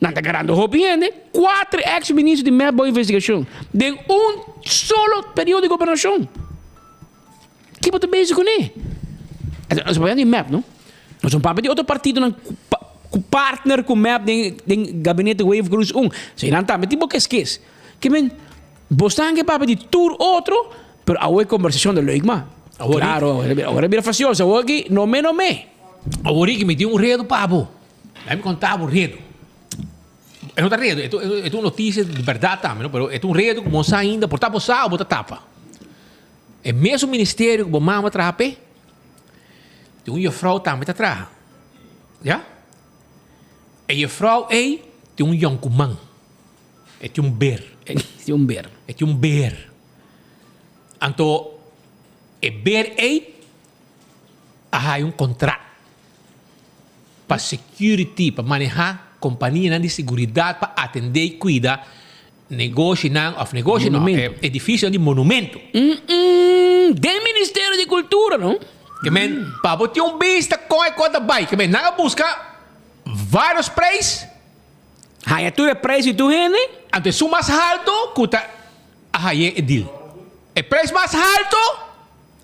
Nan ta garando hopi hende, kuater eks minister di mep bou investigashon den un solo periodo di gobernashon. Ki bo ta bezig kuné? Nos papia di mep no. Nos no papia di otro partidonan ku partner ku mep den den gabinete Wever Croes un. Si nan tambe tin bo keskes. Ke men bo stan ke papia di tur otro pero awo e kombersashon ta leuk ma. Klaro awor a bira fasioso awor aki no me no me. Awor Ricky mi tin un redo pa bo. Laat mi konta bo un redo. E no ta redo, e ta un notisia di bèrdat tambe, no? Pero e ta un redo ku bo no sa ainda, por ta bo sa o bo ta tapa. E mesun ministerio ku bo mama traha p'e, tin un jufrou tambe ta traha. Ya? E jufrou ei tin un yònkuman. E tin un ber. E tin un ber. E tin un ber. Anto e ber ei a haya un kontrakt. Pa security, pa maneha companianan di seguridad pa atende y cuida negoshinan of negoshi no, edificionan di monumento. Den Ministerio di Cultura no. Ke men pa bo tin un bista con e cos ta bay. Ke men nan a busca varios prijs. Haya tur e prijs di tur hende. Anto esun mas halto cu ta a haya e deal. E prijs mas halto.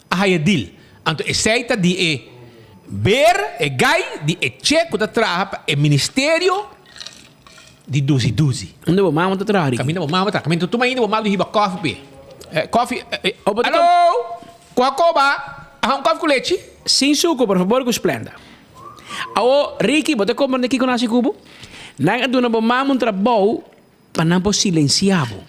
A haya deal. Anto esei ta di e ber, e gai di e che ku ta traha pa e ministerio di duzi duzi. Unda bo mama ta traha, Ricky? Kaminda bo mama ta traha. Kaminda tuma ainda bo mama di hiba kòfi p'e. Kòfi, Alo! Ku Jacoba, a haña un kòfi ku lechi? Sin suku, por fabor, ku Splenda. Awo, Ricky, bo ta komprende kiko nan hasi ku bo? Nan a duna bo mama un trabou Pa nan por silencia bo.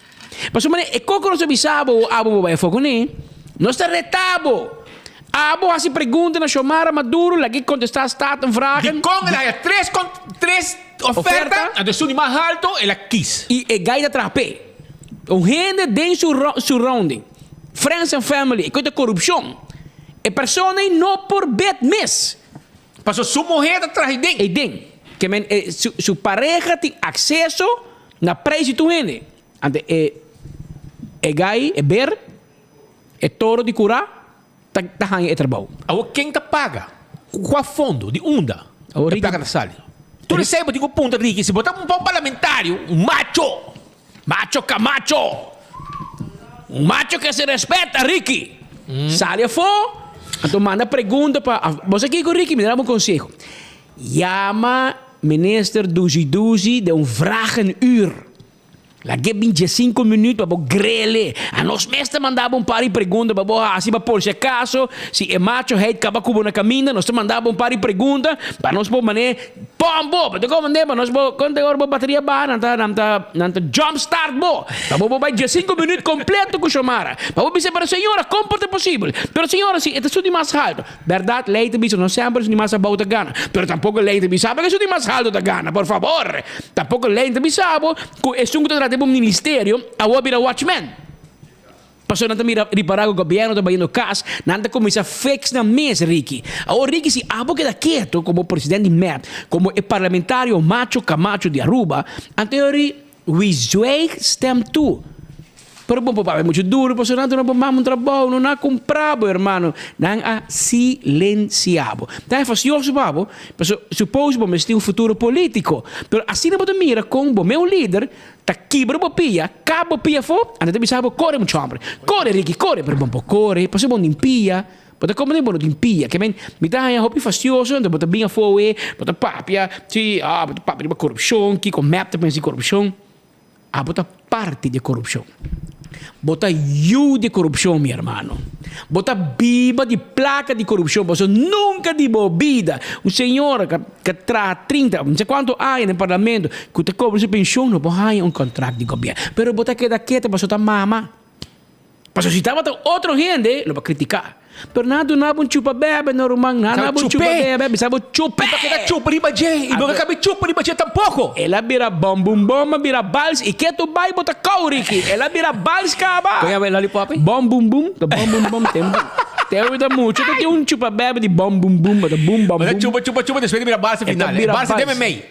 Pasobra manera e koko nos a bisa bo, abo bo bai afó kuné. Nos ta reta bo. Abo hasi pregunta na Xiomara Maduro, lag'é kontestá Statenvragen. Dikon el a haya tres kon tres oferta, anto esun di mas halto el a kis. I e gai ta traha p'e. Un hende den su surrounding, friends and family, e koe ta korupshon. E persona ei no por bet mes. Pasobra su muher ta traha ei den. Ei den. Ke men e su su pareha tin akseso na preis di tur hende. Ante e e gai, e ber, e toro di kurá ta ta haña e trabou. Awor ken ta paga? Ku kua fondo? Di unda e plaka ta sali? Tur esei bo tin ku puntra Ricky, si bo ta un bon parlamentario, un macho, macho kamacho, un macho ke se respeta Ricky, sali afó, anto manda pregunta pa, bo sa kiko Ricky, mi ta daba un konseho. Yama minister Duzi Duzi den un vragenuur. Lag'é bin diesinco minuut pa bo grel'é. Anos mes ta manda bo un par di pregunta pa bo hasi pa por si acaso si e macho heit caba cu bo na caminda nos ta manda bo un par di pregunta pa nos por man'é pom bo. Bo ta comprende? Pa nos por con te ora bo bateria baha nan ta nan ta nan ta jump start bo pa bo por bay diesinco minuut completo cu Xiomara. Pa bo bisa pero señora con por ta posibel? Pero señora si e ta su di mas halto. Berdad ley ta bisa no semper esun di mas abou ta gana, pero tampoco ley ta bisa bo ku esun di mas halto ta gana, por favor. Tampoco ley ta bisa bo ku esun ku ta trata bo ministerio awor bira watchman. Pasobra nan ta mira ripara ku gobierno ta bayendo kas, nan ta kuminsa fix nan mes, Ricky. Awor Ricky si abo keda keto komo president di mep, komo e parlamentario macho camacho di Aruba, anto yori Wie zwijgt, stemt toe. Pero bo por papia mucho duro pasobra nan ta no por mama un trabou, no nan a cumpra bo hermano, nan a silencia bo. Ta e fastioso pa bo, pasobra suppose bo mester tin un futuro politico, pero asina bo ta mira con bo meu lider ta kibra bo pia, kap bo pia afo, anto ta bisa bo core mucho hombre, core Ricky, core, pero bo no por core pasobra bo no tin pia. Bo ta komprende bo no tin pia. Ke men, mi ta haña hopi fastioso, anto bo ta bin afó awe, bo ta papia, si, ah, bo ta papia riba korupshon, kiko mep ta pensa di korupshon. Abo ta parti di e korupshon. Bo ta yu di korupshon, mi hermano. Bo ta biba di plaka di korupshon, pasobra nunka di bo bida un señora ka ka traha trinta, no sé kuantu aña den parlamento, ku ta kobra su penshon, no por haña un kontrakt di gobièrnu. Pero bo ta keda ketu pasobra ta mama. Pasobra si tabata otro hende, lo bo a critica. Pero nan a duna bo un chupa bebe, no ruman. Nan a duna bo un chupa bebe, bisa bo chupe. I pa keda chupa riba dje, i bo ka kabi chupa riba dje tampoko. El a bira bom bum bom, a bira bals, i ketu bai bo ta kou, Ricky. El a bira bals kaba. Kon yama e lollipop ei? Bom bum bum, ta bom bum bum, tempu. Tempu ta mucho ta tin un chupa bebe di bom bum bum, bo ta bum bom Bo ta bum. chupa chupa chupa, despues ta bira bals E ta final. E bira bals ta bals. den meimei.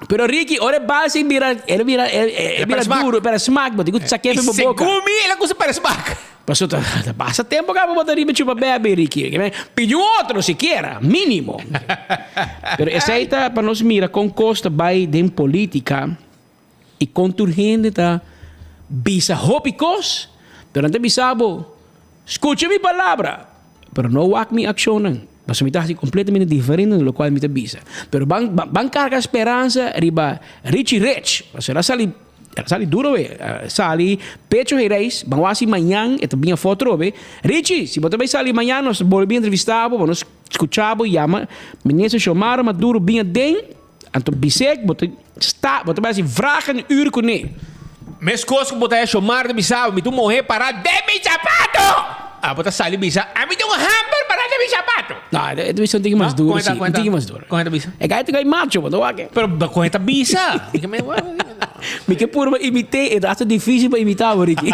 Pero Ricky, ora e bal si bira, el bira, el, el bira duro, pero smak, bo tin ku saké I bo boka. segun mi, el a kusa para smak. Paso ta, ta pasa tempo kaba bo ta riba chupa bebe, Ricky. Pidi un otro sikiera, minimo. Pero esei ta pa nos mira kon kos ta bai den politika i kon tur hende ta bisa hopi kos, pero nan ta bisa bo, skucha mi palabra. Pero no wak mi akshonnan, pasobra mi ta hasi kompletamente diferente di lokual mi ta bisa. Pero ban ban karga speransa riba Richie Rich, pasobra el a sali el a sali duro we, el a sali pecho hei reis, ban wak si mañan e ta bin afó atrobe. Richie, si bo ta bai sali mañan nos ta bolbe bin entrevista bo pa nos skucha bo yama Minister Xiomara Maduro bin aden, anto bis'é ku bo ta sta bo ta bai hasi vraag en uur kuné. Meskos ku bo ta haña Xiomara ta bisa bo, mi ta un muhé pará den mi zapato! Abo ta sali bisa, ami ta un hamber pará den mi zapato! No, e ta bisa un tiki mas duro si, un tiki mas duro. Kon e ta bisa? E gai ta gai macho, bo ta wak e. Pero kon e ta bisa? Mi ke purba imit'é, e ta hasta difisil pa imitá bo, Ricky.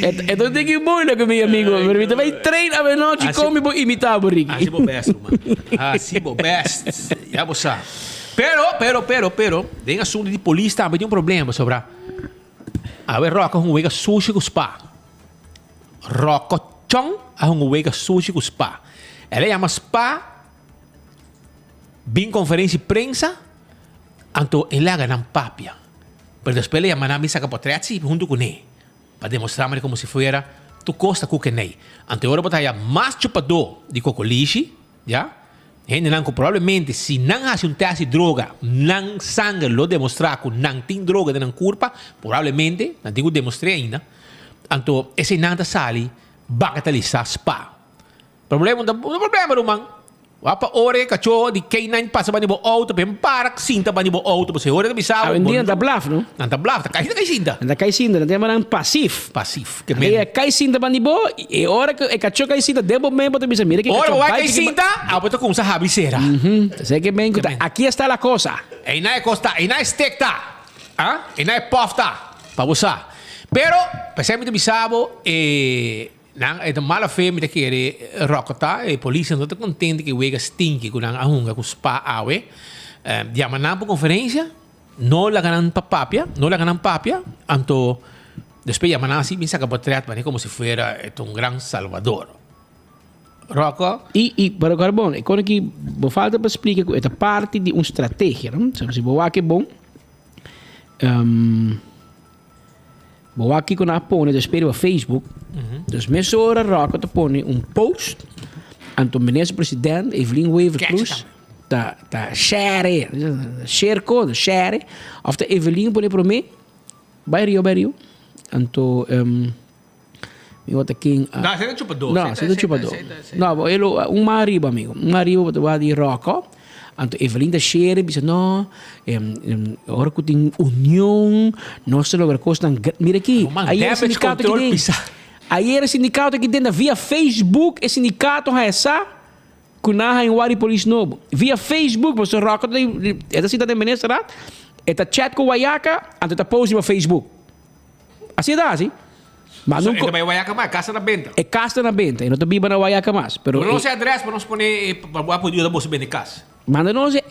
E ta un tiki moeilijk, mi amigo, pero mi ta bai train avenochi kon mi por imitá bo, Ricky. Hasi bo best, ruman. Hasi bo best. Ya bo sa. Pero, pero, pero, pero, den asunto di polis tambe tin un problema, pasobra awe Rocco a hunga wega sushi ku spa. Rocco Chong a hunga wega sushi ku spa. El a yama spa bin konferensia di prensa, anto el laga nan papia. Pero despues el a yama nan bin saka potret si huntu kuné. Pa demostrá manera komo si fuera tur kos ta ku kenei. Anto e ora bo ta haya mas chupadó di kokolishi, ya, hendenan ku probablemente si nan hasi un tèst di droga, nan sanger lo demostrá ku nan tin droga den nan kurpa, probablemente, nan tin ku demostr'é ainda. Anto eseinan ta sali bagatalisá spa. Problema no ta problema ruman. Wak pa ora e kacho di K9 pasa banda di bo auto, ben para sinta banda di bo auto, pasobra e ora ta bisa bo. Awendia nan ta blaf, no? Nan ta blaf, ta kai sinta kai sinta. Nan ta kai sinta, nan ta yama nan pasif. Pasif. Ke men. E kai sinta banda di bo, e ora ku e kacho kai sinta den bo men bo ta bisa mira ke kacho Ora bo bai bai kai sinta, abo ta kumsa habri sera. Esei ke men ku ta, aki esta la cosa. Einan e kos ta, einan e stek ta, ah, einan e pòf ta, pa bo sa. Pero, p'esei mi ta bisa bo, e. Nan e ta mala fe mi ta kere Rocco ta e polisnan no ta contento ku e wega stinky ku nan a hunga ku spa awe. Yama nan pa conferencia no laga nan pa papia no laga nan papia anto despues yama nan asi bin saca potret manera como si fuera e ta un gran salvador. Rocco. I i pero Carbon e kon aki bo falta pa splika ku e ta parti di un strategia no si bo wak e bon. Bo wak kiko nan a pone despues riba Facebook. Dus mesora Rocco ta pone un post. Anto minister president Evelyn Wever Croes. ta ta share, share ko, share, of ta Evelyn pone promé, bai rio, bai rio. Anto mi wou ta ken a. No, esei ta chupadó. No, esei ta chupadó. No, e lo un mas ariba amigo, un mas ariba bo ta wak di Rocco. Anto Evelyn ta share bisa no, ora ku tin union nos ta logra kosnan gran. Mira aki, ayer e sindikato aki den, ayer e sindikato aki den ta via Facebook e sindikato haya sa ku nan haya un wari polis nobo. Via Facebook, pasobra Rocco ta e ta sinta den ministerraad, e ta chat ku Wayaka, anto e ta post riba Facebook. Asina ta hasi. Ma so, e ta bai Guayaca mas, e casa na benta. E casa ta na benta, e no ta biba na Guayaca mas. Pero Manda nos e adres pa nos pone pa bo por yuda boso bende cas. Manda nos e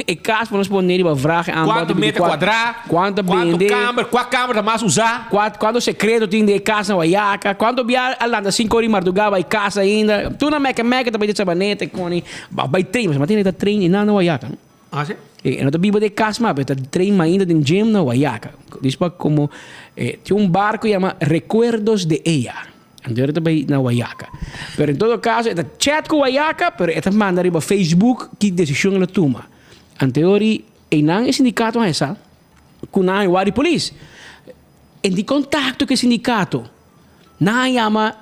e cas pa nos pone riba vraag en aanbod. Cuanto meter cuadra, Cuanto bende. Cuanto camber, cua camber ta mas usa. Cua cuanto secreto tin den e cas na Guayaca. Cuanto bia a lanta cinco ora di marduga bai casa ainda. Tur nan meke meke ta bai den Sabaneta y coni. Bai train, pasobra tin e ta train y nan na Guayaca. Ah, si? E no ta biba den kas mas, pero e ta train mainta den gym na Guayaca. Dis pa como tin un barco yama Recuerdos de Ella. Anto e ta bay na Guayaca. Pero en todo caso e ta chat cu Guayaca, pero e ta manda riba Facebook ki decision el a tuma. Anto e ori eynan e sindicato a hesa cu nan a wak di polis. En di contacto cu e sindicato, nan a yama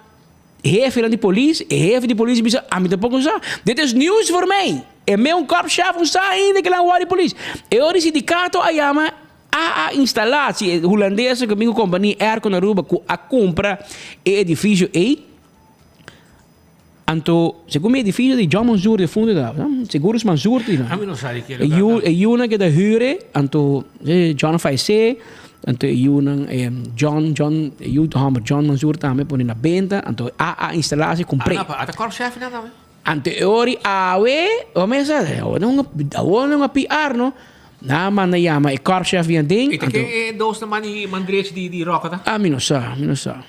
Hefenan di polis, e hefe di polis bisa, ami tampoco sa. Dit is nieuws voor mij. E meun korpschef no sa ainda ke nan wòrdu di polis. E ora di sindikato a yama AA Installatie, e hulandese ku bin ku kompania Airco na Aruba ku a kumpra e edifisio ei. Anto, segun mi edifisio di John Mansour de Fundo ta, Seguros Mansour ta. Ami no sa di ke E yu, e yunan ke ta hür anto John a fayesé. Anto e yunan John, John, e yu homber John Mansour tambe pone na benta, anto a a instalá si kumpr'é. Ah, ata korpschef nan tambe? Anto e ori awe, bo mester sa, awor nan awor nan a PR no, nan a manda yama e korpschef bien aden, I ta anto. ken e dos na man di man drechi di di Rocco ta? Ah, mi no sa, mi no sa,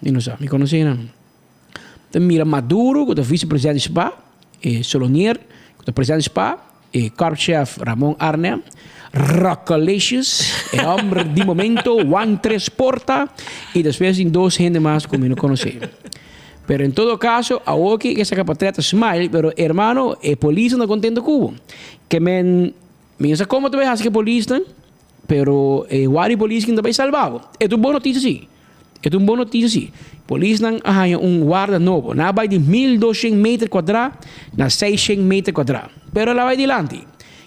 mi no sa, mi konosé nan. Ta mira Maduro ku ta vice-presidente di spa, e Solonier ku ta presidente di spa, E korpschef Ramon Arnhem, Rockalicious, e homber di momento, Juan Tres Porta, y despues tin dos hende mas cu mi no conoce. Pero en todo caso, awoki ke saca portret ta smile, pero hermano, e polisnan ta contento cu bo. Ke men, mi no sa como ta bay haci cu e polisnan, pero e guardia di polis ta bay salba bo. E ta un bon noticia si. E ta un bon noticia si. Polisnan a haña un warda nobo. Nan a bai di 1200 meter kuadrá na 600 meter kuadrá. Pero el a bai dilanti.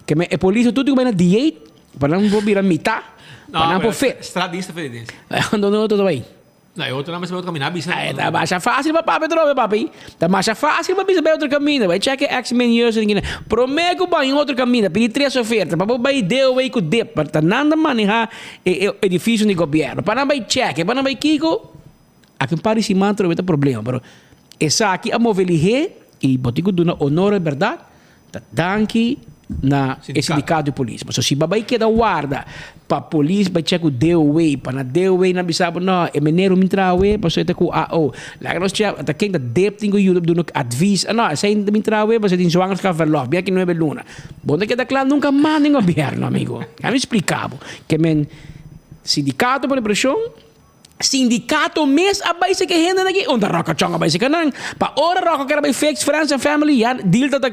Ke men e polisnan tur tin ku bai na dieet pa nan por bira mitá, pa nan por fit. Straat di esta diferencia. Donde otro ta bai? No, e otro nan mester bai otro kaminda. A bisa. E ta masha fácil pa papia trobe, papi. Ta masha fácil pa bisa bai otro kaminda. Bai check e X-Men years en kina. Promé ku bai otro kaminda, pidi tres oferta. Pa bo bai DOW ku dip. Pa ta nan ta manehá e edifisio di gobièrnu. Pa nan bai check, pa nan bai kiko. Aki un par di siman trobe ta problema. Pero esaki a move lihé i bo tin ku duna honor e bèrdat. Ta danki na e sindikato di polis. Pasobra si bo a bai keda warda pa polis bai check ku DOW, pa na DOW nan bisa bo no, e meneer un mintra awe pasobra e ta ku AO. Laga nos check, ta ken ta dep tin ku yuda duna advis. Ah no, esei ta mintra awe pasobra e tin zwangerschapsverlof, bia ki nuebe luna. Bo no ta keda kla nunka mas den gobièrnu, amigo. Laga mi splika bo. Ke men sindikato pone preshon. Sindicato mes a bai seke hendenan aki, unda Rocco Chong a bai seke nan. Pa ora Rocco ker a bai fix friends and family, ya deal ta ta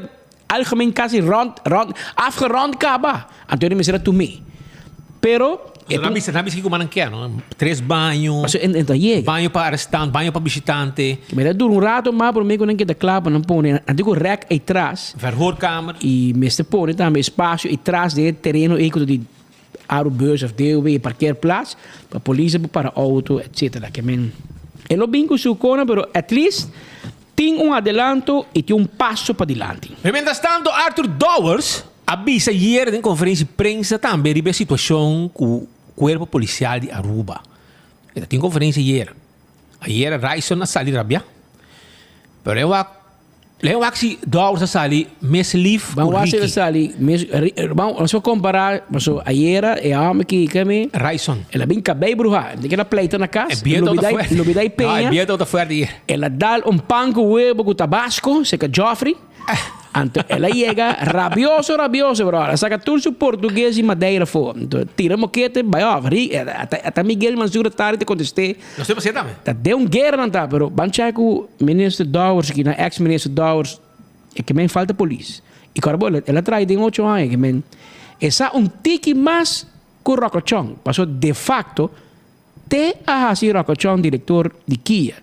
algemeen kasi rond, rond, afgerond kaba. Anto e mester a tum'é. Pero e Nan bisa, nan bisa kiko nan kier, no? Tres baño, Paso en, en ta yega. baño pa arestant, baño pa bishitante. Mi ta dura un rato mas prome ku nan keda kla pa nan pone, nan tin ku rek eitras. Verhoorkamer. I mester pone tambe espacio eitras den e tereno ei ku ta di Arubus of DOW parkeerplaats pa polis a por para auto etc. Ke men e lo bin ku su kona pero at least tin un adelanto y tin un paso padilanti. Pero mientras tanto Arthur Dowers a bisa ayer den conferencia di prensa tambe riba e situacion cu cuerpo policial di Aruba. E ta tin conferencia ayer. Ayer Ryson a sali rabia. Pero e wak Lei wak si Dowers a sali mes lief Ban ku wak si Ricky. sali mes ban nos por compara paso ayera e hòmber ki keme Ryson. El a bin kabei bruha el a pleita na kas E biento ta fuerte. lubida i No, e peña. biento ta fuerte ayer. El a dal un pan ku webo ku tabasco seka Joffrey. Anto el a yega rabioso rabioso bro. El a saka tur su portugues i Madeira afó. Anto tira mokete bai òf. Ata ata Miguel Mansur a tardi ta kontest'é. Nos tin pasé tambe. Ta den un guera nan ta, pero ban chek ku Minister Dowers aki, nan ex Minister Dowers, e ke men falta polis. I kòrda bo, el a traha den ocho aña, ke men e sa un tiki mas ku Rocco Chong, paso de facto te a hasi Rocco Chong direktor di kia.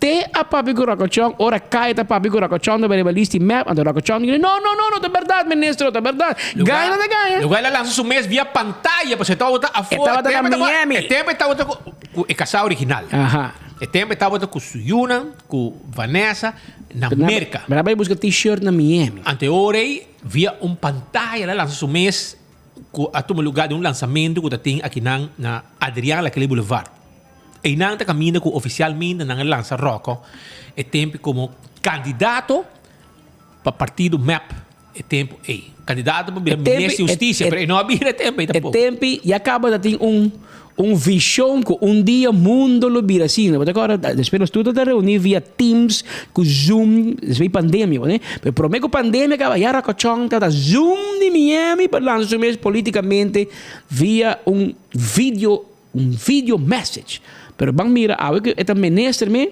Te a papia ku Rocco Chong, ora Kai ta papia ku Rocco Chong ta bai riba list di mep, anto Rocco Chong di no, no, no, no ta bèrdat ministro, ta bèrdat. Gaña ta gaña. Lugar el a lansa su mes via pantaya, pasobra e tabata afó. E tabata na Miami. E tempo e tabata ku e kasá original. Aha. E tempo e tabata ku su yunan, ku Vanessa, na Merka. Pero a bai buska t-shirt na Miami. Anto e ora ei, via un pantaya el a lansa su mes ku a tuma lugá den un lansamentu ku ta tin akinan na Adriaan Laclé Boulevard. Einan ta kaminda ku ofisialmente nan a lansa Rocco e tempu komo kandidato pa partido mep e tempu ei. Kandidato pa bira minister di hustisia, pero e no a bira e tempu ei tampoko. E tempu ya kaba ta tin un un vishon ku un dia mundo lo bira asina. Bo ta kòrda despues nos tur ta reuní via Teams ku Zoom despues di pandemia bo ne. Pero promé ku pandemia kaba ya Rocco Chong tabata Zoom di Miami pa lansa su mes politikamente via un video Un video message. Pero ban mira awe ku e ta minister me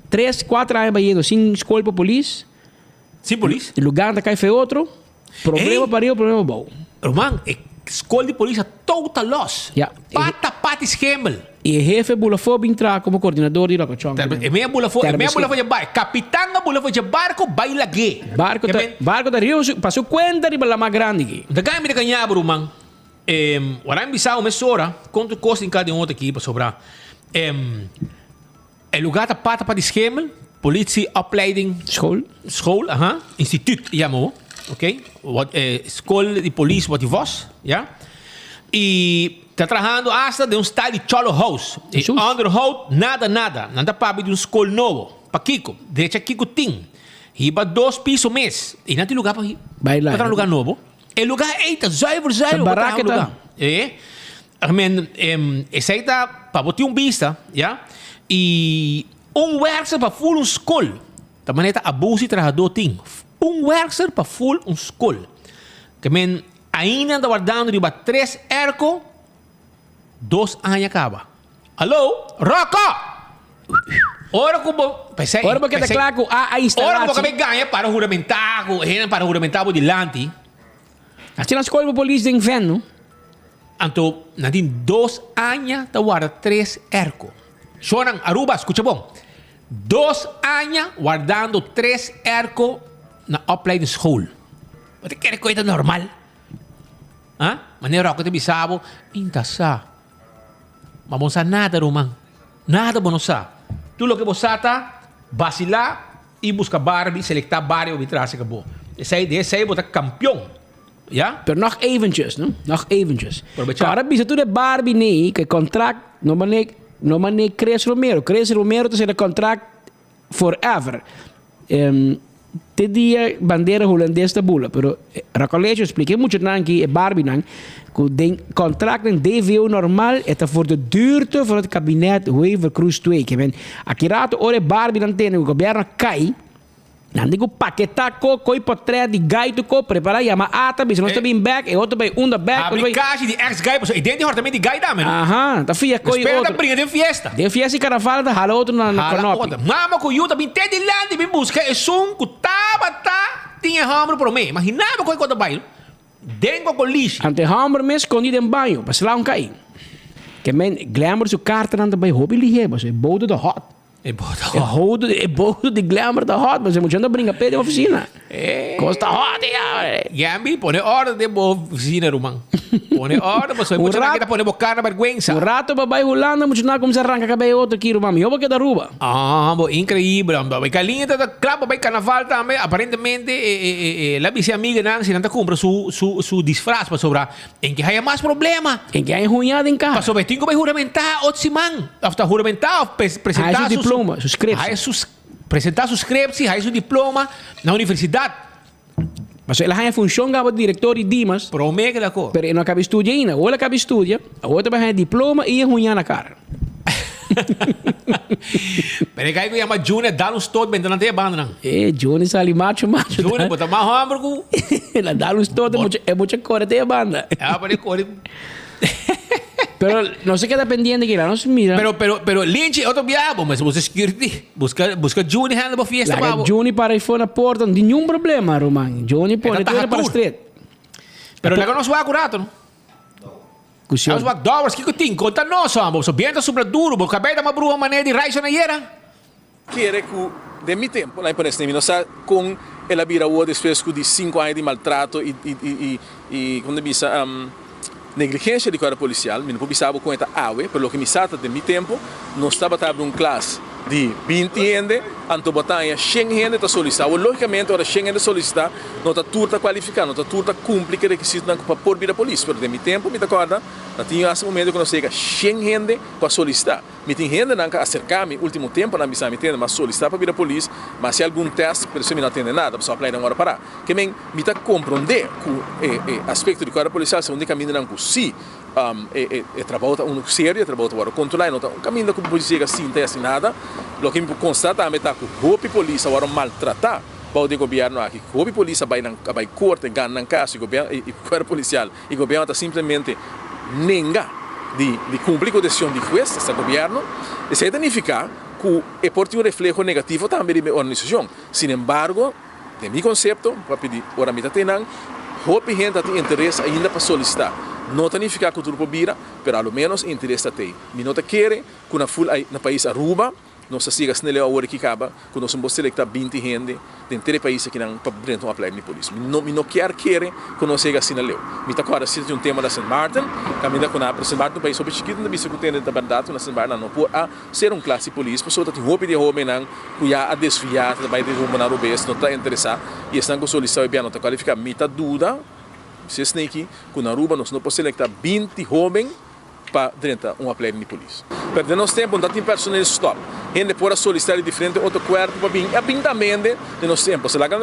tres kuater aña bayendo sin skol pa polis. Sin polis. Lugar ta kai fe otro. Problema pa riba problema pa bou. Ruman e skol di polis a total los. Ya. Pata pati schemel. I e hefe bula for bin traha komo koordinador di Rokochon. E me a bula for e me a bula for dje bar. Kapitan a bula for dje barko bai lag'é. Barko ta barko ta riba su pa su kuenta riba laman grandi aki. Ta gana mi ta kaña bo ruman. Ora mi bisa un mesora kon tur kos tin ka den otro aki pasobra e lugar ta pata pa di schemel, politie opleiding School. School, aha, instituut yama bo, ok, wat skol di polis wat di vos, ya. I ta trahando asta den un style di cholo house, e onderhoud nada nada, nan ta papia di un skol nobo, pakiko? Drecha kiko tin, hiba dos piso mes, i nan tin lugar pa pa traha un lugar nobo. E lugar ei ta zuiver zuiver Ta bo traha baraka un lugar. ta. E, I mean, em, esei ta pa bo tin un bista, ya. I un werkster pa ful un skol. Ta manera ta abuso di trahadó tin. Un werkster pa ful un skol. Ke men ainda nan ta wardando riba tres airco dos aña kaba. Hallo, Rocco! Ora ku bo, p'esei, Ora bo keda p'esei, kla ku a a ora instala ku bo si. kabe gaña para huramentá ku hende para huramentá bo dilanti. Asina skol bo polis den ven no. Anto nan tin dos aña ta warda tres airco. Shornan, Aruba, skucha bon. Dos aña wardando tres airco na opleidingsschool. Bo ta kere ku e ta normal? Ha? Manera Rocco ta bisa bo, mi ta sa. Ma bo no sa nada ruman. Nada bo no sa. Tur loke bo sa ta basilá i buska Barbie, selektá Barbie pa bin trase ka bo. Esei, den esei bo ta kampion. Ya? Pero nog eventjes, no? Nog eventjes. Probechá. Ora bisa tur e Barbie nei ku e kontrakt no mane no mane Chris Romero. Chris Romero ta sera kontrakt forever. Te dia bandera hulandes ta bula, pero Racolecho explica e muchanan aki, e Barbienan, cu den contract den DVO normal e ta voor de duurte van het kabinet Wever Croes 2. Ke men, aki rato ora e Barbienan tende cu gobierno a cay, nan tin cu paketa co, coy potret di gaito co, prepara, yama ata, bisa nos ta bin bek, e otro bay unda bek, otro Habri bay. kashi di ex gai pasobra e den di hortamento di gai dame no. Aha, ta fia coy Espera ta otro. bringa den fiesta. Den fiesta y carnaval ta hala otro na Hala konopi. otro. Mama cu yu ta bin te dilanti bin busca esun cu tabata tin e homber prome. Imagina bo con e cosa ta bay den cocolishi. Anto e homber mes scondi den baño pa sla un cay. Ke men Glamour su cartanan ta bay hopi lihe pasobra e bodo ta hot. E bodo E hodo, e bodo di Glamour ta hot, pasobra muchanan ta bringa p'e den oficina. Cos ta hot ya. Gambi, pone orde den bo oficina, ruman. Pone orde, pasobra Un muchanan rat- aki ta pone bo cara na bergüenza. Un rato pa bay Hulanda, muchanan a cuminsa ranca cabey otro aki, ruman. Mihor bo keda Aruba. Ah, bo increibel. Bo Carlinhos ta ta cla pa bay carnaval tambe. Aparentemente, e, e, e, e, la bisa e amiganan si nan ta cumpra su, su, su disfraz pasobra En ke haya mas problema. En ke haya huña den kaha. Pasobra e tin ku bai huramentá otro siman. Òf ta huramentá òf presentá Haya su diploma, su skrepsi. Haya su presentá su skrepsi, haya su diploma na universidat. Pasobra el a haya funshon kaba di direktor di Dimas. Promé ke la ko. Pero e no a kaba studia ainda. Awor el a kaba studia, awor ta bai haya diploma i e huña na kara. Pero e kai ku yama Juni a dal un stot benta nan te e bandanan. E Juni sali macho macho. Juni bo ta mas homber ku. El a dal un stot e mucha e mucha kore te e banda. Ya pero e kore. Pero nos a keda pendiente kila, nos mira. Pero, pero, pero, Linchi, otro biaha bo mester busca security. Busca, busca Juni handle bo fiesta Laga pa bo. Juni para ifo na porta, no tin niun problema, ruman. Juni pone ta tur para tur. street. Pero laga nos wak un rato, no? Kusion. Nos wak dòbers, kiko tin? Konta nos, homber. Bo biento a supla duro, bo kabei ta mas bruha manera di Ryson ayera. Kere ku den mi tempu, laat mi pone esei, mi no sa kon el a bira awor despues ku di sinku aña di maltrato i i i kon ta bisa negligensia di kuerpo polisial, mi no por bisa bo kon e ta awe, pero loke mi sa ta den mi tempu nos tabata abri un klas di binti hende, anto bo ta haña shen hende ta solisitá. Awor logikamente ora shen hende solisitá no ta tur ta kualifiká, no ta tur ta kumpli ku e rekisitonan pa por bira polis, pero den mi tempu mi ta kòrda na tin hasta momento ku nos yega shen hende ku a solisitá. Mi tin hendenan ka aserká mi último temponan bisa mi tende, m'a solisitá pa bira polis, m'a hasi algun tèst, pero esei mi no a tende nada, pasobra a playa den ora pará. Ke men, mi ta komprondé ku e e aspekto di kuerpo polisial ta un di kamindanan ku sí e e e trabou ta unu serio, e trabou ta wòrdu kontrolá, e no ta un kaminda ku bo por yega sinta i hasi nada. Loke mi por konstatá tambe ta ku hopi polis a wòrdu maltratá bou di e gobièrnu aki, ku hopi polis a bai nan a bai korte, gana nan kaso i gobièrnu i kuerpo polisial I gobierno ta simplemente nenga di di cumpli cu decision di hues, esta gobierno. Esey ta nifica cu e por tin un refleho negativo tambe riba e organisacion. Sin embargo, den mi concepto, papia di ora mi ta te nan, hopi hende ta tin interes ainda pa solicita. No ta nifica cu tur por bira, pero a lo menos e interes ta tey. Mi no ta kere cu na ful na pais Aruba, Nos ta siga asina leu awor aki kaba ku nos un por selektá binti hende den tur e pais akinan pa drenta un opleiding di polis. Mi no mi no kier kere ku nos yega asina leu. Mi ta kòrda si ta tin un tema na Sint Maarten, kaminda ku nan a Sint Maarten un pais hopi chikitu, nan ta bisa ku tende ta bèrdat ku na Sint Maarten nan no por a sera un klas di polis pasobra ta tin hopi di e hóbennan ku ya a desviá, ta bai den rumbonan robes, no ta interesá i esnan ku solisitá hopi bia no ta kualifiká. Mi ta duda, si esnan aki, ku na Aruba nos no por selektá binti hóben pa drenta un opleiding di polis. Pero den nos tempo no ta tin personeel stop. Hende por a solicita di diferente otro cuerpo pa bin y a bin tambe hende den nos tempo. So laga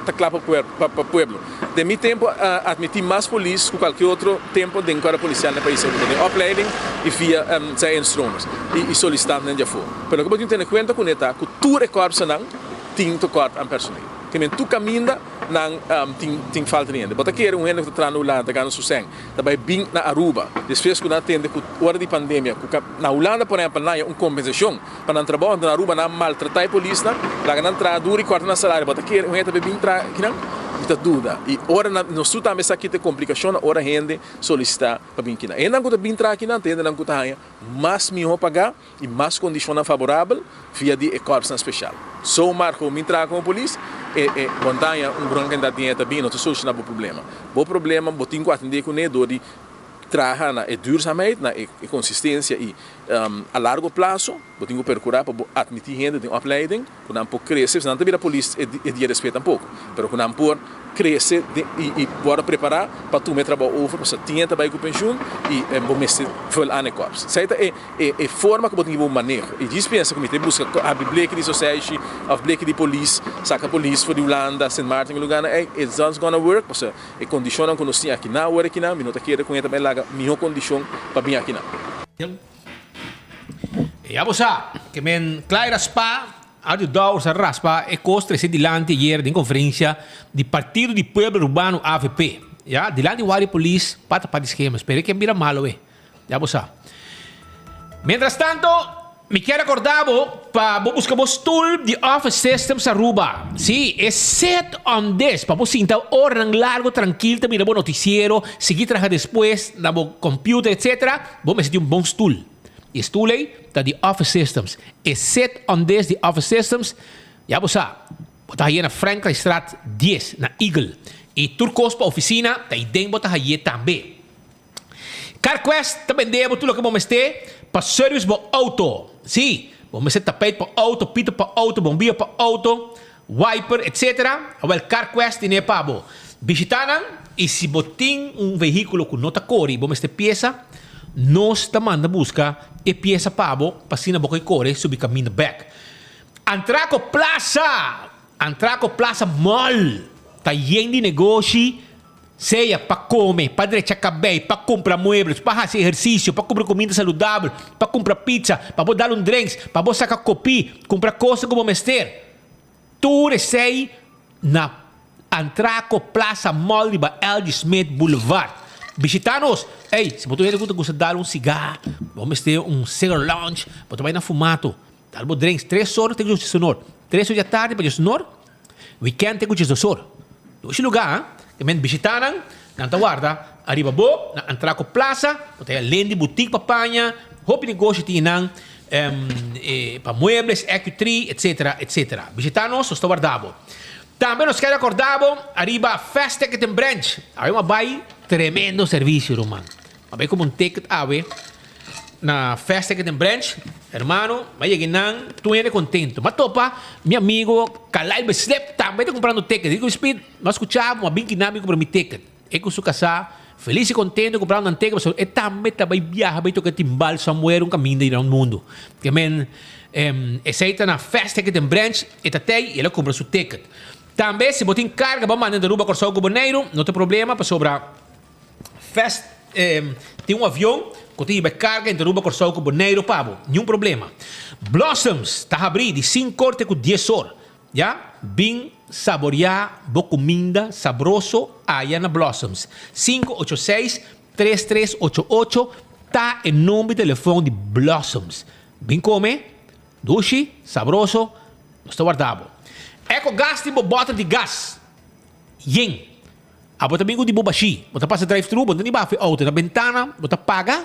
ta cla pa pa pueblo. Den mi tempo a admiti mas polis cu cualkier otro tempo den cuerpo policial na e pais Aruba den opleiding y via zij instromers y solicitantenan di afo. Pero loke bo tin tene cuenta cune ta cu tur e corpsonan tin tekort aan personeel. Te men tur caminda nan tin tin falta di hende. Bo ta kere un hende cu ta traha na Hulanda ta gana su cen. Ta bai bin na Aruba despues ku nan a tende ku ora di pandemia ku na Hulanda por ehempel nan haya un kompensashon pa nan trabou anto na Aruba nan a maltratá e polisnan laga nan traha duru i kòrta nan salario bo ta kere un hende ta bai bin traha kinan? Mi ta duda i ora nan nos tur tambe sa kita e komplikashonnan ora hende solisitá pa bin kinan hendenan ku ta bin traha kinan ta hendenan ku ta haña mas mihó pagá i mas kondishonnan faborabel via di e kòrpsnan speshal. Zomaar ku mi traha komo polis, e e montaña un gran kantidat di hende ta bin no ta solushoná bo problema. Bo problema bo tin ku atendé kuné dor di traha na e duurzaamheid, na e konsistensia i a largo plaso bo tin ku perkurá pa bo atmití hende den opleiding ku nan por krese, pasobra nan ta bira polis e dia despues tampoko, pero ku nan por krese i wòrdu prepará pa tuma e trabou over, pasobra tin hende ta bai ku penshun i bo mester vul aan e kòps. Esei ta e e forma ku bo tin ki bo maneho. I djis pensa ku mi ta buska habri bleki di soseishi òf bleki di polis, saka polis for di Hulanda, Sint Maarten i lugánan ei, it's not gonna work pasobra e kondishonnan ku nos tin akinan awor akinan mi no ta kere ku hende ta bai laga mihó kondishon pa bin akinan. Ya bo sa, ke men Clay raspa, Arthur Dowers a raspa e kos trese dilanti ayer den konferensia di Partido di Pueblo Urbano, avp. Ya, dilanti wari polis pa tapa di skema. Spera ke bira malo e. Ya bo sa. Mientras tanto, mi kier recorda bo pa bo busca bo stoel di Office Systems Aruba. Sí, e sit on this pa bo sinta oranan largo trankil ta mira bo noticiero, sigui traha despues na bo computer etc. Bo mester tin un bon stoel. E stoel ei ta di Office Systems. E sit on this di Office Systems, ya bo sa, bo ta haye na Frankrijkstraat dies na Eagle. I tur kos pa oficina ta ei den bo ta haye tambe. CarQuest ta bende bo tur loke bo mester pa service bo auto. Sí, bo mester tapijt pa auto, pito pa auto, bombilla pa auto, wiper, etc. Awel CarQuest tine pa bo. Bishita nan y si bo tin un vehiculo cu no ta core y bo mester pieza, nos ta manda busca e pieza pa bo pa asina bo coy core subi caminda bek. Antraco Plaza! Antraco Plaza Mall ta yen di negoshi. Sea pa kome, pa drecha kabei, pa kumpra muebles, pa hasi ehersisio, pa kumpra kuminda saludabel, pa kumpra pizza, pa bo dal un drinks, pa bo saka kopi, kumpra kosnan ku bo mester. Tur esei na Antraco Plaza Mall riba LG. Smith Boulevard. Bishita nos! Ey, si bo ta un hende ku ta gusta dal un siga, bo mester un cigar lounge, bo ta bai na Fumato. Dal bo drinks tres or te ku djesonor. Tres or di atardi pa djesonor, weekend te ku djesdosor. Dushi lugá, ha? Te men bishita nan, nan ta warda ariba bo na Antraco Plaza, bo ta haya Lendi Boutique pa paña, hopi negoshi tin nan pa muebles, Equitree, etcetera, etcetera. Bishita nos, nos ta warda bo. Tambe nos kere acorda bo ariba Fast Ticket and Branch. Awe m'a bay tremendo servicio ruman. M'a bay como un ticket awe na Fast Ticket and Branch. Hermano, m'a yega nan tur hende contento. M'a topa mi amigo Kalai Beslep tambe ta comprando ticket. Di cu Speed, m'a scucha bo, m'a bin kinan bin cumpra mi ticket. E cu su casa feliz y contento comprando nan ticket pasobra e tambe ta bay biaha bay toca timbal somewhere un caminda around mundo. Ke men esey ta na Fast Ticket and Branch. E ta tei i el a kumpra su ticket. Tambe si bo tin karga bo manda di Aruba, Kòrsou ku Boneiru, no ta problema pasobra Fast tin un avion ku ta hiba e karga entre Aruba, Kòrsou ku Boneiru pa bo. Niun problema. Blossoms ta habrí di sinkor te ku dies or. Ya, bin saboriá bo kuminda sabroso aya na Blossoms. 586 3388 ta e number di telefòn di Blossoms. Bin kome. Dushi, sabroso, nos ta warda bo. Eco gas tin bo bòter di gas yen. Abo ta bin ku di bo bashí. Bo ta pasa drive thru, bo no ta ni baha fu e outo. Na bentana bo ta paga,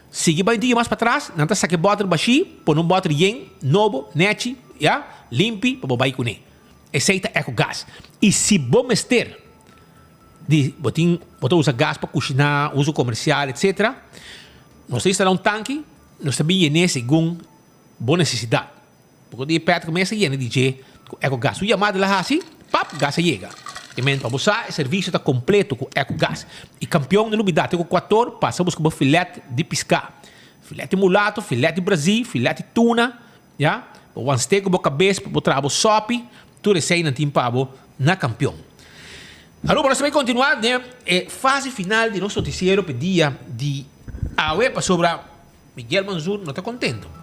sigui bai un tiki mas patras, nan ta saka e bòter bashí, pone un bòter yen, nobo, nèchi, ya, limpi, pa bo bai kuné. Esei ta eco gas. I si bo mester di bo tin, bo ta usa gas pa kushiná, uso komersial, etsetera, nos ta instalá un tanki, nos ta bin yen'é segun. Bo nesesidat. Poko di e pèt ku mester yena di dje ku Ecogas. Un yamada la hasi, pap, gas a yega. E men pa bo sa e servisio ta kompleto ku Ecogas. I kampion no lubidá te ku kuator pasa buska bo filet di piská. Filet di mulato, filet di brazí, filet di tuna, ya. Bo wan steak ku bo kabes pa bo traha bo sòpi. Tur esei nan tin pa bo na kampion. Aruba nos ta bai kontinuá den e fase final di nos notisiero pa e dia di awe pasobra. Miguel Manzur no ta contento.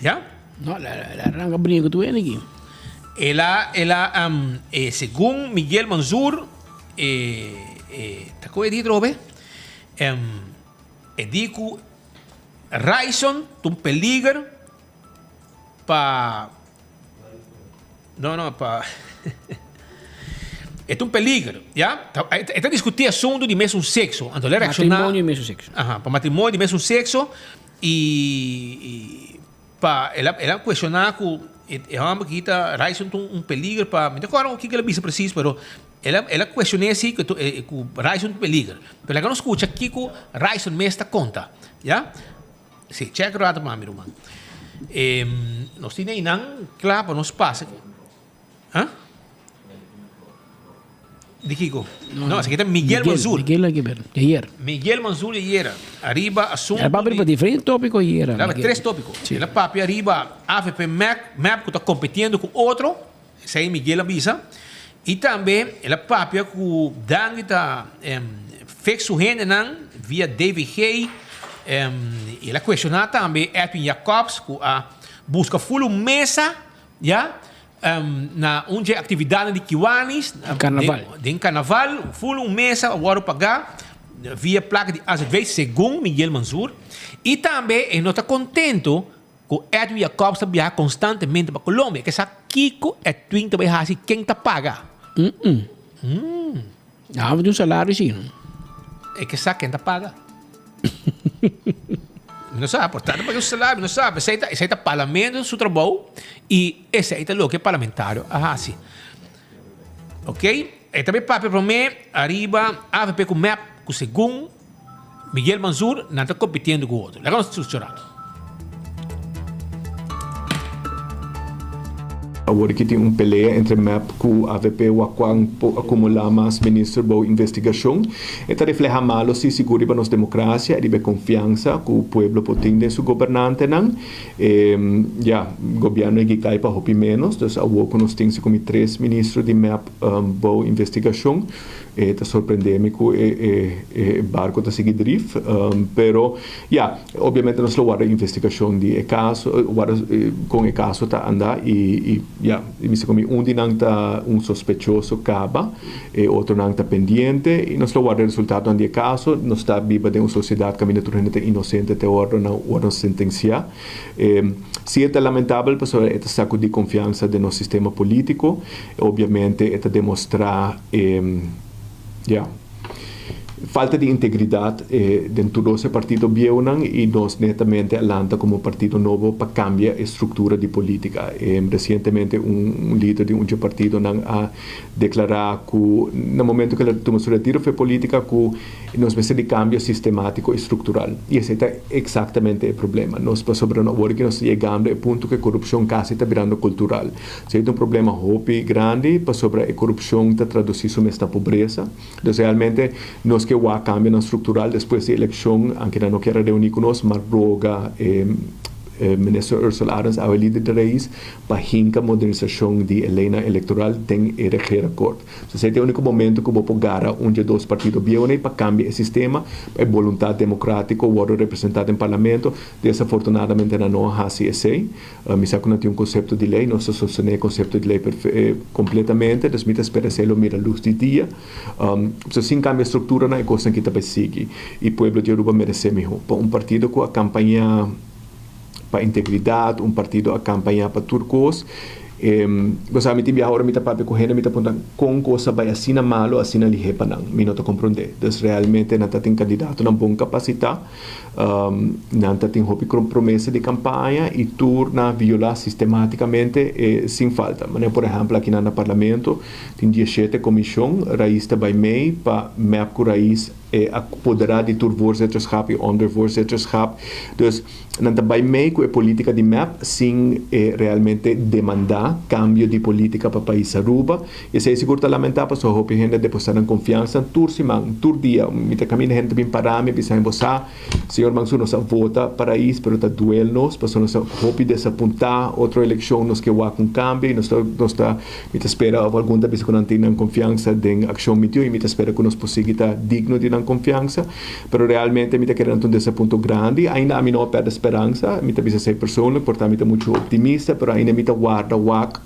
Ya? No, la, la arranca brinco tu en aquí. El a, el a, um, eh, segun Miguel Manzur, eh, eh, ta koe di drobe, um, e di ku Ryson ta un peliger pa No, no, pa E ta un peliger, ya? E ta discutí asunto di mesun sexo. Anto el a reaccioná. Matrimonio di mesun sexo. Aha, pa matrimonio di mesun sexo i, i pa el a el a cuestioná cu e e homber aki ta Ryson ta un peliger pa mi ta acorda kiko el a bisa precies pero el a el a cuestion'é si cu cu Ryson ta un peliger. Pero laga nos scucha kiko Ryson mes ta conta, ya? Si, check rato pa mi ruman. E, nos tin einan kla pa nos pasa. Huh? Di kiko? No, no, esaki ta Miguel, Miguel Manzur. Miguel Aguilar, de ayer. Miguel Manzur de ayer. Ariba asunto. El papia riba diferente tópico ayer. Claro, tres tópico. Sí. El papia ariba AVP MEP, MEP ku ta competiendo ku otro. Esei Miguel a bisa. I tambe el a papia ku Dangui ta fek su hendenan via DVG. I el a kuestioná tambe Edwin Jacobs ku a buska ful un mesa ya na un dje aktividatnan di Kiwanis. Karnaval. Den karnaval ful un mesa a wòrdu pagá via plaka di AZV segun Miguel Mansur. I tambe e no ta kontentu Ku Edwin Jacobs ta biaha konstantemente pa Colombia, ke sa kiko Edwin ta bai hasi, ken ta paga? Mm. Nan tin un salario si no? E ke sa ken ta paga. Mi no sa, por ta ta paga un salario, mi no sa. Esei ta, esei ta parlamento su trabou i esei ta loke e parlamentario a hasi. Ok, e ta bai papia promé ariba avp ku mep ku segun Miguel Mansur nan ta compitiendo cu otro. Laga nos escucha un rato. Awor ki tin un pelea entre mep ku avp wak kuan por akumulá mas minister bou investigashon. E ta reflehá malo si sigur riba nos demokrasia i riba e konfiansa ku pueblo por tin den su gobernantenan. E ya, gobièrnu e gi kai pa hopi ménos, dus awor ku nos tin si komo tres ministro di mep bou investigashon. E ta sorprende mi cu e e barco ta sigui drif, pero ya, obviamente nos lo warda investigacion di e caso, warda con e caso ta anda y y ya, mi sa cu un di nan ta un sospechoso caba, e otronan ta pendiente y nos lo warda e resultadonan di e caso. Nos ta biba den un sociedad caminda tur hende ta inocente te ora nan wordo sentencia. Si e ta lamentabel pasobra e ta sacudi confiansa den nos sistema politico, obviamente e ta demostra e ya falta di integridad den tur dos e partido bieunan y nos netamente a lanta como partido nobo pa cambia e structura di politica. Recientemente un lider di un dje partidonan a declara cu na momento cu el a tuma su retiro for e politica cu Nos mester di cambio sistematico y structural. Y esey ta exactamente e problema. Nos pasobra no awor ki nos ta yegando e punto cu e corupcion casi ta birando cultural. Esey ta un problema hopi grandi pasobra e corupcion ta traduci su mes na pobresa. Dus realmente nos ke wak cambionan structural despues di eleccion, anke nan no kier a reuni cu nos, ma roga e Minister Ursula Arends awe lider di Raiz pa hinca modernisacion di e leynan electoral den e regeerakkoord. Esei ta e úniko momento ku bo por gara un dje dos partido bieunan pa kambia e sistema, pa e boluntat demokratiko wòrdu representá den parlamento. Desafortunadamente nan no a hasi esei. Mi sa ku nan tin un konsepto di lei, nos ta sostené e konsepto di lei kompletamente, dus mi ta spera esei lo mira lus di dia. So sin kambia strukturanan e kosnan ki ta bai sigui i pueblo di Aruba meresé mihó. Pa un partido ku a kampañá pa integridat, un partido a kampañá pa tur kos. Bo sa, mi tin biaha ora mi ta papia ku hende, mi ta puntra kon kos a bai asina malu, asina lihé pa nan. Mi no ta komprondé. Dus realmente nan ta tin kandidatonan bon kapasitá, nan ta tin hopi promesa di kampaña i tur nan a violá sistematikamente e sin falta. Manera por ehèmpel akinan na parlamento tin dieshete komishon, Rais ta bai mei pa mep ku Rais e a poderá di tur voorzitterschap i ondervoorzitterschap. Dus nan ta bai mei ku e politika di mep sin e realmente demandá kambio di politika pa pais Aruba. I esei sigur ta lamentá pasobra hopi hende a depositá nan konfiansa tur siman, tur dia. Mi ta kaminda hende ta bin pará mi bisa bo sa, Señor Mansur nos a vota pa Rais pero ta duel nos pasobra nos a hopi desapuntá otro elekshon nos ke wak un kambio i nos ta nos ta Mi ta spera of algun ta bisa ku nan tin nan konfiansa den Akshon Mitió i mi ta spera ku nos por sigui ta digno di nan konfiansa. Pero realmente mi ta kere nan ta un desapunto grandi. Ainda ami no a pèrdè speransa. Mi ta bisa esei persoonlijk, por ta mi ta muchu optimista, pero ainda mi ta warda wak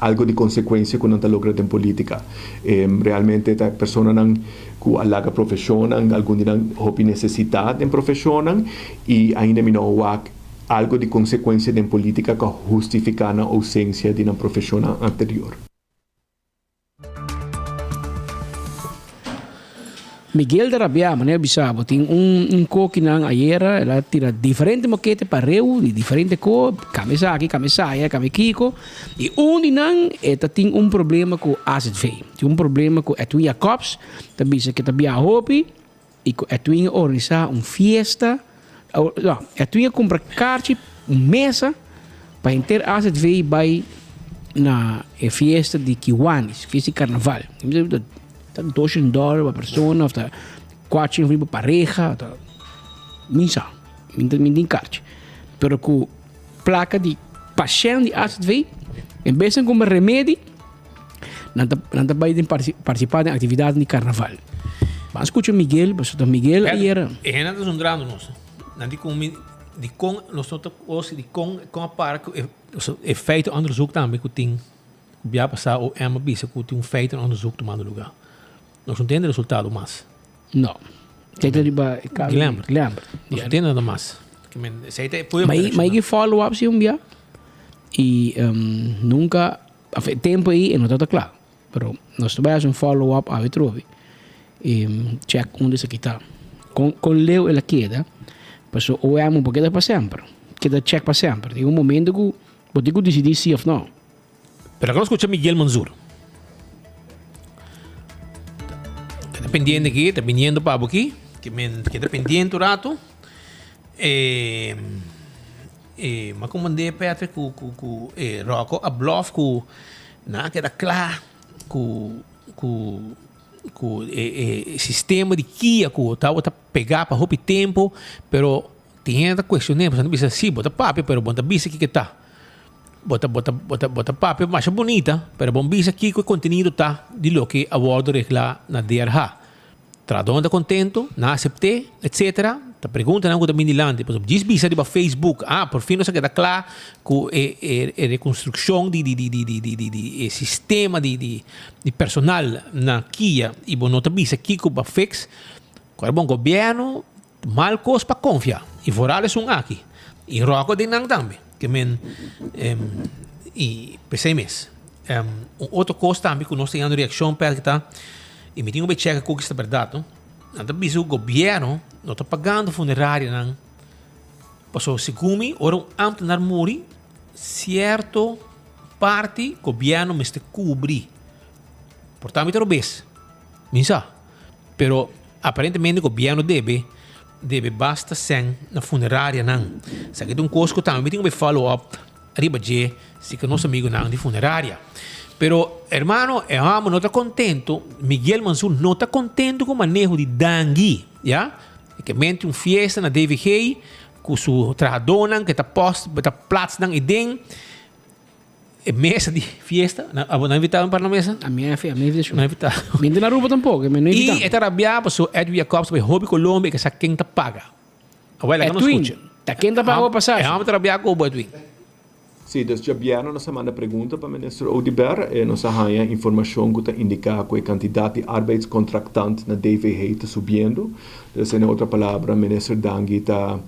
algo di konsekuensia ku nan ta logra den politika. Realmente ta personanan ku a laga profeshonnan, algun di nan hopi nesesitá den profeshonnan i ainda mi no a wak Algo di consecuencia den politica cu a hustifica nan ausencia di nan profesionnan anterior. Miguel ta rabia, manera bisa bo tin un un kokinan ayera el a tira diferente mokete pa reu di diferente ko, kami esaki, kami esaya, kami kiko y un di nan e ta tin un problema ku AZV, tin un problema ku Edwin Jacobs ta bisa ke ta biaha hopi. I ku Edwin a organisá un fiesta, no, Edwin a kumpra karchi, un mesa, pa henter AZV bai na e fiesta di Kiwanis, fiesta di karnaval. Ta doshen dòler pa persona òf ta kuatshen pa pareha, ta mi sa, mi tin karchi. Pero ku plaka di pashènt di AZV, en bes di kumpra remedi, Nan ta, nan ta bai den participá den actividad di carnaval. Ban scucha Miguel, pasobra ta Miguel ayer. E hende ta zundrando nos. Nan di con mi, di con nos no ta osi, di con, con a para cu e, e feitenonderzoek tambe cu tin, cu bia pasa OM a bisa cu tin un feitenonderzoek tumando lugar. Nos no tin resultado mas. No. Kijk riba e caso di Glembert. Glembert. Nos no tin nada mas. Esey ta e pueblo Ma ma e follow up si un bia y nunca Af e tempo ei e no tabata kla, pero nos ta bai hasi un follow up awe trobe i check unda esaki ta. Kon kon leu el a keda, paso OM bo keda pa semper, keda check pa semper. Tin un momento ku bo tin ku disidí si of no. Pero nos skucha Miguel Manzur. Keda pendiente aki, ta biniendo pa bo aki. Keda pendiente un rato. E. E m'a komand'é Patrick ku ku ku e Rocco a blòf ku nan a keda kla ku ku ku e e sistema di kia ku tabata pegá pa hopi tempu, pero tin hende ta kuestion'é pasobra nan ta bisa si bo ta papia pero bo no ta bisa kiko ta. Bo ta, bo ta, bo ta, bo ta papia masha bunita, pero bon bisa kiko e kontenido ta di loke a wòrdu reglá na DRH. Trahadónan ta kontento, nan a asept'é, etsetera. Ta preguntanan ku ta bini dilanti. Pasobra djis bisa riba Facebook, ah, por fin nos a keda kla ku e e e rekonstrukshon di di di di di di di di e sistema di di di personal na kia i bo no ta bisa kiko bo a fix. Ku e bon gobièrnu mal kos pa konfia i vooral esun aki i ròko den nan tambe ke men i p'esei mes. Un otro kos tambe ku nos ta yanda reakshon p'e ta i mi tin ku bai chèk ku ta bèrdat no nan ta bisa ku gobièrnu no ta pagando funerarianan pasobra segun mi ora un ámtenar muri sierto parti gobièrnu mester kubri por ta mi ta robes mi sa. Pero aparentemente gobierno debe debe basta sèn na funerarianan. Esaki ta un kos ku tambe mi tin ku bai follow up riba dje si ku nos amigunan di funeraria. Pero hermano e hòmber no ta kontento, Miguel Mansur no ta kontento ku maneho di Dangui, ya. E ke menti un fiesta na DVG ku su trahadónan ke ta pòst ta plats nan eiden. E mesa di fiesta, abo no a invitá mi para na mesa? A mi a mi a invitacion. No a invitá. Mi no na Aruba tampoco, mi no invitá. I e ta rabiá paso Edwin Jacobs ta bai hopi Colombia i ke sa ken ta paga. Awel laga nos Edwin, skucha. ta ken ta paga bo pasashi? E hòmber ta rabiá ku bo Edwin. Sí, dus djabièrnè nos a manda pregunta pa Minister Oduber. Nos a haña informashon ku ta indiká ku e kantidat di arbeidskontractant na DVG ta subiendo. Dus en otro palabra Minister Dangui ta.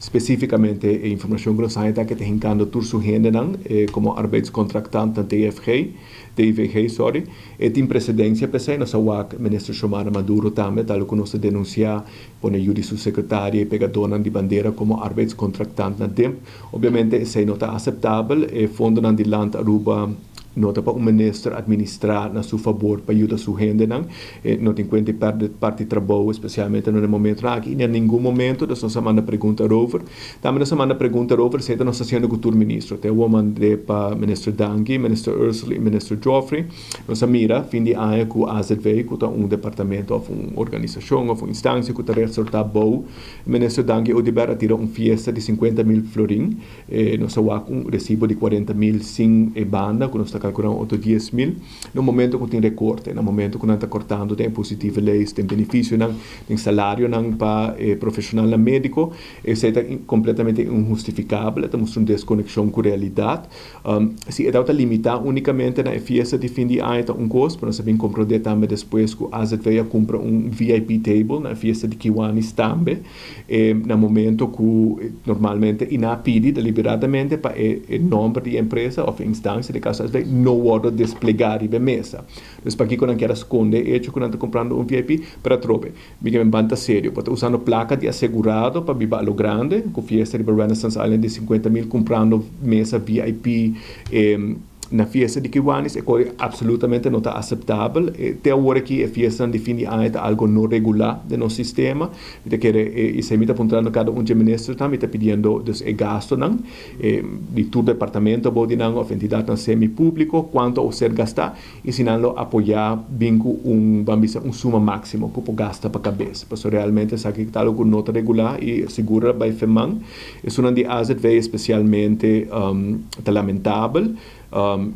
Spesífikamente e informashon ku nos haña ta ke ta hinkando tur su hendenan komo arbeidskontractant na DFG, DVG, sorry. E tin precedencia p'esei, nos a wak Minister Xiomara Maduro tambe, tal ku nos ta denunsiá pone yu di su sekretaria i pegadónan di bandera komo arbeidskontractant na DIMP. Obviamente esei no ta aseptabel, e fondonan di Land Aruba no ta pa un minister administrá na su fabor pa yuda su hendenan. E no tin kuenta di pèrdè parti trabou, espesialmente no na e momentonan aki i na ningun momento. Dus nos a manda pregunta erover. Tambe nos a manda pregunta erover esei ta nos ta hasiendo ku tur ministro. Te awor mand'é pa Minister Dangui, Minister Ursell i Minister Geoffrey. Nos a mira fin di aña ku AZV, ku ta un departamento òf un organisashon òf un instansia ku ta resortá bou Minister Dangui Oduber a tira un fiesta di 50.000 florin. E nos a wak un resibo di 40.000 sin e banda ku nos ta kalkulá un otro 10.000. Na un momento ku tin rekorte, na momento ku nan ta kortando den e positieve lijst, den benefisionan, den salarionan pa e profeshonalnan médiko, esei ta kompletamente inhustifikabel, e ta mustra un deskonekshon ku realidat. Si e tabata limitá únikamente na e fiesta di fin di aña ta un kos, pero nos a bin komprondé tambe despues ku AZV a kumpra un VIP table na e fiesta di Kiwanis tambe, na momento ku normalmente i nan a pidi deliberadamente pa e nòmber di e empresa òf e instansia, den kaso AZV, no wòrdu desplegá riba e mesa. Dus pakiko nan kier a skonde e echo ku nan ta kumprando un VIP? Pero atrobe, mi ke men ban ta serio. Bo ta usando plaka di asegurado pa biba a lo grande, ku fiesta riba Renaissance Island di 50 mil, kumprando mesa VIP na fiesta di Kiwanis, e kos absolutamente no ta aseptabel. Te awor aki e fiestanan di fin di aña ta algo no regulá den nos sistema. Mi ta kere esei mi ta puntrando kada un dje ministernan, mi ta pidiendo dus e gastonan di tur departamento abou di nan òf entidatnan semi públiko, kuantu a ser gastá i si nan lo apoyá bin ku un ban bisa un suma máksimo ku por gasta pa kabes. Pasobra realmente esaki ta algo ku no ta regulá i sigur a bai feman. Esunnan di azv especialmente ta lamentabel.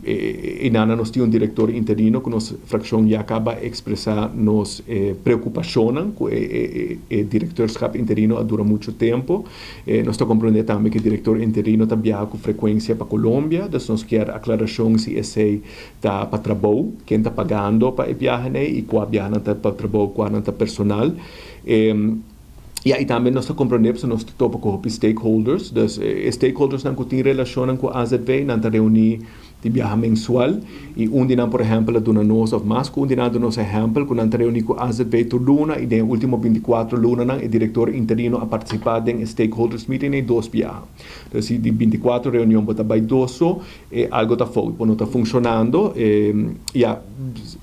E nana nos tin un director interino cu nos fraccion ya caba a expresa nos preocupacionnan cu e directeurschap interino a dura mucho tempo. Nos ta comprende tambe cu e director interino ta biaha cu frecuencia pa Colombia, dus nos kier aclaracion si esey ta pa trabou, ken ta pagando pa e biahenan ey y cua biahanan ta pa trabou, cuanan ta personal. Ya, i tambe nos ta komprondé pasobra nos ta topa ku hopi stakeholders. Dus e stakeholdersnan ku tin relashonnan ku AZV, nan ta reuní di biaha mensual. I un di nan, por ehèmpel, a duna nos, òf mas ku un di nan a duna nos ehèmpel, ku nan ta reuní ku AZV tur luna i den e último bintikuatro lunanan e direktor interino a partisipá den e stakeholders meeting ei dos biaha. Dus si di bintikuatro reunion bo ta bai dos so, E algo ta fout, bo no ta funcionando. E ya,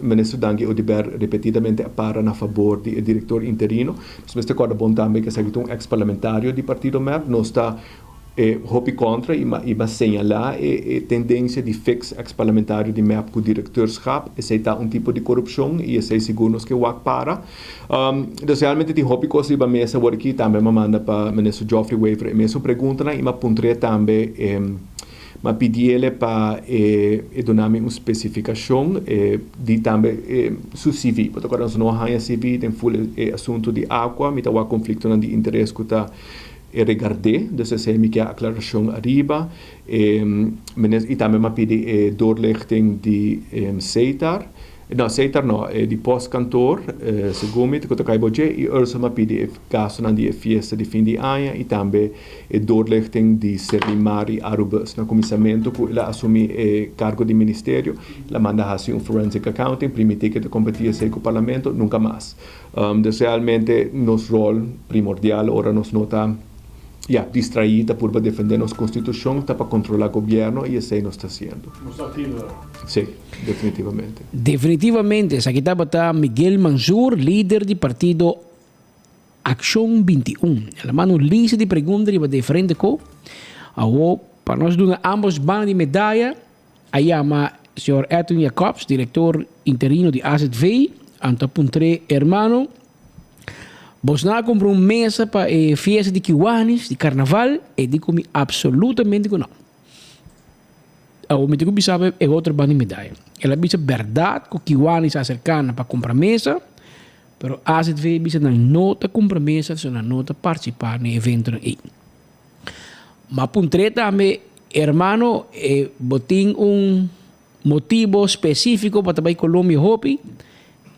Minister Dangui Oduber repetidamente a para na fabor di e director interino. Nos mester corda bon tambe cu esaki ta un ex parlamentario di partido mep. Nos ta e hopi contra y y a señala e e tendencia di fix ex parlamentario di mep cu directeurschap. Esey ta un tipo di corupcion y esey sigur nos ke wak para. Dus realmente tin hopi cos riba mesa awor aki. Tambe mi a manda pa Minister Geoffrey Wever e mesun preguntanan y mi a puntr'e tambe e. M'a pidiele pa e e duna mi un spesifikashon e di tambe e su CV. Bo ta kòrda nos no a haña CV den ful e asuntu di Aqua. Mi ta wak konfliktonan di interes ku ta e regard'é. Dus esei mi ke aklarashon ariba. E menes i tambe m'a pidi e doorlichting di Setar. No, Setar no, e di postkantoor, segun mi, ku ta kai bo dje, i Ursel m'a pidi e gastunan di e fiesta di fin di aña i tambe e doorlichting di Serlimar i Arubus. Na kuminsamentu ku el a asumí e kargo di ministerio, el a manda hasi un forensic accounting, primiti ku e ta kompetí esei ku parlamento, nunka mas. Dus realmente nos ròl primordial ora nos no ta, ya, distraí ta purba defendé nos konstitushon, ta pa kontrolá gobièrnu i esei nos ta hasiendo. Nos ta aktivo. Sí, definitivamente. Definitivamente, esaki tabata Miguel Mansur, lider di partido Akshon 21. El a manda un lista di pregunta riba diferente ko. Awor, pa nos duna ambos banda di medaya, a yama señor Edwin Jacobs, director interino di AZV, anto a puntr'é, Hermano, bosnan a cumpra un mesa pa e fiesta di Kiwanis, di carnaval? E di cu mi absolutamente cu no. Awor mi tin cu bisa bo e otro banda di medaya. El a bisa berdad cu Kiwanis a acerca nan pa cumpra mesa, pero AZV bisa nan no ta cumpra mesa, so nan no ta participa na e eventonan ey. Ma puntr'é tambe, Hermano, e bo tin un motibo spesífiko pa ta bai Colombia hopi?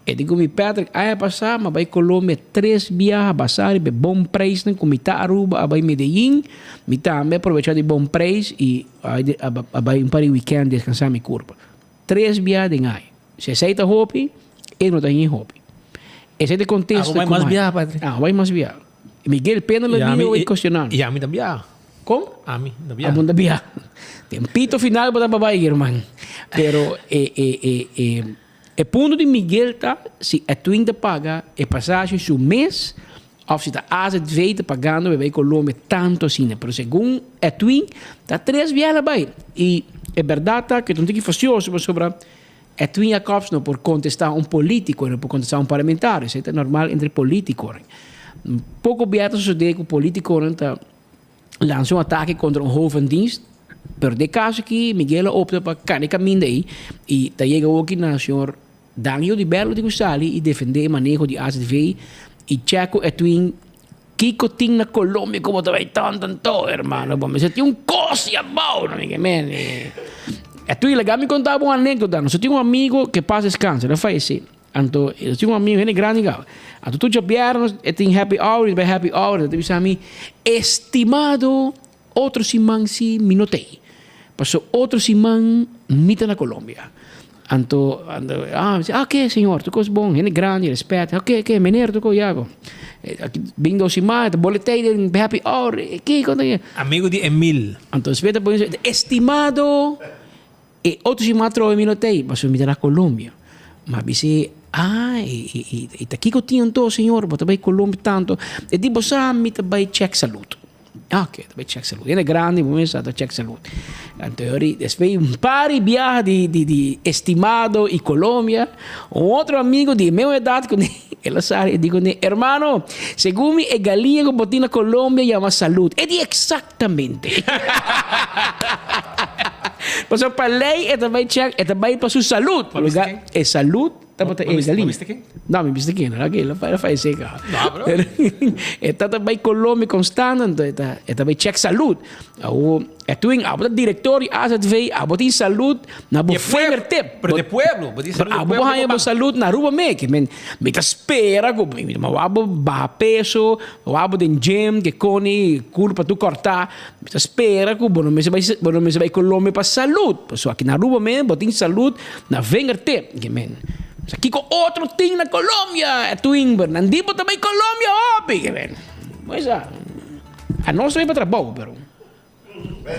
E di ku mi, Patrick, aña pasá mi a bai Colombia tres biaha basá riba e bon preisnan ku mi ta Aruba a bai Medellín. Mi tambe a probechá di bon preis i a bai un par di wikènt deskansá mi kurpa. Tres biaha den aña. Si esei ta hopi, e no ta hini hopi. Esei ta e kontesta ku mi. Abo bai mas biaha, Patrick? Abo bai mas biaha. Miguel Pena lo bini hoy cuestionando. Y ami ta biaha. Con? Ami ta biaha. Abo ta biaha. Den pito final bo ta pa bai, herman. Pero e e e e e punto di Miguel ta si Edwin ta paga e pasashi su mes of si ta AZV ta pagando pa e bai Colombia tanto asina. Pero segun Edwin ta tres biaha el a bai. Y e berdad ta cu e ta un tiki fastioso pasobra Edwin Jacobs no por contesta un politico, no por contesta un parlamentario, esey ta normal entre politiconan. Poco bia ta sucede cu politiconan ta lansa un atake contra un hoofd van dienst, pero den e caso aki Miguel a opta pa cana e caminda ey y ta yega awoki na señor Dangio di Bello di cu sali y defende e maneho di AZV y check cu Edwin kico tin na Colombia cu bo ta bay tanto anto hermano bo mester tin un cos y abao no mi men Edwin laga mi conta bo un anecdota nos tin un amigo que paz descanse el a fallece anto nos tin un amigo hende grandi caba anto tur djabièrnè e tin happy hour y bay happy hour e ta bisa mi estimado otro siman si mi no ta ey paso otro siman mi ta na Colombia Anto, anto, ah, mi si, ah, oké, señor, tur kos bon, hende grandi, respet, oké, oké, meneer, tur kos, ya, bo. Aki bin dos siman, ta bole tei den happy hour, kiko ta ke? Amigo di Emil. Anto despues ta pone, estimado, e otro siman atrobe mi no ta ei, pasobra mi ta na Colombia. Mi a bis'é, ah, i, i, i, i ta kiko tin anto, señor, bo ta bai Colombia tanto? E di, bo sa, mi ta bai check salud. Ok, ta bai check salud. Hende grandi bo mester ta check salud. Anto yori despues un par di biaha di di di estimado y Colombia, un otro amigo di e mesmo edad cu ne, el a sali y di cu ne, Hermano, segun mi e galiña cu bo tin na Colombia yama salud. E di exactamente. Pasobra pa ley e ta bai check, e ta bai pa su salud. E salud Tabata e galiña. Bo bista ken? No, mi bista ken. No, el a fayece ka. No, bro. E tata bai Colombia constant, anto e ta, e ta bai check salud. Awo, e tu in, abo ta director di AZV, abo tin salud na bo fingertip. Pero de pueblo, bo tin salud de pueblo. Abo haña bo salud na Aruba me, ke men, mi ta spera ku mi wak bo baha peso, wak bo den gym, ke koni, kurpa tur korta. Mi ta spera ku bo no mester bai, bo no mester bai Colombia pa salud. Pasobra aki na Aruba me bo tin salud na vingertip. Ke men, sa kiko otro tin na Colombia, Edwin? Nan di bo ta bai Colombia hopi. Ke men, bo sa, anos ta bai pa trabou, pero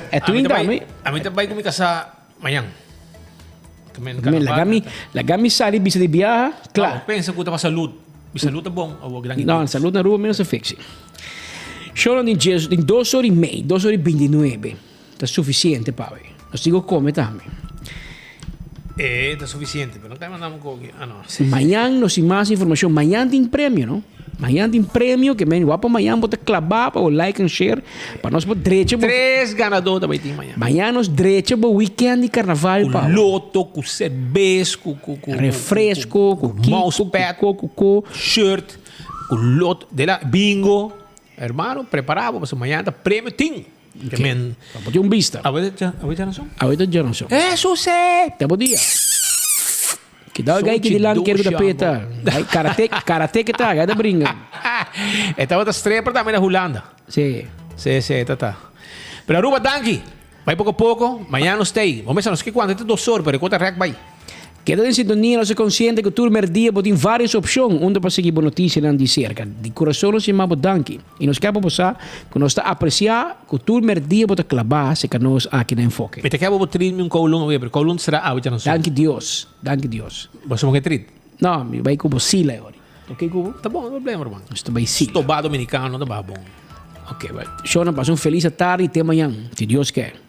Edwin tambe. Ami ta bai ku mi kasá mañan. Ke men, Men, laga mi, laga mi sali bisa di biaha, kla. No, pensa ku ta pa salud. Mi salud ta bon, awor gran. No, salud na Aruba mi no sa fiksi. Shownan tin djes, tin dos ora i mei, dos ora i bintinuebe. Ta sufisiente pa awe. Nos tin ku kome tambe. E ta sufisiente, pero no ta mandamos koki. Ah, no. Mañan nos tin mas informashon. Mañan tin premio, no? Mañan tin premio ke men wak pa mañan bo ta klabá pa bo like en share pa nos por drecha bo. Tres ganadó ta bai tin mañan. Mañan nos drecha bo weekend di karnaval pa. Ku loto, ku serbes, ku ku ku. Refresco, ku kiko, mousepad, ku ku ku. Shirt, ku loto, de la bingo. Hermano, prepará bo pasobra mañan ta premio tin. Ke men. Pa bo tin un bista. Awe ta awe ta djarason? Awe ta djarason. Eso se! Te bo dia. Kidao gai ki dilanti ker ku ta peta. Gai karate, karate ke ta, gai ta bringa. E tabata streper tambe na Hulanda. Si. Si, si, e ta ta. Pero Aruba danki. Bai poko poko, mañana nos ta ei. Bo mester nos ke kuantu, e ta dos or, pero e kota rèk bai. Keda den sintonia, nos ta konsiente ku tur merdia bo tin vários opshon unda pa sigui bo notisianan di serka. Di kurason nos yama bo danki. I nos ke pa bo sa ku nos ta apresiá ku tur merdia bo ta klabá serka nos aki na Enfoke. Mi ta ke bo trit mi un Kowloon awe, pero Kowloon ta sera awe dja nos. Danki Dios, danki Dios. Bo sa bo ke trit? No, mi bai ku bo sila e ora. Ta oke ku bo? Ta bon, no problema ruman. Nos ta bai sila. Stobá dominikano ta baha bon. Oke, bai. Shona, pasa un felis atardi i te mañan, si Dios ke.